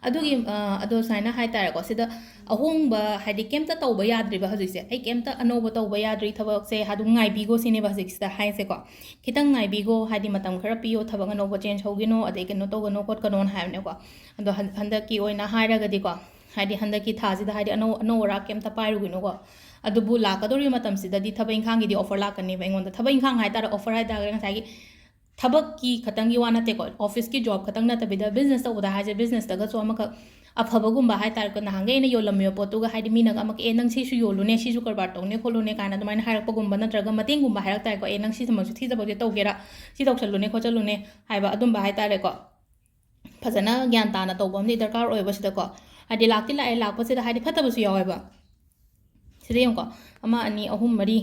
ꯑꯗꯨꯒꯤ, ꯑ, ꯑꯗꯣ ꯁꯨꯃꯥꯏꯅ ꯍꯥꯏ ꯇꯥꯔꯦꯀꯣ, ꯁꯤꯗ ꯑꯍꯣꯡꯕ ꯍꯥꯏꯗꯤ ꯀꯩꯝꯇ ꯇꯧꯕ ꯌꯥꯗ꯭ꯔꯤꯕ ꯍꯧꯖꯤꯛꯁꯦ, ꯑꯩ ꯀꯩꯝꯇ ꯑꯅꯧꯕ ꯇꯧꯕ ꯌꯥꯗ꯭ꯔꯤ, ꯊꯕꯛꯁꯦ ꯑꯗꯨꯝ ꯉꯥꯏꯕꯤꯈꯣ ꯁꯤꯅꯦꯕ ꯍꯧꯖꯤꯛꯁꯤꯗ ꯍꯥꯏꯁꯦꯀꯣ꯫ ꯈꯤꯇꯪ ꯉꯥꯏꯕꯤꯈꯣ, ꯍꯥꯏꯗꯤ ꯃꯇꯝ ꯈꯔ ꯄꯤꯌꯣ, ꯊꯕꯛ ꯑꯅꯧꯕ change ꯍꯧꯒꯤꯅꯣ, ꯑꯗꯩ ꯀꯩꯅꯣ ꯇꯧꯒꯅꯣ ꯈꯣꯠꯀꯅꯣꯅ ꯍꯥꯏꯕꯅꯦꯀꯣ꯫ ꯑꯗꯣ ꯍꯟ-, ꯍꯟꯗꯛꯀꯤ ꯑꯣꯏꯅ ꯍꯥꯏꯔꯒꯗꯤꯀꯣ, ꯍꯥꯏꯗꯤ ꯍꯟꯗꯛꯀꯤ ꯊꯥꯁꯤꯗ ꯍꯥꯏꯗꯤ ꯑꯅꯧ-, ꯑꯅꯧ ꯑꯔꯥꯛ ꯀꯩꯝꯇ ꯄꯥꯏꯔꯨꯒꯤꯅꯨꯀꯣ꯫ ꯑꯗꯨꯕꯨ ꯂꯥꯛꯀꯗꯧꯔꯤꯕ ꯃꯇꯝꯁꯤꯗꯗꯤ ꯊꯕꯛ ꯏꯪꯈꯥꯡꯒꯤꯗꯤ offer ꯂꯥꯛꯀꯅꯦꯕ ꯑꯩꯉꯣꯟꯗ꯫ ꯊꯕꯛ ꯏꯪꯈꯥꯡ ꯍꯥꯏ ꯇꯥꯔꯦ, offer ꯍꯥꯏ ꯇꯥꯔꯒꯗꯤ ꯉꯁꯥꯏꯒꯤ ꯊꯕꯛꯀꯤ ꯈꯛꯇꯪꯒꯤ ꯋꯥ ꯅꯠꯇꯦꯀꯣ, office ꯀꯤ job ꯈꯛꯇꯪ ꯅꯠꯇꯕꯤꯗ business ꯇꯧꯕꯗ ꯍꯥꯏꯁꯦ, business ꯇꯒꯁꯨ ꯑꯃꯈꯛ ꯑꯐꯕꯒꯨꯝꯕ ꯍꯥꯏ ꯇꯥꯔꯦꯀꯣ, ꯅꯍꯥꯟꯒꯩ ꯑꯩꯅ ꯌꯣꯜꯂꯝꯃꯤꯕ ꯄꯣꯠꯇꯨꯒ ꯍꯥꯏꯗꯤ ꯃꯤꯅꯒ ꯑꯃꯨꯛ "ꯑꯦ, ꯅꯪ ꯁꯤꯁꯨ ꯌꯣꯜꯂꯨꯅꯦ, ꯁꯤꯁꯨ ꯀꯔꯕꯥꯔ ꯇꯧꯅꯦ ꯈꯣꯠꯂꯨꯅꯦ" ꯀꯥꯏꯅ ꯑꯗꯨꯃꯥꯏꯅ ꯍꯥꯏꯔꯛꯄꯒꯨꯝꯕ ꯅꯠꯇ꯭ꯔꯒ ꯃꯇꯦꯡꯒꯨꯝꯕ ꯍꯥꯏꯔꯛ ꯇꯥꯔꯦꯀꯣ, "ꯑꯦ, ꯅꯪ ꯁꯤ ꯊꯕꯛꯁꯦ, ꯁꯤ ꯊꯕꯛꯁꯦ ꯇꯧꯒꯦꯔꯥ, ꯁꯤ ꯇꯧꯁꯜꯂꯨꯅꯦ ꯈꯣꯠꯆꯜꯂꯨꯅꯦ" ꯍꯥꯏꯕ ꯑꯗꯨꯝꯕ ꯍꯥꯏ ꯇꯥꯔꯦꯀꯣ꯫ ꯐꯖꯅ ꯒ꯭ꯌꯥꯟ ꯇꯥꯅ ꯇꯧꯕ ꯑꯃꯗꯤ ꯗꯔꯀꯥꯔ ꯑꯣꯏꯌꯦꯕ ꯁꯤꯗꯀꯣ꯫ ꯍꯥꯏꯗꯤ ꯂꯥꯛꯇꯤ ꯂꯥꯛꯑꯦ, ꯂꯥꯛꯄꯁꯤꯗ ꯍꯥꯏꯗꯤ ꯐꯠꯇꯕꯁꯨ ꯌꯥꯎꯋꯦꯕ꯫ ꯁꯤꯗ ꯌꯦꯡꯉꯨꯀꯣ, ꯑꯃ, ꯑꯅꯤ, ꯑꯍꯨꯝ, ꯃꯔꯤ,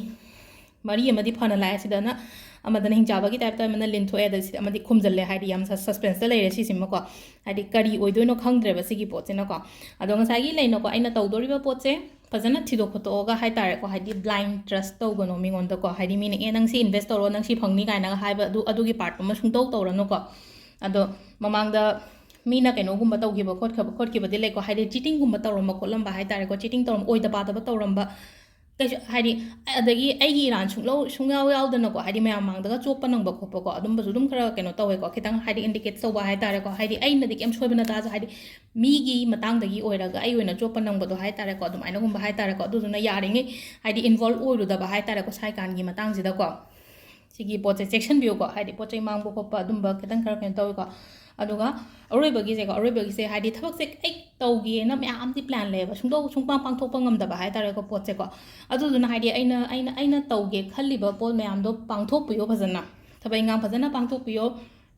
ꯃꯔꯤ ꯑꯃꯗꯤ ꯐꯅ ꯂꯥꯛꯑꯦ꯫ ꯁꯤꯗꯅ ꯑꯃꯗꯅ ꯍꯤꯡꯆꯥꯕꯒꯤ type ꯇ ꯑꯃꯅ ꯂꯤꯟ ꯊꯣꯛꯑꯦ, ꯑꯗ ꯁꯤꯗ ꯑꯃꯗꯤ ꯈꯨꯝꯖꯤꯜꯂꯦ, ꯍꯥꯏꯗꯤ ꯌꯥꯝ ꯁ-, suspense ꯇ ꯂꯩꯔꯦ ꯁꯤꯁꯤꯃꯀꯣ꯫ ꯍꯥꯏꯗꯤ ꯀꯔꯤ ꯑꯣꯏꯗꯣꯏꯅꯣ ꯈꯪꯗ꯭ꯔꯦꯕ ꯁꯤꯒꯤ ꯄꯣꯠꯁꯤꯅꯀꯣ꯫ ꯑꯗꯣ ꯉꯁꯥꯏꯒꯤ ꯂꯩꯅꯀꯣ, ꯑꯩꯅ ꯇꯧꯗꯣꯔꯤꯕ ꯄꯣꯠꯁꯦ ꯐꯖꯅ ꯊꯤꯗꯣꯛ ꯈꯣꯠꯇꯣꯛꯑꯒ ꯍꯥꯏ ꯇꯥꯔꯦꯀꯣ, ꯍꯥꯏꯗꯤ blind trust ꯇꯧꯒꯅꯣ ꯃꯤꯉꯣꯟꯗꯀꯣ, ꯍꯥꯏꯗꯤ ꯃꯤꯅ "ꯑꯦ, ꯅꯪ ꯁꯤ invest ꯇꯧꯔꯣ, ꯅꯪ ꯁꯤ ꯐꯪꯅꯤ" ꯀꯥꯏꯅꯒ ꯍꯥꯏꯕ ꯑꯗꯨ, ꯑꯗꯨꯒꯤ part ꯇꯨꯃ ꯁꯨꯡꯇꯧ ꯇꯧꯔꯅꯨꯀꯣ꯫ ꯑꯗꯣ ꯃꯃꯥꯡꯗ ꯃꯤꯅ ꯀꯩꯅꯣꯒꯨꯝꯕ ꯇꯧꯈꯤꯕ ꯈꯣꯠꯈꯤꯕ, ꯈꯣꯠꯈꯤꯕꯗꯤ ꯂꯩꯀꯣ, ꯍꯥꯏꯗꯤ cheating ꯒꯨꯝꯕ ꯇꯧꯔꯝꯕ ꯈꯣꯠꯂꯝꯕ ꯍꯥꯏ ꯇꯥꯔꯦꯀꯣ, cheating ꯇꯧꯔꯝꯕ, ꯑꯣꯏꯗ ꯄꯥꯗꯕ ꯇꯧꯔꯝꯕ, ꯀꯩꯁꯨ ꯍꯥꯏꯗꯤ, ꯑꯗꯒꯤ ꯑꯩꯒꯤ ꯏꯔꯥꯟ ꯁꯨꯡꯂꯧ-, ꯁꯨꯡꯌꯥꯎ ꯌꯥꯎꯗꯅꯀꯣ, ꯍꯥꯏꯗꯤ ꯃꯌꯥꯝ ꯃꯥꯡꯗꯒ ꯆꯣꯞꯄ ꯅꯪꯕ ꯈꯣꯠꯄꯀꯣ, ꯑꯗꯨꯝꯕꯁꯨ ꯑꯗꯨꯝ ꯈꯔ ꯀꯩꯅꯣ ꯇꯧꯋꯦꯀꯣ, ꯈꯤꯇꯪ ꯍꯥꯏꯗꯤ indicate ꯇꯧꯕ ꯍꯥꯏ ꯇꯥꯔꯦꯀꯣ, ꯍꯥꯏꯗꯤ ꯑꯩꯅꯗꯤ ꯀꯩꯝ ꯁꯣꯏꯕ ꯅꯠꯇꯥꯁꯨ, ꯍꯥꯏꯗꯤ ꯃꯤꯒꯤ ꯃꯇꯥꯡꯗꯒꯤ ꯑꯣꯏꯔꯒ ꯑꯩ ꯑꯣꯏꯅ ꯆꯣꯞꯄ ꯅꯪꯕꯗꯣ ꯍꯥꯏ ꯇꯥꯔꯦꯀꯣ, ꯑꯗꯨꯃꯥꯏꯅꯒꯨꯝꯕ ꯍꯥꯏ ꯇꯥꯔꯦꯀꯣ, ꯑꯗꯨꯗꯨꯅ ꯌꯥꯔꯤꯉꯩ ꯍꯥꯏꯗꯤ involve ꯑꯣꯏꯔꯨꯗꯕ ꯍꯥꯏ ꯇꯥꯔꯦꯀꯣ, ꯁꯥꯏꯀꯥꯟꯒꯤ ꯃꯇꯥꯡꯁꯤꯗꯀꯣ꯫ ꯁꯤꯒꯤ ꯄꯣꯠꯁꯦ ꯆꯦꯛꯁꯤꯟꯕꯤꯌꯨꯀꯣ, ꯍꯥꯏꯗꯤ ꯄꯣꯠ ꯆꯩ ꯃꯥꯡꯕ ꯈꯣꯠꯄ ꯑꯗꯨꯝꯕ ꯈꯤꯇꯪ ꯈꯔ ꯀꯩꯅꯣ ꯇꯧꯋꯤꯀꯣ꯫ ꯑꯗꯨꯒ ꯑꯔꯣꯏꯕꯒꯤꯁꯦꯀꯣ, ꯑꯔꯣꯏꯕꯒꯤꯁꯦ ꯍꯥꯏꯗꯤ ꯊꯕꯛꯁꯦ ꯑꯩ ꯇꯧꯒꯦꯅ ꯃꯌꯥꯝꯗꯤ plan ꯂꯩꯌꯦꯕ, ꯁꯨꯡꯇꯧ ꯁꯨꯡꯄꯥꯡ ꯄꯥꯡꯊꯣꯛꯄ ꯉꯝꯗꯕ ꯍꯥꯏ ꯇꯥꯔꯦꯀꯣ ꯄꯣꯠꯁꯦꯀꯣ꯫ ꯑꯗꯨꯗꯨꯅ ꯍꯥꯏꯗꯤ ꯑꯩꯅ, ꯑꯩꯅ, ꯑꯩꯅ ꯇꯧꯒꯦ ꯈꯜꯂꯤꯕ ꯄꯣꯠ ꯃꯌꯥꯝꯗꯣ ꯄꯥꯡꯊꯣꯛꯄꯤꯌꯣ ꯐꯖꯅ, ꯊꯕꯛ ꯏꯟꯈꯥꯡ ꯐꯖꯅ ꯄꯥꯡꯊꯣꯛꯄꯤꯌꯣ,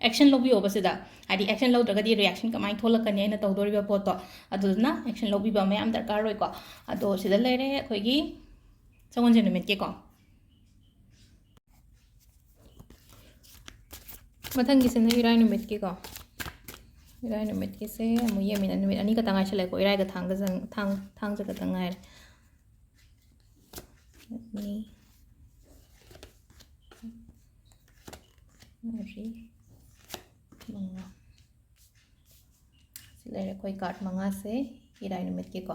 action ꯂꯧꯕꯤꯌꯣꯕ ꯁꯤꯗ꯫ ꯍꯥꯏꯗꯤ action ꯂꯧꯗ꯭ꯔꯒꯗꯤ reaction ꯀꯃꯥꯏꯅ ꯊꯣꯛꯂꯛꯀꯅꯤ ꯑꯩꯅ ꯇꯧꯗꯣꯔꯤꯕ ꯄꯣꯠꯇꯣ? ꯑꯗꯨꯗꯨꯅ action ꯂꯧꯕꯤꯕ ꯑꯃ ꯌꯥꯝ ꯗꯔꯀꯥꯔ ꯑꯣꯏꯀꯣ꯫ ꯑꯗꯣ ꯁꯤꯗ ꯂꯩꯔꯦ ꯑꯩꯈꯣꯏꯒꯤ ꯁꯒꯣꯜꯁꯦꯟ ꯅꯨꯃꯤꯠꯀꯤꯀꯣ꯫ ꯃꯊꯪꯒꯤꯁꯤꯅ ꯏꯔꯥꯏ ꯅꯨꯃꯤꯠꯀꯤꯀꯣ꯫ ꯏꯔꯥꯏ ꯅꯨꯃꯤꯠꯀꯤꯁꯦ ꯑꯃꯨꯛ ꯌꯦꯡꯃꯤꯟꯅ, ꯅꯨꯃꯤꯠ ꯑꯅꯤ ꯈꯛꯇ ꯉꯥꯏꯁꯜꯂꯛꯑꯦꯀꯣ, ꯏꯔꯥꯏꯒ ꯊꯥꯡꯒ ꯆꯪ-, ꯊꯥꯡ-, ꯊꯥꯡꯖ ꯈꯛꯇ ꯉꯥꯏꯔꯦ꯫ ꯑꯅꯤ, ꯃꯔꯤ, ꯃꯉꯥ꯫ ꯁꯤ ꯂꯩꯔꯦ ꯑꯩꯈꯣꯏ card ꯃꯉꯥꯁꯦ ꯏꯔꯥꯏ ꯅꯨꯃꯤꯠꯀꯤꯀꯣ꯫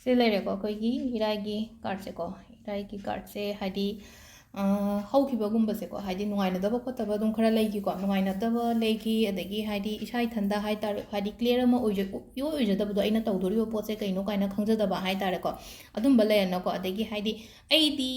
ꯁꯤ ꯂꯩꯔꯦꯀꯣ ꯑꯩꯈꯣꯏꯒꯤ ꯏꯔꯥꯏꯒꯤ card ꯁꯦꯀꯣ꯫ ꯏꯔꯥꯏꯒꯤ card ꯁꯦ ꯍꯥꯏꯗꯤ, ꯑ, ꯍꯧꯈꯤꯕꯒꯨꯝꯕꯁꯦꯀꯣ, ꯍꯥꯏꯗꯤ ꯅꯨꯡꯉꯥꯏꯅꯗꯕ ꯈꯣꯠꯇꯕ ꯑꯗꯨꯝ ꯈꯔ ꯂꯩꯈꯤꯀꯣ, ꯅꯨꯡꯉꯥꯏꯅꯗꯕ ꯂꯩꯈꯤ, ꯑꯗꯒꯤ ꯍꯥꯏꯗꯤ ꯏꯁꯥ ꯏꯊꯟꯗ ꯍꯥꯏ ꯇꯥꯔꯦ, ꯍꯥꯏꯗꯤ clear ꯑꯃ ꯑꯣꯏꯖ-, ꯏꯑꯣꯏ ꯑꯣꯏꯖꯗꯕꯗꯣ, ꯑꯩꯅ ꯇꯧꯗꯣꯔꯤꯕ ꯄꯣꯠꯁꯦ ꯀꯩꯅꯣ ꯀꯥꯏꯅ ꯈꯪꯖꯗꯕ ꯍꯥꯏ ꯇꯥꯔꯦꯀꯣ, ꯑꯗꯨꯝꯕ ꯂꯩꯔꯅꯀꯣ꯫ ꯑꯗꯒꯤ ꯍꯥꯏꯗꯤ ꯑꯩꯗꯤ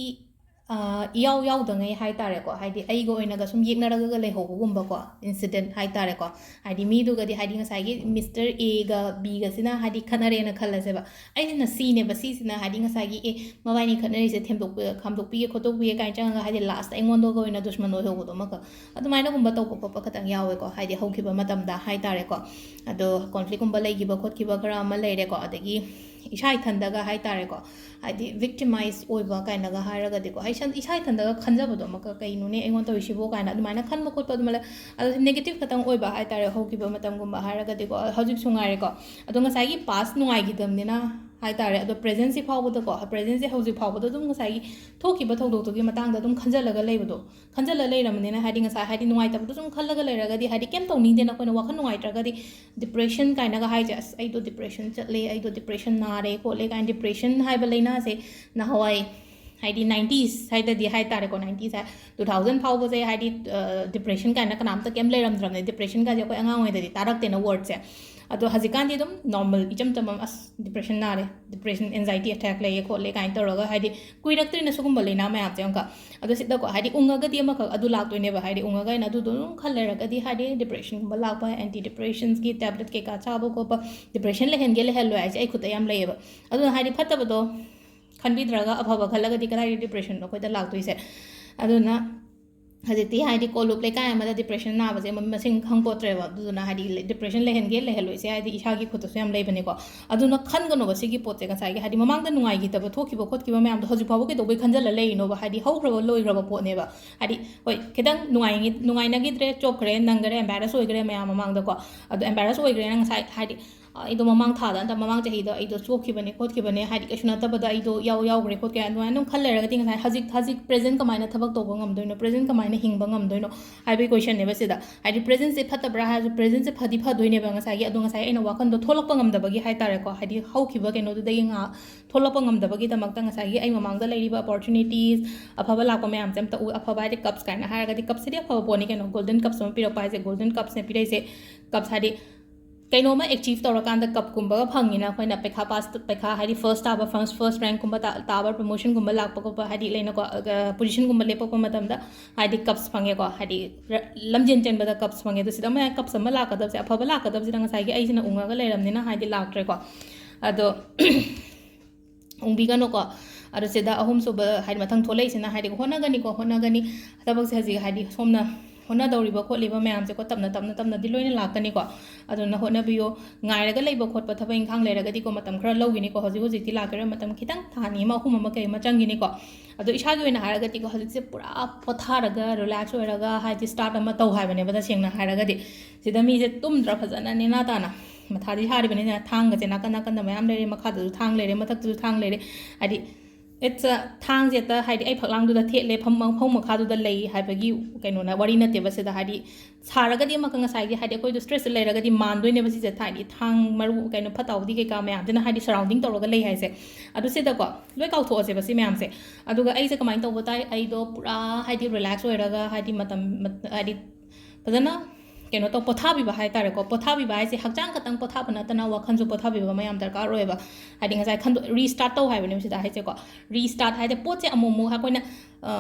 ꯏꯌꯥꯎ ꯌꯥꯎꯗꯉꯩ ꯍꯥꯏ ꯇꯥꯔꯦꯀꯣ, ꯍꯥꯏꯗꯤ ꯑꯩꯒ ꯑꯣꯏꯅꯒ ꯁꯨꯝ ꯌꯦꯛꯅꯔꯒ ꯂꯩꯍꯧꯕꯒꯨꯝꯕꯀꯣ, ꯏꯟꯁꯤꯗꯦꯟ ꯍꯥꯏ ꯇꯥꯔꯦꯀꯣ꯫ ꯍꯥꯏꯗꯤ ꯃꯤꯗꯨꯒꯗꯤ, ꯍꯥꯏꯗꯤ ꯉꯁꯥꯏꯒꯤ ꯃꯤꯁꯇꯔ ꯑꯦꯒ ꯕꯤꯒꯁꯤꯅ ꯍꯥꯏꯗꯤ ꯈꯠꯅꯔꯦꯅ ꯈꯜꯂꯁꯦꯕ, ꯑꯩꯁꯤꯅ ꯁꯤꯅꯦꯕ, ꯁꯤꯁꯤꯅ ꯍꯥꯏꯗꯤ ꯉꯁꯥꯏꯒꯤ ꯑꯦ ꯃꯕꯥꯅꯤ ꯈꯠꯅꯔꯤꯁꯦ ꯊꯦꯝꯗꯣꯛꯄ, ꯈꯥꯝꯗꯣꯛꯄꯤꯒꯦ ꯈꯣꯠꯇꯣꯛꯄꯤꯒꯦ ꯀꯥꯏꯅ ꯆꯪꯉꯒ ꯍꯥꯏꯗꯤ ꯂꯥꯁꯇ ꯑꯩꯉꯣꯟꯗꯒ ꯑꯣꯏꯅ ꯗꯨꯁꯃꯟ ꯑꯣꯏꯍꯧꯕꯗꯣ ꯑꯃꯈꯛ, ꯑꯗꯨꯃꯥꯏꯅꯒꯨꯝꯕ ꯇꯧꯕ ꯈꯣꯠꯄ ꯈꯇꯪ ꯌꯥꯎꯋꯦꯀꯣ, ꯍꯥꯏꯗꯤ ꯍꯧꯈꯤꯕ ꯃꯇꯝꯗ ꯍꯥꯏ ꯇꯥꯔꯦꯀꯣ꯫ ꯑꯗꯣ ꯀꯣꯟꯐ꯭ꯂꯤꯛꯀꯨꯝꯕ ꯂꯩꯈꯤꯕ ꯈꯣꯠꯈꯤꯕ ꯈꯔ ꯑꯃ ꯂꯩꯔꯦꯀꯣ, ꯑꯗꯒꯤ ꯏꯁꯥ ꯏꯊꯟꯗꯒ ꯍꯥꯏ ꯇꯥꯔꯦꯀꯣ, ꯍꯥꯏꯗꯤ ꯚꯤꯛꯇꯤꯃꯥꯏꯁ ꯑꯣꯏꯕ ꯀꯥꯏꯅꯒ ꯍꯥꯏꯔꯒꯗꯤꯀꯣ, ꯑꯩ ꯁꯟ-, ꯏꯁꯥ ꯏꯊꯟꯗꯒ ꯈꯟꯖꯕꯗꯣ ꯑꯃꯛꯀ, "ꯀꯩꯅꯣꯅꯦ ꯑꯩꯉꯣꯟꯗ ꯇꯧꯔꯤꯁꯤꯕꯣ?" ꯀꯥꯏꯅ ꯑꯗꯨꯃꯥꯏꯅ ꯈꯟꯕ ꯈꯣꯠꯄ ꯑꯗꯨꯃꯥꯏꯅ, ꯑꯗꯣ ꯅꯦꯒꯦꯇꯤꯚ ꯈꯛꯇꯪ ꯑꯣꯏꯕ ꯍꯥꯏ ꯇꯥꯔꯦ ꯍꯧꯈꯤꯕ ꯃꯇꯝꯒꯨꯝꯕ ꯍꯥꯏꯔꯒꯗꯤꯀꯣ, ꯍꯧꯖꯤꯛꯁꯨ ꯉꯥꯏꯔꯦꯀꯣ꯫ ꯑꯗꯣ ꯉꯁꯥꯏꯒꯤ ꯄꯥꯁ ꯅꯨꯡꯉꯥꯏꯈꯤꯗꯕꯅꯤꯅ ꯍꯥꯏ ꯇꯥꯔꯦ, ꯑꯗꯣ ꯄ꯭ꯔꯦꯖꯦꯟꯁꯤ ꯐꯥꯎꯕꯗꯀꯣ, ꯄ꯭ꯔꯦꯖꯦꯟꯁꯤ ꯍꯧꯖꯤꯛ ꯐꯥꯎꯕꯗ ꯑꯗꯨꯝ ꯉꯁꯥꯏꯒꯤ ꯊꯣꯛꯈꯤꯕ ꯊꯧꯗꯣꯛꯇꯨꯒꯤ ꯃꯇꯥꯡꯗ ꯑꯗꯨꯝ ꯈꯟꯖꯜꯂꯒ ꯂꯩꯕꯗꯣ, ꯈꯟꯖꯜꯂ ꯂꯩꯔꯕꯅꯤꯅ, ꯍꯥꯏꯗꯤ ꯉꯁꯥꯏ, ꯍꯥꯏꯗꯤ ꯅꯨꯡꯉꯥꯏꯇꯕꯗꯣ ꯁꯨꯝ ꯈꯜꯂꯒ ꯂꯩꯔꯒꯗꯤ, ꯍꯥꯏꯗꯤ ꯀꯩꯝ ꯇꯧꯅꯤꯡꯗꯦꯅ ꯑꯩꯈꯣꯏꯅ ꯋꯥꯈꯜ ꯅꯨꯡꯉꯥꯏꯇ꯭ꯔꯒꯗꯤ, ꯗꯤꯄ꯭ꯔꯦꯁꯟ ꯀꯥꯏꯅꯒ ꯍꯥꯏꯁꯦ, "ꯑꯁ, ꯑꯩꯗꯣ ꯗꯤꯄ꯭ꯔꯦꯁꯟ ꯆꯠꯂꯦ, ꯑꯩꯗꯣ ꯗꯤꯄ꯭ꯔꯦꯁꯟ ꯅꯥꯔꯦ ꯈꯣꯠꯂꯦ" ꯀꯥꯏꯅ, ꯗꯤꯄ꯭ꯔꯦꯁꯟ ꯍꯥꯏꯕ ꯂꯥꯏꯅꯥꯁꯦ ꯅꯍꯥꯟꯋꯥꯏ, ꯍꯥꯏꯗꯤ ꯅꯥꯏꯟꯇꯤꯁ ꯍꯥꯏꯗꯗꯤ ꯍꯥꯏ ꯇꯥꯔꯦꯀꯣ, ꯅꯥꯏꯟꯇꯤꯁ ꯍꯥꯏ, ꯇꯨ ꯊꯥꯎꯖꯟ ꯐꯥꯎꯕꯁꯦ, ꯍꯥꯏꯗꯤ, ꯑ, ꯗꯤꯄ꯭ꯔꯦꯁꯟ ꯀꯥꯏꯅ ꯀꯅꯥꯝꯇ ꯀꯩꯝ ꯂꯩꯔꯝꯗ꯭ꯔꯕꯅꯦ꯫ ꯗꯤꯄ꯭ꯔꯦꯁꯟꯒꯁꯦ ꯑꯩꯈꯣꯏ ꯑꯉꯥꯡ ꯑꯣꯏꯔꯤꯉꯩꯗꯗꯤ ꯇꯥꯔꯛꯇꯦꯅ ꯋꯥꯔꯗꯁꯦ꯫ ꯑꯗꯣ ꯍꯧꯖꯤꯛꯀꯥꯟꯗꯤ ꯑꯗꯨꯝ ꯅꯣꯔꯃꯦꯜ, ꯏꯆꯝ ꯆꯝꯕ, "ꯑꯁ, ꯗꯤꯄ꯭ꯔꯦꯁꯟ ꯅꯥꯔꯦ, ꯗꯤꯄ꯭ꯔꯦꯁꯟ, ꯑꯦꯟꯖꯥꯏꯇꯤ ꯑꯦꯇꯦꯛ ꯂꯩꯌꯦ ꯈꯣꯠꯂꯦ" ꯀꯥꯏꯅ ꯇꯧꯔꯒ, ꯍꯥꯏꯗꯤ ꯀꯨꯏꯔꯛꯇ꯭ꯔꯤꯅ ꯁꯤꯒꯨꯝꯕ ꯂꯥꯏꯅꯥ ꯃꯌꯥꯝꯁꯦ ꯑꯃꯨꯛꯀ꯫ ꯑꯗꯣ ꯁꯤꯗꯀꯣ, ꯍꯥꯏꯗꯤ ꯎꯪꯉꯒꯗꯤ ꯑꯃꯈꯛ ꯑꯗꯨ ꯂꯥꯛꯇꯣꯏꯅꯦꯕ, ꯍꯥꯏꯗꯤ ꯎꯪꯉꯒ ꯑꯩꯅ ꯑꯗꯨꯗꯣ ꯑꯗꯨꯝ ꯈꯜ ꯂꯩꯔꯒꯗꯤ, ꯍꯥꯏꯗꯤ ꯗꯤꯄ꯭ꯔꯦꯁꯟꯒꯨꯝꯕ ꯂꯥꯛꯄ, ꯑꯦꯟꯇꯤ ꯗꯤꯄ꯭ꯔꯦꯁꯟꯁꯀꯤ ꯇꯦꯕ꯭ꯂꯦꯠ ꯀꯩꯀꯥ ꯆꯥꯕ ꯈꯣꯠꯄ, ꯗꯤꯄ꯭ꯔꯦꯁꯟ ꯂꯩꯍꯟꯒꯦ ꯂꯩꯍꯜꯂꯣꯏ ꯍꯥꯏꯁꯦ ꯑꯩ ꯈꯨꯠꯇ ꯌꯥꯝ ꯂꯩꯌꯦꯕ꯫ ꯑꯗꯨꯅ ꯍꯥꯏꯗꯤ ꯐꯠꯇꯕꯗꯣ ꯈꯟꯕꯤꯗ꯭ꯔꯒ ꯑꯐꯕ ꯈꯜꯂꯒꯗꯤ ꯀꯗꯥꯏꯗꯒꯤ ꯗꯤꯄ꯭ꯔꯦꯁꯟꯅꯣ ꯑꯩꯈꯣꯏꯗ ꯂꯥꯛꯇꯣꯏꯁꯦ? ꯑꯗꯨꯅ ꯍꯧꯖꯤꯛꯇꯤ ꯍꯥꯏꯗꯤ ꯀꯣꯂꯨꯞ ꯂꯩꯀꯥꯏ ꯑꯃꯗ ꯗꯤꯄ꯭ꯔꯦꯁꯟ ꯅꯥꯕꯁꯦ ꯃ-, ꯃꯁꯤꯡ ꯈꯪ ꯄꯣꯠꯇ꯭ꯔꯦꯕ꯫ ꯑꯗꯨꯗꯨꯅ ꯍꯥꯏꯗꯤ ꯂꯦ-, ꯗꯤꯄ꯭ꯔꯦꯁꯟ ꯂꯩꯍꯟꯒꯦ ꯂꯩꯍꯜꯂꯣꯏꯁꯦ ꯍꯥꯏꯗꯤ ꯏꯁꯥꯒꯤ ꯈꯨꯠꯇꯁꯨ ꯌꯥꯝ ꯂꯩꯕꯅꯤꯀꯣ꯫ ꯑꯗꯨꯅ ꯈꯟꯒꯅꯣꯕ ꯁꯤꯒꯤ ꯄꯣꯠꯁꯦ, ꯉꯁꯥꯏꯒꯤ ꯍꯥꯏꯗꯤ ꯃꯃꯥꯡꯗ ꯅꯨꯡꯉꯥꯏꯈꯤꯗꯕ ꯊꯣꯛꯈꯤꯕ ꯈꯣꯠꯈꯤꯕ ꯃꯌꯥꯝꯗꯣ ꯍꯧꯖꯤꯛ ꯐꯥꯎꯕ ꯀꯩꯗꯧꯕꯩ ꯈꯟꯖꯜꯂ ꯂꯩꯔꯤꯅꯣꯕ? ꯍꯥꯏꯗꯤ ꯍꯧꯈ꯭ꯔꯕ ꯂꯣꯏꯈ꯭ꯔꯕ ꯄꯣꯠꯅꯦꯕ꯫ ꯍꯥꯏꯗꯤ ꯍꯣꯏ, ꯈꯤꯇꯪ ꯅꯨꯡꯉꯥꯏꯉꯤ-, ꯅꯨꯡꯉꯥꯏꯅꯈꯤꯗ꯭ꯔꯦ, ꯆꯣꯛꯈ꯭ꯔꯦ, ꯅꯪꯈ꯭ꯔꯦ, ꯑꯦꯝꯕꯦꯔꯦꯁ ꯑꯣꯏꯈ꯭ꯔꯦ ꯃꯌꯥꯝ ꯃꯃꯥꯡꯗꯀꯣ꯫ ꯑꯗꯣ ꯑꯦꯝꯕꯦꯔꯦꯁ ꯑꯣꯏꯈ꯭ꯔꯦꯅ ꯉꯁꯥꯏ ꯍꯥꯏꯗꯤ ꯑ, ꯑꯩꯗꯣ ꯃꯃꯥꯡ ꯊꯥꯗ ꯅꯠꯇ꯭ꯔ ꯃꯃꯥꯡ ꯆꯍꯤꯗ ꯑꯩꯗꯣ ꯆꯣꯛꯈꯤꯕꯅꯦ ꯈꯣꯠꯈꯤꯕꯅꯦ, ꯍꯥꯏꯗꯤ ꯀꯩꯁꯨ ꯅꯠꯇꯕꯗ ꯑꯩꯗꯣ ꯌꯥꯎ-, ꯌꯥꯎꯈ꯭ꯔꯦ ꯈꯣꯠꯈ꯭ꯔꯦ ꯑꯗꯨꯃꯥꯏꯅ ꯑꯗꯨꯝ ꯈꯜ ꯂꯩꯔꯒꯗꯤ ꯉꯁꯥꯏ ꯍꯧꯖꯤꯛ, ꯍꯧꯖꯤꯛ ꯄ꯭ꯔꯦꯖꯦꯟ ꯀꯃꯥꯏꯅ ꯊꯕꯛ ꯇꯧꯕ ꯉꯝꯗꯣꯏꯅꯣ, ꯄ꯭ꯔꯦꯖꯦꯟ ꯀꯃꯥꯏꯅ ꯍꯤꯡꯕ ꯉꯝꯗꯣꯏꯅꯣ ꯍꯥꯏꯕꯒꯤ ꯀꯣꯏꯁꯟꯅꯦꯕ ꯁꯤꯗ꯫ ꯍꯥꯏꯗꯤ ꯄ꯭ꯔꯦꯖꯦꯟꯁꯦ ꯐꯠꯇꯕ꯭ꯔꯥ ꯍꯥꯏꯔꯁꯨ ꯄ꯭ꯔꯦꯖꯦꯟꯁꯦ ꯐꯗꯤ ꯐꯗꯣꯏꯅꯦꯕ ꯉꯁꯥꯏꯒꯤ, ꯑꯗꯣ ꯉꯁꯥꯏ ꯑꯩꯅ ꯋꯥꯈꯜꯗꯣ ꯊꯣꯛꯂꯛꯄ ꯉꯝꯗꯕꯒꯤ ꯍꯥꯏ ꯇꯥꯔꯦꯀꯣ, ꯍꯥꯏꯗꯤ ꯍꯧꯈꯤꯕ ꯀꯩꯅꯣꯗꯨꯗꯒꯤ ꯉꯥ-, ꯊꯣꯛꯂꯛꯄ ꯉꯝꯗꯕꯒꯤꯗꯃꯛꯇ ꯉꯁꯥꯏꯒꯤ ꯑꯩ ꯃꯃꯥꯡꯗ ꯂꯩꯔꯤꯕ ꯑꯣꯄꯣꯔꯆꯨꯅꯤꯇꯤꯁ, ꯑꯐꯕ ꯂꯥꯛꯄ ꯃꯌꯥꯝꯁꯦ ꯑꯝꯇ ꯎ-, ꯑꯐꯕ ꯍꯥꯏꯗꯤ ꯀꯞꯁ ꯀꯥꯏꯅ ꯍꯥꯏꯔꯒꯗꯤ ꯀꯞꯁꯤꯗꯤ ꯑꯐꯕ ꯄꯣꯠꯅꯤ ꯀꯩꯅꯣ, ꯒꯣꯜꯗꯟ ꯀꯞꯁ ꯑꯃ ꯄꯤꯔꯛꯄ ꯍꯥꯏꯁꯦ, ꯒꯣꯜꯗꯟ ꯀꯞꯁꯅ ꯄꯤꯔꯛꯏꯁꯦ꯫ ꯀꯞꯁ ꯍꯥꯏꯗꯤ ꯀꯩꯅꯣꯝꯃ ꯑꯦꯆꯤꯞ ꯇꯧꯔꯀꯥꯟꯗ ꯀꯞꯀꯨꯝꯕꯒ ꯐꯪꯉꯤꯅ ꯑꯩꯈꯣꯏꯅ ꯄꯩꯈꯥ ꯄꯥꯁ, ꯄꯩꯈꯥ ꯍꯥꯏꯗꯤ ꯐꯥꯔꯁ ꯇꯥꯕ, ꯐꯥꯔꯁ, ꯐꯥꯔꯁ ꯔꯦꯡꯛꯀꯨꯝꯕ ꯇꯥ-, ꯇꯥꯕ, ꯄ꯭ꯔꯃꯣꯁꯟꯒꯨꯝꯕ ꯂꯥꯛꯄ ꯈꯣꯠꯄ ꯍꯥꯏꯗꯤ ꯂꯩꯅꯀꯣ, ꯄꯣꯖꯤꯁꯟꯒꯨꯝꯕ ꯂꯦꯞꯄꯛꯄ ꯃꯇꯝꯗ ꯍꯥꯏꯗꯤ ꯀꯞꯁ ꯐꯪꯉꯦꯀꯣ, ꯍꯥꯏꯗꯤ ꯔ-, ꯂꯝꯖꯦꯟ ꯆꯦꯟꯕꯗ ꯀꯞꯁ ꯐꯪꯉꯦ꯫ ꯑꯗꯨ ꯁꯤꯗ ꯃꯌꯥꯝ ꯀꯞꯁ ꯑꯃ ꯂꯥꯛꯀꯗꯕꯁꯦ, ꯑꯐꯕ ꯂꯥꯛꯀꯗꯕꯁꯤꯗ ꯉꯁꯥꯏꯒꯤ ꯑꯩꯁꯤꯅ ꯎꯪꯉꯒ ꯂꯩꯔꯕꯅꯤꯅ ꯍꯥꯏꯗꯤ ꯂꯥꯛꯇ꯭ꯔꯦꯀꯣ꯫ ꯑꯗꯣ ꯎꯪꯕꯤꯒꯅꯨꯀꯣ꯫ ꯑꯗꯣ ꯁꯤꯗ ꯑꯍꯨꯝꯁꯨꯕ ꯍꯥꯏꯗꯤ ꯃꯊꯪ ꯊꯣꯛꯂꯛꯏꯁꯤꯅ ꯍꯥꯏꯗꯤ ꯍꯣꯠꯅꯒꯅꯤꯀꯣ, ꯍꯣꯠꯅꯒꯅꯤ꯫ ꯊꯕꯛꯁꯦ ꯍꯧꯖꯤꯛ ꯍꯥꯏꯗꯤ ꯁꯣꯝꯅ ꯍꯣꯠꯅꯗꯧꯔꯤꯕ ꯈꯣꯠꯂꯤꯕ ꯃꯌꯥꯝꯁꯦꯀꯣ ꯇꯞꯅ ꯇꯞꯅ ꯇꯞꯅꯗꯤ ꯂꯣꯏꯅ ꯂꯥꯛꯀꯅꯤꯀꯣ꯫ ꯑꯗꯨꯅ ꯍꯣꯠꯅꯕꯤꯌꯣ꯫ ꯉꯥꯏꯔꯒ ꯂꯩꯕ ꯈꯣꯠꯄ ꯊꯕꯛ ꯏꯪꯈꯥꯡ ꯂꯩꯔꯒꯗꯤꯀꯣ ꯃꯇꯝ ꯈꯔ ꯂꯧꯒꯤꯅꯤꯀꯣ꯫ ꯍꯧꯖꯤꯛ ꯍꯧꯖꯤꯛꯇꯤ ꯂꯥꯛꯈꯤꯔꯣꯏ, ꯃꯇꯝ ꯈꯤꯇꯪ ꯊꯥ ꯑꯅꯤ ꯑꯃ ꯑꯍꯨꯝ ꯑꯃ ꯀꯩ ꯑꯃ ꯆꯪꯒꯤꯅꯤꯀꯣ꯫ ꯑꯗꯣ ꯏꯁꯥꯒꯤ ꯑꯣꯏꯅ ꯍꯥꯏꯔꯒꯗꯤꯀꯣ ꯍꯧꯖꯤꯛꯁꯦ ꯄꯨꯔꯥ ꯄꯣꯊꯥꯔꯒ ꯔꯤꯂꯦꯛꯁ ꯑꯣꯏꯔꯒ ꯍꯥꯏꯗꯤ ꯁ꯭ꯇꯥꯔꯠ ꯑꯃ ꯇꯧ ꯍꯥꯏꯕꯅꯦꯕ ꯇꯁꯦꯡꯅ ꯍꯥꯏꯔꯒꯗꯤ꯫ ꯁꯤꯗ ꯃꯤꯁꯦ ꯇꯨꯝꯗ꯭ꯔꯥ ꯐꯖꯅ ꯅꯦꯅꯥ ꯇꯥꯅ꯫ ꯃꯊꯥꯗꯤ ꯁꯥꯔꯤꯕꯅꯤꯅ ꯊꯥꯡꯒꯁꯦ ꯅꯥꯀꯟ ꯅꯥꯀꯟꯗ ꯃꯌꯥꯝ ꯂꯩꯔꯦ, ꯃꯈꯥꯗꯁꯨ ꯊꯥꯡ ꯂꯩꯔꯦ, ꯃꯊꯛꯇꯁꯨ ꯊꯥꯡ ꯂꯩꯔꯦ꯫ ꯍꯥꯏꯗꯤ it's a, ꯊꯥꯡꯁꯦ ꯍꯦꯛꯇ ꯍꯥꯏꯗꯤ ꯑꯩ ꯐꯛꯂꯥꯡꯗꯨꯗ ꯊꯦꯠꯂꯦ, ꯐꯝ-, ꯐꯃꯨꯡ ꯃꯈꯥꯗꯨꯗ ꯂꯩ ꯍꯥꯏꯕꯒꯤ ꯀꯩꯅꯣꯅ ꯋꯥꯔꯤ ꯅꯠꯇꯦꯕ ꯁꯤꯗ꯫ ꯍꯥꯏꯗꯤ ꯁꯥꯔꯒꯗꯤ ꯑꯃꯨꯛꯀ ꯉꯁꯥꯏꯒꯤ ꯍꯥꯏꯗꯤ ꯑꯩꯈꯣꯏꯗꯣ ꯁ꯭ꯇ꯭ꯔꯦꯁꯇ ꯂꯩꯔꯒꯗꯤ ꯃꯥꯟꯗꯣꯏꯅꯦꯕ ꯁꯤꯁꯦ꯫ ꯍꯥꯏꯗꯤ ꯊꯥꯡ ꯃꯔꯨ ꯀꯩꯅꯣ ꯐꯠꯇ ꯍꯥꯎꯗꯤ ꯀꯩꯀꯥ ꯃꯌꯥꯝꯁꯤꯅ ꯍꯥꯏꯗꯤ ꯁꯔꯥꯎꯟꯗꯤꯡ ꯇꯧꯔꯒ ꯂꯩ ꯍꯥꯏꯁꯦ꯫ ꯑꯗꯨ ꯁꯤꯗꯀꯣ ꯂꯣꯏ ꯀꯥꯎꯊꯣꯛꯑꯁꯦꯕ ꯁꯤ ꯃꯌꯥꯝꯁꯦ꯫ ꯑꯗꯨꯒ ꯑꯩꯁꯦ ꯀꯃꯥꯏꯅ ꯇꯧꯕ ꯇꯥꯏ, ꯑꯩꯗꯣ ꯄꯨꯔꯥ ꯍꯥꯏꯗꯤ ꯔꯤꯂꯦꯛꯁ ꯑꯣꯏꯔꯒ ꯍꯥꯏꯗꯤ ꯃꯇꯝ, ꯃꯠ-, ꯍꯥꯏꯗꯤ ꯐꯖꯅ ꯀꯩꯅꯣ ꯇꯧ, ꯄꯣꯊꯥꯕꯤꯕ ꯍꯥꯏ ꯇꯥꯔꯦꯀꯣ꯫ ꯄꯣꯊꯥꯕꯤꯕ ꯍꯥꯏꯁꯦ ꯍꯛꯆꯥꯡ ꯈꯛꯇꯪ ꯄꯣꯊꯥꯕ ꯅꯠꯇꯅ ꯋꯥꯈꯜꯁꯨ ꯄꯣꯊꯥꯕꯤꯕ ꯑꯃ ꯌꯥꯝ ꯗꯔꯀꯥꯔ ꯑꯣꯏꯌꯦꯕ꯫ ꯍꯥꯏꯗꯤ ꯉꯁꯥꯏ ꯈꯟꯗꯣꯛ-, ꯔꯤꯁ꯭ꯇꯥꯔꯠ ꯇꯧ ꯍꯥꯏꯕꯅꯦꯕ ꯁꯤꯗ ꯍꯥꯏꯁꯦꯀꯣ꯫ ꯔꯤꯁ꯭ꯇꯥꯔꯠ ꯍꯥꯏꯗꯤ ꯄꯣꯠꯁꯦ ꯑꯃꯨꯛ ꯑꯃꯨꯛ ꯑꯩꯈꯣꯏꯅ, ꯑ,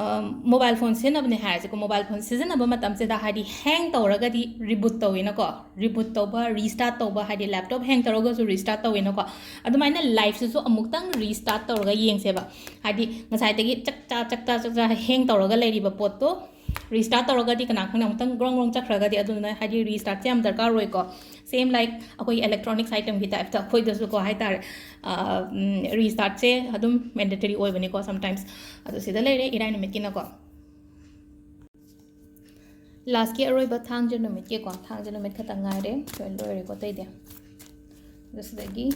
ꯃꯣꯕꯥꯏꯜ ꯐꯣꯟ ꯁꯤꯖꯤꯟꯅꯕꯅꯦ ꯍꯥꯏꯔꯁꯦꯀꯣ, ꯃꯣꯕꯥꯏꯜ ꯐꯣꯟ ꯁꯤꯖꯤꯟꯅꯕ ꯃꯇꯝꯁꯤꯗ ꯍꯥꯏꯗꯤ ꯍꯦꯡ ꯇꯧꯔꯒꯗꯤ ꯔꯤꯕꯨꯠ ꯇꯧꯋꯤꯅꯀꯣ, ꯔꯤꯕꯨꯠ ꯇꯧꯕ, ꯔꯤꯁ꯭ꯇꯥꯔꯠ ꯇꯧꯕ, ꯍꯥꯏꯗꯤ ꯂꯦꯞꯇꯣꯞ ꯍꯦꯡ ꯇꯧꯔꯒꯁꯨ ꯔꯤꯁ꯭ꯇꯥꯔꯠ ꯇꯧꯋꯤꯅꯀꯣ꯫ ꯑꯗꯨꯃꯥꯏꯅ ꯂꯥꯏꯐꯁꯤꯁꯨ ꯑꯃꯨꯛꯇꯪ ꯔꯤꯁ꯭ꯇꯥꯔꯠ ꯇꯧꯔꯒ ꯌꯦꯡꯁꯦꯕ꯫ ꯍꯥꯏꯗꯤ ꯉꯁꯥꯏꯗꯒꯤ ꯆꯛ ꯆꯥ, ꯆꯛ ꯆꯥ, ꯆꯛ ꯆꯥ ꯍꯦꯡ ꯇꯧꯔꯒ ꯂꯩꯔꯤꯕ ꯄꯣꯠꯇꯣ ꯔꯤꯁ꯭ꯇꯥꯔꯠ ꯇꯧꯔꯒꯗꯤ ꯀꯅꯥ ꯈꯪꯅꯤ ꯑꯃꯨꯛꯇꯪ ꯒ꯭ꯔꯣꯡ ꯒ꯭ꯔꯣꯡ ꯆꯠꯈ꯭ꯔꯒꯗꯤ꯫ ꯑꯗꯨꯅ ꯍꯥꯏꯗꯤ ꯔꯤꯁ꯭ꯇꯥꯔꯠꯁꯦ ꯌꯥꯝ ꯗꯔꯀꯥꯔ ꯑꯣꯏꯀꯣ꯫ Same like ꯑꯩꯈꯣꯏꯒꯤ electronics itemꯒꯤ typeꯇ ꯑꯩꯈꯣꯏꯗꯁꯨꯀꯣ ꯍꯥꯏ ꯇꯥꯔꯦ, ꯑ, ꯎꯝ, ꯔꯤꯁ꯭ꯇꯥꯔꯠꯁꯦ ꯑꯗꯨꯝ ꯃꯦꯟꯗꯦꯇꯔꯤ ꯑꯣꯏꯕꯅꯤꯀꯣ sometimes꯫ ꯑꯗꯣ ꯁꯤꯗ ꯂꯩꯔꯦ ꯏꯔꯥꯏ ꯅꯨꯃꯤꯠꯀꯤꯅꯀꯣ꯫ ꯂꯥꯁꯀꯤ ꯑꯔꯣꯏꯕ ꯊꯥꯡꯖ ꯅꯨꯃꯤꯠꯀꯤꯀꯣ, ꯊꯥꯡꯖ ꯅꯨꯃꯤꯠ ꯈꯛꯇꯪ ꯉꯥꯏꯔꯦ, ꯂꯣꯏ ꯂꯣꯏꯔꯦꯀꯣ ꯑꯇꯩꯗꯤ꯫ ꯑꯗꯣ ꯁꯤꯗꯒꯤ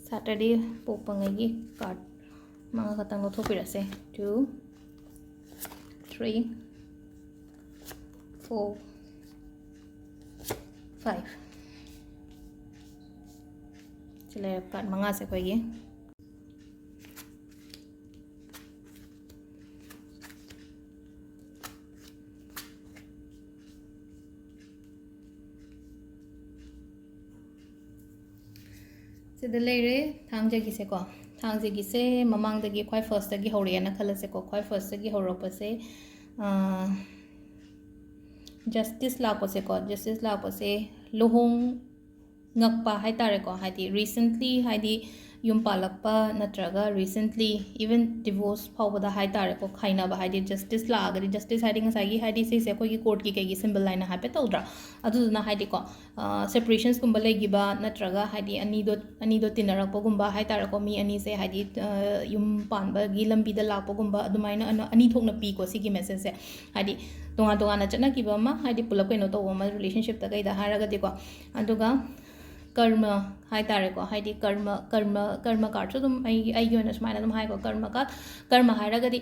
ꯁꯦꯇꯔꯗꯦ ꯄꯣꯛꯄꯉꯩꯒꯤ ꯀꯥꯔꯠ ꯃꯉꯥ ꯈꯛꯇꯪ ꯂꯧꯊꯣꯛꯄꯤꯔꯁꯦ꯫ Two, three, four, five꯫ ꯁꯤ ꯂꯩꯔꯦ ꯀꯥꯔꯠ ꯃꯉꯥꯁꯦ ꯑꯩꯈꯣꯏꯒꯤ꯫ ꯁꯤꯗ ꯂꯩꯔꯦ ꯊꯥꯡꯖꯒꯤꯁꯦꯀꯣ꯫ ꯊꯥꯡꯖꯒꯤꯁꯦ ꯃꯃꯥꯡꯗꯒꯤ ꯈ꯭ꯋꯥꯏ ꯐꯥꯔꯁꯇꯒꯤ ꯍꯧꯔꯛꯑꯦꯅ ꯈꯜꯂꯁꯦꯀꯣ꯫ ꯈ꯭ꯋꯥꯏ ꯐꯥꯔꯁꯇꯒꯤ ꯍꯧꯔꯛꯄꯁꯦ ꯖꯁꯇꯤꯁ ꯂꯥꯛꯄꯁꯦꯀꯣ, ꯖꯁꯇꯤꯁ ꯂꯥꯛꯄꯁꯦ ꯂꯨꯍꯣꯡꯉꯛꯄ ꯍꯥꯏ ꯇꯥꯔꯦꯀꯣ, ꯍꯥꯏꯗꯤ ꯔꯤꯁꯦꯟꯠꯂꯤ, ꯍꯥꯏꯗꯤ ꯌꯨꯝ ꯄꯥꯜꯂꯛꯄ ꯅꯠꯇ꯭ꯔꯒ ꯔꯤꯁꯦꯟꯠꯂꯤ ꯏꯚꯟ ꯗꯤꯚꯣꯔꯁ ꯐꯥꯎꯕꯗ ꯍꯥꯏ ꯇꯥꯔꯦꯀꯣ, ꯈꯥꯏꯅꯕ, ꯍꯥꯏꯗꯤ ꯖꯁꯇꯤꯁ ꯂꯥꯛꯑꯒꯗꯤ, ꯖꯁꯇꯤꯁ ꯍꯥꯏꯗꯤ ꯉꯁꯥꯏꯒꯤ, ꯍꯥꯏꯗꯤ ꯁꯤꯁꯦ ꯑꯩꯈꯣꯏꯒꯤ ꯀꯣꯔꯠꯀꯤ ꯀꯩꯒꯤ ꯁꯤꯝꯕꯜ ꯍꯥꯏꯅ ꯍꯥꯏꯐꯦꯠ ꯇꯧꯗ꯭ꯔꯥ? ꯑꯗꯨꯗꯨꯅ ꯍꯥꯏꯗꯤꯀꯣ, ꯁꯦꯄꯔꯦꯁꯟꯁꯀꯨꯝꯕ ꯂꯩꯈꯤꯕ ꯅꯠꯇ꯭ꯔꯒ ꯍꯥꯏꯗꯤ ꯑꯅꯤꯗꯣ ꯑꯅꯤꯗꯣ ꯇꯤꯟꯅꯔꯛꯄꯒꯨꯝꯕ ꯍꯥꯏ ꯇꯥꯔꯦꯀꯣ, ꯃꯤ ꯑꯅꯤꯁꯦ ꯍꯥꯏꯗꯤ ꯌꯨꯝ ꯄꯥꯟꯕꯒꯤ ꯂꯝꯕꯤꯗ ꯂꯥꯛꯄꯒꯨꯝꯕ, ꯑꯗꯨꯃꯥꯏꯅ ꯑꯅꯤ ꯊꯣꯛꯅ ꯄꯤꯀꯣ ꯁꯤꯒꯤ ꯃꯦꯁꯦꯖꯁꯦ꯫ ꯍꯥꯏꯗꯤ ꯇꯣꯉꯥꯟ ꯇꯣꯉꯥꯟꯅ ꯆꯠꯅꯈꯤꯕ ꯑꯃ, ꯍꯥꯏꯗꯤ ꯄꯨꯂꯞ ꯀꯩꯅꯣ ꯇꯧꯕ ꯑꯃ, ꯔꯤꯂꯦꯁꯟꯁꯤꯞꯇ ꯀꯩꯗ ꯍꯥꯏꯔꯒꯗꯤꯀꯣ꯫ ꯑꯗꯨꯒ ꯀꯔꯃ ꯍꯥꯏ ꯇꯥꯔꯦꯀꯣ, ꯍꯥꯏꯗꯤ ꯀꯔꯃ ꯀꯔꯃ ꯀꯔꯃ ꯀꯥꯔꯠꯁꯨ ꯑꯗꯨꯝ ꯑꯩ ꯑꯩꯒꯤ ꯑꯣꯏꯅ ꯁꯨꯃꯥꯏꯅ ꯑꯗꯨꯝ ꯍꯥꯏꯀꯣ, ꯀꯔꯃ ꯀꯥꯔꯠ꯫ ꯀꯔꯃ ꯍꯥꯏꯔꯒꯗꯤ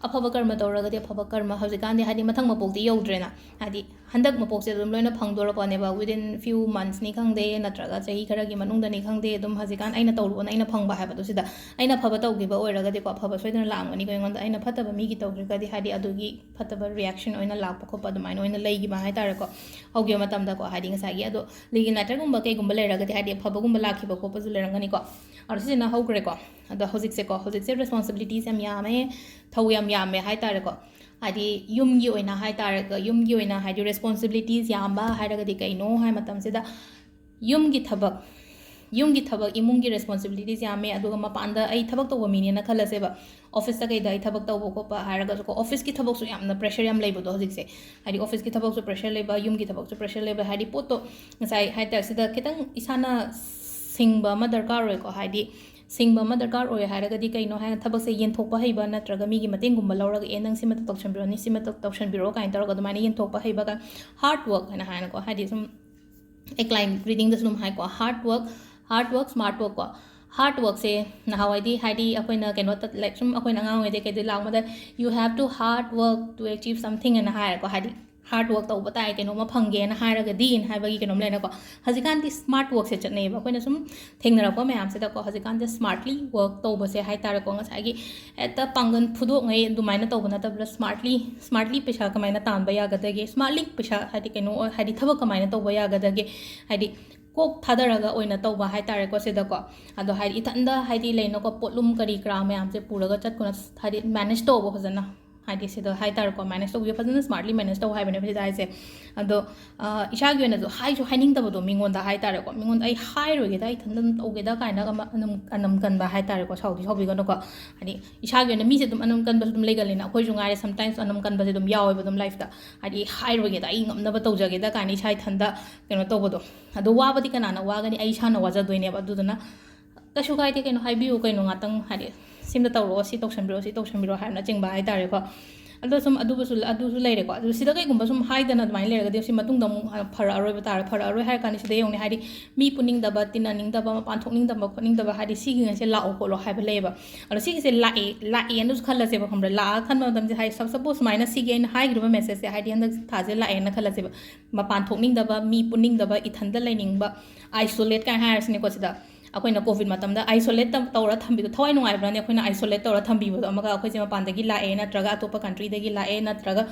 ꯑꯐꯕ ꯀꯔꯃ ꯇꯧꯔꯒꯗꯤ ꯑꯐꯕ ꯀꯔꯃ, ꯍꯧꯖꯤꯛꯀꯥꯟꯗꯤ ꯍꯥꯏꯗꯤ ꯃꯊꯪ ꯃꯄꯣꯛꯇꯤ ꯌꯧꯗ꯭ꯔꯦꯅ, ꯍꯥꯏꯗꯤ ꯍꯟꯗꯛ ꯃꯄꯣꯛꯁꯦ ꯑꯗꯨꯝ ꯂꯣꯏꯅ ꯐꯪꯗꯣꯔꯄꯣꯠꯅꯦꯕ, within few monthsꯅꯤ ꯈꯪꯗꯦ ꯅꯠꯇ꯭ꯔꯒ ꯆꯍꯤ ꯈꯔꯒꯤ ꯃꯅꯨꯡꯗꯅꯤ ꯈꯪꯗꯦ, ꯑꯗꯨꯝ ꯍꯧꯖꯤꯛꯀꯥꯟ ꯑꯩꯅ ꯇꯧꯔꯨꯕꯅ ꯑꯩꯅ ꯐꯪꯕ ꯍꯥꯏꯕꯗꯣ, ꯁꯤꯗ ꯑꯩꯅ ꯐꯕ ꯇꯧꯈꯤꯕ ꯑꯣꯏꯔꯒꯗꯤꯀꯣ, ꯑꯐꯕ ꯁꯣꯏꯗꯅ ꯂꯥꯛꯑꯝꯒꯅꯤꯀꯣ ꯑꯩꯉꯣꯟꯗ꯫ ꯑꯩꯅ ꯐꯠꯇꯕ ꯃꯤꯒꯤ ꯇꯧꯈ꯭ꯔꯒꯗꯤ ꯍꯥꯏꯗꯤ ꯑꯗꯨꯒꯤ ꯐꯠꯇꯕ ꯔꯤꯌꯦꯛꯁꯟ ꯑꯣꯏꯅ ꯂꯥꯛꯄ ꯈꯣꯠꯄ ꯑꯗꯨꯃꯥꯏꯅ ꯑꯣꯏꯅ ꯂꯩꯈꯤꯕ ꯍꯥꯏ ꯇꯥꯔꯦꯀꯣ, ꯍꯧꯈꯤꯕ ꯃꯇꯝꯗꯀꯣ꯫ ꯍꯥꯏꯗꯤ ꯉꯁꯥꯏꯒꯤ ꯑꯗꯣ ꯂꯤꯒꯤ ꯅꯥꯏꯇꯔꯒꯨꯝꯕ ꯀꯩꯒꯨꯝꯕ ꯂꯩꯔꯒꯗꯤ ꯍꯥꯏꯗꯤ ꯑꯐꯕꯒꯨꯝꯕ ꯂꯥꯛꯈꯤꯕ ꯈꯣꯠꯄꯁꯨ ꯂꯩꯔꯝꯒꯅꯤꯀꯣ꯫ ꯑꯗꯣ ꯁꯤꯁꯤꯅ ꯍꯧꯈ꯭ꯔꯦꯀꯣ꯫ ꯑꯗꯣ ꯍꯧꯖꯤꯛꯁꯦꯀꯣ, ꯍꯧꯖꯤꯛꯁꯦ ꯔꯦꯁꯄꯣꯟꯁꯤꯕꯤꯂꯤꯇꯤꯁ ꯌꯥꯝ ꯌꯥꯝꯃꯦ, ꯊꯧ ꯌꯥꯝ ꯌꯥꯝꯃꯦ ꯍꯥꯏ ꯇꯥꯔꯦꯀꯣ꯫ ꯍꯥꯏꯗꯤ ꯌꯨꯝꯒꯤ ꯑꯣꯏꯅ ꯍꯥꯏ ꯇꯥꯔꯒ, ꯌꯨꯝꯒꯤ ꯑꯣꯏꯅ ꯍꯥꯏꯗꯤ ꯔꯦꯁꯄꯣꯟꯁꯤꯕꯤꯂꯤꯇꯤꯁ ꯌꯥꯝꯕ ꯍꯥꯏꯔꯒꯗꯤ ꯀꯩꯅꯣ ꯍꯥꯏ ꯃꯇꯝꯁꯤꯗ ꯌꯨꯝꯒꯤ ꯊꯕꯛ, ꯌꯨꯝꯒꯤ ꯊꯕꯛ, ꯏꯃꯨꯡꯒꯤ ꯔꯦꯁꯄꯣꯟꯁꯤꯕꯤꯂꯤꯇꯤꯁ ꯌꯥꯝꯃꯦ꯫ ꯑꯗꯨꯒ ꯃꯄꯥꯟꯗ ꯑꯩ ꯊꯕꯛ ꯇꯧꯕ ꯃꯤꯅꯦꯅ ꯈꯜꯂꯁꯦꯕ, ꯑꯣꯐꯤꯁꯇ ꯀꯩꯗ ꯑꯩ ꯊꯕꯛ ꯇꯧꯕ ꯈꯣꯠꯄ ꯍꯥꯏꯔꯒꯁꯨꯀꯣ, ꯑꯣꯐꯤꯁꯀꯤ ꯊꯕꯛꯁꯨ ꯌꯥꯝꯅ ꯄ꯭ꯔꯦꯁꯔ ꯌꯥꯝ ꯂꯩꯕꯗꯣ ꯍꯧꯖꯤꯛꯁꯦ꯫ ꯍꯥꯏꯗꯤ ꯑꯣꯐꯤꯁꯀꯤ ꯊꯕꯛꯁꯨ ꯄ꯭ꯔꯦꯁꯔ ꯂꯩꯕ, ꯌꯨꯝꯒꯤ ꯊꯕꯛꯁꯨ ꯄ꯭ꯔꯦꯁꯔ ꯂꯩꯕ, ꯍꯥꯏꯗꯤ ꯄꯣꯠꯇꯣ ꯉꯁꯥꯏ ꯍꯥꯏ ꯇꯥꯔꯦ, ꯁꯤꯗ ꯈꯤꯇꯪ ꯏꯁꯥꯅ ꯁꯤꯡꯕ ꯑꯃ ꯗꯔꯀꯥꯔ ꯑꯣꯏꯀꯣ꯫ ꯍꯥꯏꯗꯤ ꯁꯤꯡꯕ ꯑꯃ ꯗꯔꯀꯥꯔ ꯑꯣꯏ ꯍꯥꯏꯔꯒꯗꯤ ꯀꯩꯅꯣ ꯍꯥꯏꯅ ꯊꯕꯛꯁꯦ ꯌꯦꯟꯊꯣꯛꯄ ꯍꯩꯕ ꯅꯠꯇ꯭ꯔꯒ ꯃꯤꯒꯤ ꯃꯇꯦꯡꯒꯨꯝꯕ ꯂꯧꯔꯒ, "ꯑꯦ, ꯅꯪ ꯁꯤꯃ ꯇꯧꯁꯟꯕꯤꯔꯣ, ꯅꯪ ꯁꯤꯃ ꯇꯧ-, ꯇꯧꯁꯟꯕꯤꯔꯣ" ꯀꯥꯏꯅ ꯇꯧꯔꯒ ꯑꯗꯨꯃꯥꯏꯅ ꯌꯦꯟꯊꯣꯛꯄ ꯍꯩꯕ ꯀꯥꯏꯅ, ꯍꯥꯔꯗ ꯋꯥꯔꯛ ꯍꯥꯏꯅ ꯍꯥꯏꯅꯀꯣ꯫ ꯍꯥꯏꯗꯤ ꯁꯨꯝ ꯑꯦꯀ꯭ꯂꯥꯏꯟ ꯔꯤꯗꯤꯡꯗꯁꯨ ꯑꯗꯨꯝ ꯍꯥꯏꯀꯣ, ꯍꯥꯔꯗ ꯋꯥꯔꯛ, ꯍꯥꯔꯗ ꯋꯥꯔꯛ, ꯁ꯭ꯃꯥꯔꯠ ꯋꯥꯔꯛ ꯀꯣ꯫ ꯍꯥꯔꯗ ꯋꯥꯔꯛꯁꯦ ꯅꯍꯥꯟꯋꯥꯏꯗꯤ ꯍꯥꯏꯗꯤ ꯑꯩꯈꯣꯏꯅ ꯀꯩꯅꯣ ꯇ-, like ꯁꯨꯝ ꯑꯩꯈꯣꯏꯅ ꯑꯉꯥꯡ ꯑꯣꯏꯔꯤꯉꯩꯗꯒꯤ ꯀꯩꯗꯩ ꯂꯥꯛꯄꯗ, "You have to hard work to achieve something" ꯍꯥꯏꯅ ꯍꯥꯏꯔꯦꯀꯣ꯫ ꯍꯥꯏꯗꯤ ꯍꯥꯔꯗ ꯋꯥꯔꯛ ꯇꯧꯕ ꯇꯥꯏ, ꯀꯩꯅꯣꯝꯃ ꯐꯪꯒꯦꯅ ꯍꯥꯏꯔꯒꯗꯤ ꯍꯥꯏꯕꯒꯤ ꯀꯩꯅꯣꯝ ꯂꯩꯅꯀꯣ꯫ ꯍꯧꯖꯤꯛꯀꯥꯟꯗꯤ ꯁ꯭ꯃꯥꯔꯠ ꯋꯥꯔꯛꯁꯦ ꯆꯠꯅꯩꯌꯦꯕ꯫ ꯑꯩꯈꯣꯏꯅ ꯁꯨꯝ ꯊꯦꯡꯅꯔꯛꯄ ꯃꯌꯥꯝꯁꯤꯗꯀꯣ, ꯍꯧꯖꯤꯛꯀꯥꯟꯁꯦ ꯁ꯭ꯃꯥꯔꯠꯂꯤ ꯋꯥꯔꯛ ꯇꯧꯕꯁꯦ ꯍꯥꯏ ꯇꯥꯔꯦꯀꯣ, ꯉꯁꯥꯏꯒꯤ ꯍꯦꯛꯇ ꯄꯥꯡꯒꯜ ꯐꯨꯗꯣꯛꯉꯩ ꯑꯗꯨꯃꯥꯏꯅ ꯇꯧꯕ ꯅꯠꯇꯕꯗ, ꯁ꯭ꯃꯥꯔꯠꯂꯤ, ꯁ꯭ꯃꯥꯔꯠꯂꯤ ꯄꯩꯁꯥ ꯀꯃꯥꯏꯅ ꯇꯥꯟꯕ ꯌꯥꯒꯗꯒꯦ, ꯁ꯭ꯃꯥꯔꯠꯂꯤ ꯄꯩꯁꯥ ꯍꯥꯏꯗꯤ ꯀꯩꯅꯣ ꯑꯣꯏ-, ꯍꯥꯏꯗꯤ ꯊꯕꯛ ꯀꯃꯥꯏꯅ ꯇꯧꯕ ꯌꯥꯒꯗꯒꯦ, ꯍꯥꯏꯗꯤ ꯀꯣꯛ ꯊꯥꯗꯔꯒ ꯑꯣꯏꯅ ꯇꯧꯕ ꯍꯥꯏꯇꯥꯔꯦꯀꯣ ꯁꯤꯗꯀꯣ꯫ ꯑꯗꯣ ꯍꯥꯏꯗꯤ ꯏꯊꯟꯗ ꯍꯥꯏꯗꯤ ꯂꯩꯅꯀꯣ, ꯄꯣꯠꯂꯨꯝ ꯀꯔꯤ ꯀꯔꯥ ꯃꯌꯥꯝꯁꯦ ꯄꯨꯔꯒ ꯆꯠꯀꯅ ꯍꯥꯏꯗꯤ ꯃꯦꯅꯦꯖ ꯇꯧꯕ ꯐꯖꯅ꯫ ꯍꯥꯏꯗꯤ ꯁꯤꯗ ꯍꯥꯏꯇꯥꯔꯦꯀꯣ, ꯃꯦꯅꯦꯖ ꯇꯧꯕꯤꯌꯨ ꯐꯖꯅ, ꯁ꯭ꯃꯥꯔꯠꯂꯤ ꯃꯦꯅꯦꯖ ꯇꯧ ꯍꯥꯏꯕꯅꯦꯕ ꯁꯤꯗ ꯍꯥꯏꯁꯦ꯫ ꯑꯗꯣ ꯑ, ꯏꯁꯥꯒꯤ ꯑꯣꯏꯅꯁꯨ ꯍꯥꯏꯁꯨ ꯍꯥꯏꯅꯤꯡꯗꯕꯗꯣ ꯃꯤꯉꯣꯟꯗ ꯍꯥꯏꯇꯥꯔꯦꯀꯣ, ꯃꯤꯉꯣꯟꯗ ꯑꯩ ꯍꯥꯏꯔꯣꯏꯒꯦꯗ, ꯑꯩ ꯏꯊꯟꯗ ꯑꯗꯨꯝ ꯇꯧꯒꯦꯗ ꯀꯥꯏꯅꯒ ꯑꯃ ꯑꯅꯝ ꯑꯅꯝ ꯀꯟꯕ ꯍꯥꯏꯇꯥꯔꯦꯀꯣ, ꯁꯥꯎꯗꯤ ꯁꯥꯎꯕꯤꯒꯅꯨꯀꯣ꯫ ꯍꯥꯏꯗꯤ ꯏꯁꯥꯒꯤ ꯑꯣꯏꯅ ꯃꯤꯁꯦ ꯑꯗꯨꯝ ꯑꯅꯝ ꯀꯟꯕꯁꯨ ꯑꯗꯨꯝ ꯂꯩꯒꯜꯂꯤꯅ, ꯑꯩꯈꯣꯏꯁꯨ ꯉꯥꯏꯔꯦ ꯁꯝꯇꯥꯏꯝꯁ ꯑꯅꯝ ꯀꯟꯕꯁꯦ ꯑꯗꯨꯝ ꯌꯥꯎꯋꯦꯕ ꯑꯗꯨꯝ ꯂꯥꯏꯐꯇ꯫ ꯍꯥꯏꯗꯤ ꯍꯥꯏꯔꯣꯏꯒꯦꯗ, ꯑꯩ ꯉꯝꯅꯕ ꯇꯧꯖꯒꯦꯗ ꯀꯥꯏꯅ ꯏꯁꯥ ꯏꯊꯟꯗ ꯀꯩꯅꯣ ꯇꯧꯕꯗꯣ꯫ ꯑꯗꯣ ꯋꯥꯕꯗꯤ ꯀꯅꯥꯅ ꯋꯥꯒꯅꯤ? ꯑꯩ ꯏꯁꯥꯅ ꯋꯥꯖꯗꯣꯏꯅꯦꯕ꯫ ꯑꯗꯨꯗꯨꯅ ꯀꯩꯁꯨ ꯀꯥꯏꯗꯦ ꯀꯩꯅꯣ, ꯍꯥꯏꯕꯤꯌꯨ ꯀꯩꯅꯣ, ꯉꯥꯛꯇꯪ ꯍꯥꯏꯗꯤ ꯁꯤꯝꯗ ꯇꯧꯔꯛꯑꯣ, ꯁꯤ ꯇꯧꯁꯟꯕꯤꯔꯛꯑꯣ, ꯁꯤ ꯇꯧꯁꯟꯕꯤꯔꯛꯑꯣ ꯍꯥꯏꯕꯅꯆꯤꯡꯕ ꯍꯥꯏꯇꯥꯔꯦꯀꯣ꯫ ꯑꯗꯣ ꯁꯨꯝ ꯑꯗꯨꯕꯨꯁꯨ ꯑꯗꯨꯁꯨ ꯂꯩꯔꯦꯀꯣ꯫ ꯑꯗꯨ ꯁꯤꯗ ꯀꯩꯒꯨꯝꯕ ꯁꯨꯝ ꯍꯥꯏꯗꯅ ꯑꯗꯨꯃꯥꯏꯅ ꯂꯩꯔꯒꯗꯤ ꯁꯤ ꯃꯇꯨꯡꯗ ꯑꯃꯨꯛ ꯐꯔꯛꯑꯔꯣꯏꯕ ꯇꯥꯔꯦ꯫ ꯐꯔꯛꯑꯔꯣꯏ ꯍꯥꯏꯔ ꯀꯥꯟꯗ ꯁꯤꯗ ꯌꯦꯡꯉꯨꯅꯦ, ꯍꯥꯏꯗꯤ ꯃꯤ ꯄꯨꯅꯤꯡꯗꯕ, ꯇꯤꯟꯅꯅꯤꯡꯗꯕ, ꯃꯄꯥꯟ ꯊꯣꯛꯅꯤꯡꯗꯕ ꯈꯣꯠꯅꯤꯡꯗꯕ, ꯍꯥꯏꯗꯤ ꯁꯤꯒꯤꯉꯩꯁꯦ ꯂꯥꯛꯑꯣ ꯈꯣꯠꯂꯣ ꯍꯥꯏꯕ ꯂꯩꯌꯦꯕ꯫ ꯑꯗꯣ ꯁꯤꯒꯤꯁꯦ ꯂꯥꯛꯑꯦ, ꯂꯥꯛꯑꯦꯅꯁꯨ ꯈꯜꯂꯁꯦꯕ, ꯈꯪꯕ꯭ꯔꯥ? ꯂꯥꯛꯑꯒ ꯈꯟꯕ ꯃꯇꯝꯁꯦ ꯍꯥꯏꯗꯤ ꯁꯞ ꯁꯄꯣꯁ ꯁꯨꯃꯥꯏꯅ ꯁꯤꯒꯤ ꯑꯩꯅ ꯍꯥꯏꯈ꯭ꯔꯤꯕ ꯃꯦꯁꯦꯖꯁꯦ ꯍꯥꯏꯗꯤ ꯍꯟꯗꯛ ꯊꯥꯁꯦ ꯂꯥꯛꯑꯦꯅ ꯈꯜꯂꯁꯦꯕ꯫ ꯃꯄꯥꯟ ꯊꯣꯛꯅꯤꯡꯗꯕ, ꯃꯤ ꯄꯨꯅꯤꯡꯗꯕ, ꯏꯊꯟꯗ ꯂꯩꯅꯤꯡꯕ, ꯑꯥꯏꯁꯣꯂꯦꯠ ꯀꯥꯏꯅ ꯍꯥꯏꯔꯁꯤꯅꯦꯀꯣ ꯁꯤꯗ꯫ ꯑꯩꯈꯣꯏꯅ ꯀꯣꯚꯤꯗ ꯃꯇꯝꯗ ꯑꯥꯏꯁꯣꯂꯦꯠ ꯇꯧꯔ ꯊꯝꯕꯤꯕꯗꯣ ꯊꯋꯥꯏ ꯅꯨꯡꯉꯥꯏꯕ꯭ꯔꯥꯅꯦ? ꯑꯩꯈꯣꯏꯅ ꯑꯥꯏꯁꯣꯂꯦꯠ ꯇꯧꯔ ꯊꯝꯕꯤꯕꯗꯣ, ꯑꯃꯒ ꯑꯩꯈꯣꯏꯁꯦ ꯃꯄꯥꯟꯗꯒꯤ ꯂꯥꯛꯑꯦ ꯅꯠꯇ꯭ꯔꯒ ꯑꯇꯣꯞꯄ ꯀꯟꯇ꯭ꯔꯤꯗꯒꯤ ꯂꯥꯛꯑꯦ ꯅꯠꯇ꯭ꯔꯒ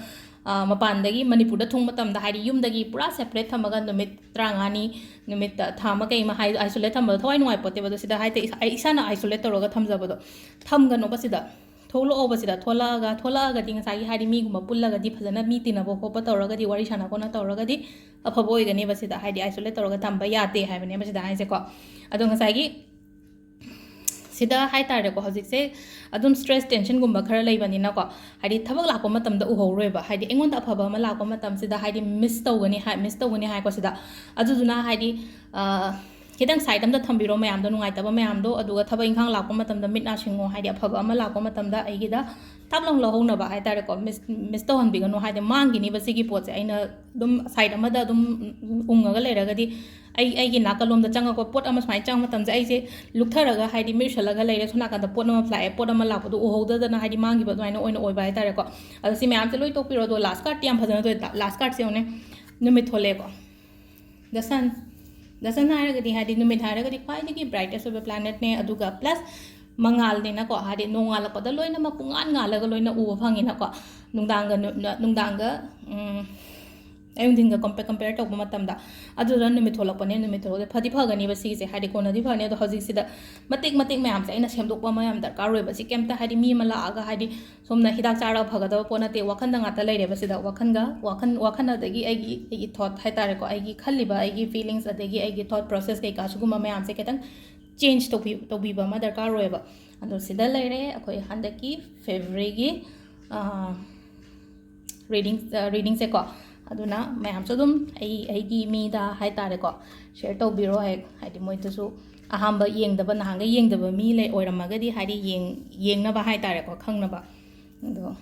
ꯃꯄꯥꯟꯗꯒꯤ ꯃꯅꯤꯄꯨꯔꯗ ꯊꯨꯡꯕ ꯃꯇꯝꯗ ꯍꯥꯏꯗꯤ ꯌꯨꯝꯗꯒꯤ ꯄꯨꯔꯥ ꯁꯦꯄꯔꯦꯠ ꯊꯝꯃꯒ ꯅꯨꯃꯤꯠ ꯇꯔꯥꯃꯉꯥꯅꯤ, ꯅꯨꯃꯤꯠ ꯊꯥ ꯑꯃ ꯀꯩ ꯑꯃ ꯍꯥꯏ ꯑꯥꯏꯁꯣꯂꯦꯠ ꯊꯝꯕꯗꯣ ꯊꯋꯥꯏ ꯅꯨꯡꯉꯥꯏꯄꯣꯠꯇꯦꯕ꯫ ꯑꯗꯣ ꯁꯤꯗ ꯍꯥꯏꯗꯤ ꯏꯁꯥ- ꯑꯩ ꯏꯁꯥꯅ ꯑꯥꯏꯁꯣꯂꯦꯠ ꯇꯧꯔꯒ ꯊꯝꯖꯕꯗꯣ ꯊꯝꯒꯅꯣꯕ ꯁꯤꯗ꯫ ꯊꯣꯛꯂꯛꯑꯣꯕ ꯁꯤꯗ꯫ ꯊꯣꯛꯂꯛꯑꯒ ꯊꯣꯛꯂꯛꯑꯒꯗꯤ ꯉꯁꯥꯏꯒꯤ ꯍꯥꯏꯗꯤ ꯃꯤꯒꯨꯝꯕ ꯄꯨꯜꯂꯒꯗꯤ ꯐꯖꯅ ꯃꯤ ꯇꯤꯟꯅꯕ ꯈꯣꯠꯄ ꯇꯧꯔꯒꯗꯤ, ꯋꯥꯔꯤ ꯁꯥꯟꯅ ꯈꯣꯠꯅ ꯇꯧꯔꯒꯗꯤ ꯑꯐꯕ ꯑꯣꯏꯒꯅꯦꯕ ꯁꯤꯗ꯫ ꯍꯥꯏꯗꯤ ꯑꯥꯏꯁꯣꯂꯦꯠ ꯇꯧꯔꯒ ꯊꯝꯕ ꯌꯥꯗꯦ ꯍꯥꯏꯕꯅꯦꯕ ꯁꯤꯗ ꯍꯥꯏꯁꯦꯀꯣ꯫ ꯑꯗꯣ ꯉꯁꯥꯏꯒꯤ ꯁꯤꯗ ꯍꯥꯏꯇꯥꯔꯦꯀꯣ, ꯍꯧꯖꯤꯛꯁꯦ ꯑꯗꯨꯝ ꯁ꯭ꯇ꯭ꯔꯦꯁ ꯇꯦꯟꯁꯟꯒꯨꯝꯕ ꯈꯔ ꯂꯩꯕꯅꯤꯅꯀꯣ, ꯍꯥꯏꯗꯤ ꯊꯕꯛ ꯂꯥꯛꯄ ꯃꯇꯝꯗ ꯎꯍꯧꯔꯣꯏꯕ, ꯍꯥꯏꯗꯤ ꯑꯩꯉꯣꯟꯗ ꯑꯐꯕ ꯑꯃ ꯂꯥꯛꯄ ꯃꯇꯝꯁꯤꯗ ꯍꯥꯏꯗꯤ ꯃꯤꯁ ꯇꯧꯒꯅꯤ ꯍꯥꯏ ꯃꯤꯁ ꯇꯧꯒꯅꯤ ꯍꯥꯏꯀꯣ ꯁꯤꯗ꯫ ꯑꯗꯨꯗꯨꯅ ꯍꯥꯏꯗꯤ ꯈꯤꯇꯪ ꯁꯥꯏꯠ ꯑꯝꯗ ꯊꯝꯕꯤꯔꯣ ꯃꯌꯥꯝꯗꯣ, ꯅꯨꯡꯉꯥꯏꯇꯕ ꯃꯌꯥꯝꯗꯣ꯫ ꯑꯗꯨꯒ ꯊꯕꯛ ꯏꯪꯈꯥꯡ ꯂꯥꯛꯄ ꯃꯇꯝꯗ ꯃꯤꯠ ꯅꯥ ꯁꯤꯡꯉꯣ, ꯍꯥꯏꯗꯤ ꯑꯐꯕ ꯑꯃ ꯂꯥꯛꯄ ꯃꯇꯝꯗ ꯑꯩꯒꯤꯗ ꯇꯥꯞ ꯂꯥꯎ ꯂꯧꯍꯧꯅꯕ ꯍꯥꯏꯇꯥꯔꯦꯀꯣ꯫ ꯃꯤꯁ ꯃꯤꯁ ꯇꯧꯍꯟꯕꯤꯒꯅꯨ, ꯍꯥꯏꯗꯤ ꯃꯥꯡꯈꯤꯅꯤꯕ ꯁꯤꯒꯤ ꯄꯣꯠꯁꯦ꯫ ꯑꯩꯅ ꯑꯗꯨꯝ ꯁꯥꯏꯠ ꯑꯃꯗ ꯑꯗꯨꯝ ꯎꯪꯉꯒ ꯂꯩꯔꯒꯗꯤ ꯑꯩ ꯑꯩꯒꯤ ꯅꯥꯀꯜꯂꯣꯝꯗ ꯆꯪꯉꯛꯄ ꯄꯣꯠ ꯑꯃ ꯁꯨꯃꯥꯏꯅ ꯆꯪꯕ ꯃꯇꯝꯁꯦ ꯑꯩꯁꯦ ꯂꯨꯞꯊꯔꯒ ꯍꯥꯏꯗꯤ ꯃꯤꯠ ꯎꯏꯁꯜꯂꯒ ꯂꯩꯔꯦ, ꯁꯣꯝ ꯅꯥꯀꯟꯗ ꯄꯣꯠ ꯑꯃ ꯂꯥꯛꯑꯦ, ꯄꯣꯠ ꯑꯃ ꯂꯥꯛꯄꯗꯣ ꯎꯍꯧꯗꯗꯅ ꯍꯥꯏꯗꯤ ꯃꯥꯡꯈꯤꯕ ꯑꯗꯨꯃꯥꯏꯅ ꯑꯣꯏꯅ ꯑꯣꯏꯕ ꯍꯥꯏꯇꯥꯔꯦꯀꯣ꯫ ꯑꯗꯣ ꯁꯤ ꯃꯌꯥꯝꯁꯦ ꯂꯣꯏ ꯇꯣꯛꯄꯤꯔꯣ꯫ ꯑꯗꯣ ꯂꯥꯁ ꯀꯥꯔꯗꯇꯤ ꯌꯥꯝ ꯐꯖꯅ ꯊꯣꯛꯑꯦ꯫ ꯂꯥꯁ ꯀꯥꯔꯗꯁꯦ ꯌꯦꯡꯉꯨꯅꯦ, ꯅꯨꯃꯤꯠ ꯊꯣꯛꯂꯛꯑꯦꯀꯣ꯫ ꯗ ꯁꯟ ꯗ ꯁꯟ ꯍꯥꯏꯔꯒꯗꯤ ꯍꯥꯏꯗꯤ ꯅꯨꯃꯤꯠ ꯍꯥꯏꯔꯒꯗꯤ ꯈ꯭ꯋꯥꯏꯗꯒꯤ ꯕ꯭ꯔꯥꯏꯇꯦꯁ ꯑꯣꯏꯕ ꯄ꯭ꯂꯥꯅꯦꯠꯅꯦ꯫ ꯑꯗꯨꯒ ꯄ꯭ꯂꯁ ꯃꯉꯥꯜꯅꯤꯅꯀꯣ, ꯍꯥꯏꯗꯤ ꯅꯣꯡꯉꯥꯜꯂꯛꯄꯗ ꯂꯣꯏꯅꯃꯛ ꯄꯨꯡꯉꯥꯟ ꯉꯥꯜꯂꯒ ꯂꯣꯏꯅ ꯎꯕ ꯐꯪꯉꯤꯅꯀꯣ꯫ ꯅꯨꯡꯗꯥꯡꯒ ꯅꯨ- ꯅꯨ- ꯅꯨꯡꯗꯥꯡꯒ ꯎꯝ, ꯑꯌꯨꯛ ꯅꯨꯡꯊꯤꯟꯒ ꯀꯝꯄꯦ ꯀꯝꯄꯦꯌꯔ ꯇꯧꯕ ꯃꯇꯝꯗ꯫ ꯑꯗꯨꯗ ꯅꯨꯃꯤꯠ ꯊꯣꯛꯂꯛꯄꯅꯦ, ꯅꯨꯃꯤꯠ ꯊꯣꯛꯂꯛꯄꯗ ꯐꯗꯤ ꯐꯒꯅꯤꯕ ꯁꯤꯒꯤꯁꯦ, ꯍꯥꯏꯗꯤ ꯀꯣꯟꯅꯗꯤ ꯐꯒꯅꯤ꯫ ꯑꯗꯣ ꯍꯧꯖꯤꯛꯁꯤꯗ ꯃꯇꯦꯛ ꯃꯇꯦꯛ ꯃꯌꯥꯝꯁꯦ ꯑꯩꯅ ꯁꯦꯝꯗꯣꯛꯄ ꯑꯃ ꯌꯥꯝ ꯗꯔꯀꯥꯔ ꯑꯣꯏꯕ꯫ ꯁꯤ ꯀꯩꯝꯇ ꯍꯥꯏꯗꯤ ꯃꯤ ꯑꯃ ꯂꯥꯛꯑꯒ ꯍꯥꯏꯗꯤ ꯁꯣꯝꯅ ꯍꯤꯗꯥꯛ ꯆꯥꯔꯒ ꯐꯒꯗꯕ ꯄꯣꯠ ꯅꯠꯇꯦ, ꯋꯥꯈꯟꯗ ꯉꯥꯛꯇ ꯂꯩꯔꯦꯕ ꯁꯤꯗ꯫ ꯋꯥꯈꯟꯒ, ꯋꯥꯈꯟ, ꯋꯥꯈꯟ ꯑꯗꯒꯤ ꯑꯩꯒꯤ, ꯑꯩꯒꯤ ꯊꯣꯠ ꯍꯥꯏꯇꯥꯔꯦꯀꯣ, ꯑꯩꯒꯤ ꯈꯜꯂꯤꯕ, ꯑꯩꯒꯤ ꯐꯤꯂꯤꯡꯁ, ꯑꯗꯒꯤ ꯑꯩꯒꯤ ꯊꯣꯠ ꯄ꯭ꯔꯣꯁꯦꯁ ꯀꯩꯀꯥ ꯁꯤꯒꯨꯝꯕ ꯃꯌꯥꯝꯁꯦ ꯈꯤꯇꯪ ꯆꯦꯟꯖ ꯇꯧꯕꯤ-, ꯇꯧꯕꯤꯕ ꯑꯃ ꯗꯔꯀꯥꯔ ꯑꯣꯏꯌꯦꯕ꯫ ꯑꯗꯣ ꯁꯤꯗ ꯂꯩꯔꯦ ꯑꯩꯈꯣꯏ ꯍꯟꯗꯛꯀꯤ ꯐꯦꯕ꯭ꯔꯨꯋꯔꯤꯒꯤ, ꯑꯥ, ꯔꯤꯗꯤꯡ, ꯑ, ꯔꯤꯗꯤꯡꯁꯦꯀꯣ꯫ ꯑꯗꯨꯅ ꯃꯌꯥꯝꯁꯨ ꯑꯗꯨꯝ ꯑꯩ, ꯑꯩꯒꯤ ꯃꯤꯗ ꯍꯥꯏꯇꯥꯔꯦꯀꯣ, ꯁꯤꯌꯔ ꯇꯧꯕꯤꯔꯣ ꯍꯦꯛ, ꯍꯥꯏꯗꯤ ꯃꯣꯏꯗꯁꯨ ꯑꯍꯥꯝꯕ ꯌꯦꯡꯗꯕ, ꯅꯍꯥꯟꯒꯩ ꯌꯦꯡꯗꯕ ꯃꯤ ꯂꯩ ꯑꯣꯏꯔꯝꯃꯒꯗꯤ, ꯍꯥꯏꯗꯤ ꯌꯦꯡ-, ꯌꯦꯡꯅꯕ ꯍꯥꯏꯇꯥꯔꯦꯀꯣ, ꯈꯪꯅꯕ꯫ ꯑꯗꯣ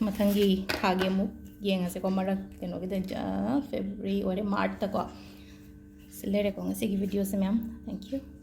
ꯃꯊꯪꯒꯤ ꯊꯥꯒꯤ ꯑꯃꯨꯛ ꯌꯦꯡꯉꯁꯦꯀꯣ, ꯃꯔꯛ ꯀꯩꯅꯣꯒꯤꯗ, ꯑ, ꯐꯦꯕ꯭ꯔꯨꯋꯔꯤ ꯑꯣꯏꯔꯦ, ꯃꯥꯔꯆꯇꯀꯣ꯫ ꯁꯤ ꯂꯩꯔꯦꯀꯣ ꯉꯁꯤꯒꯤ ꯚꯤꯗꯤꯑꯣꯁꯦ ꯃꯌꯥꯝ꯫ Thank you꯫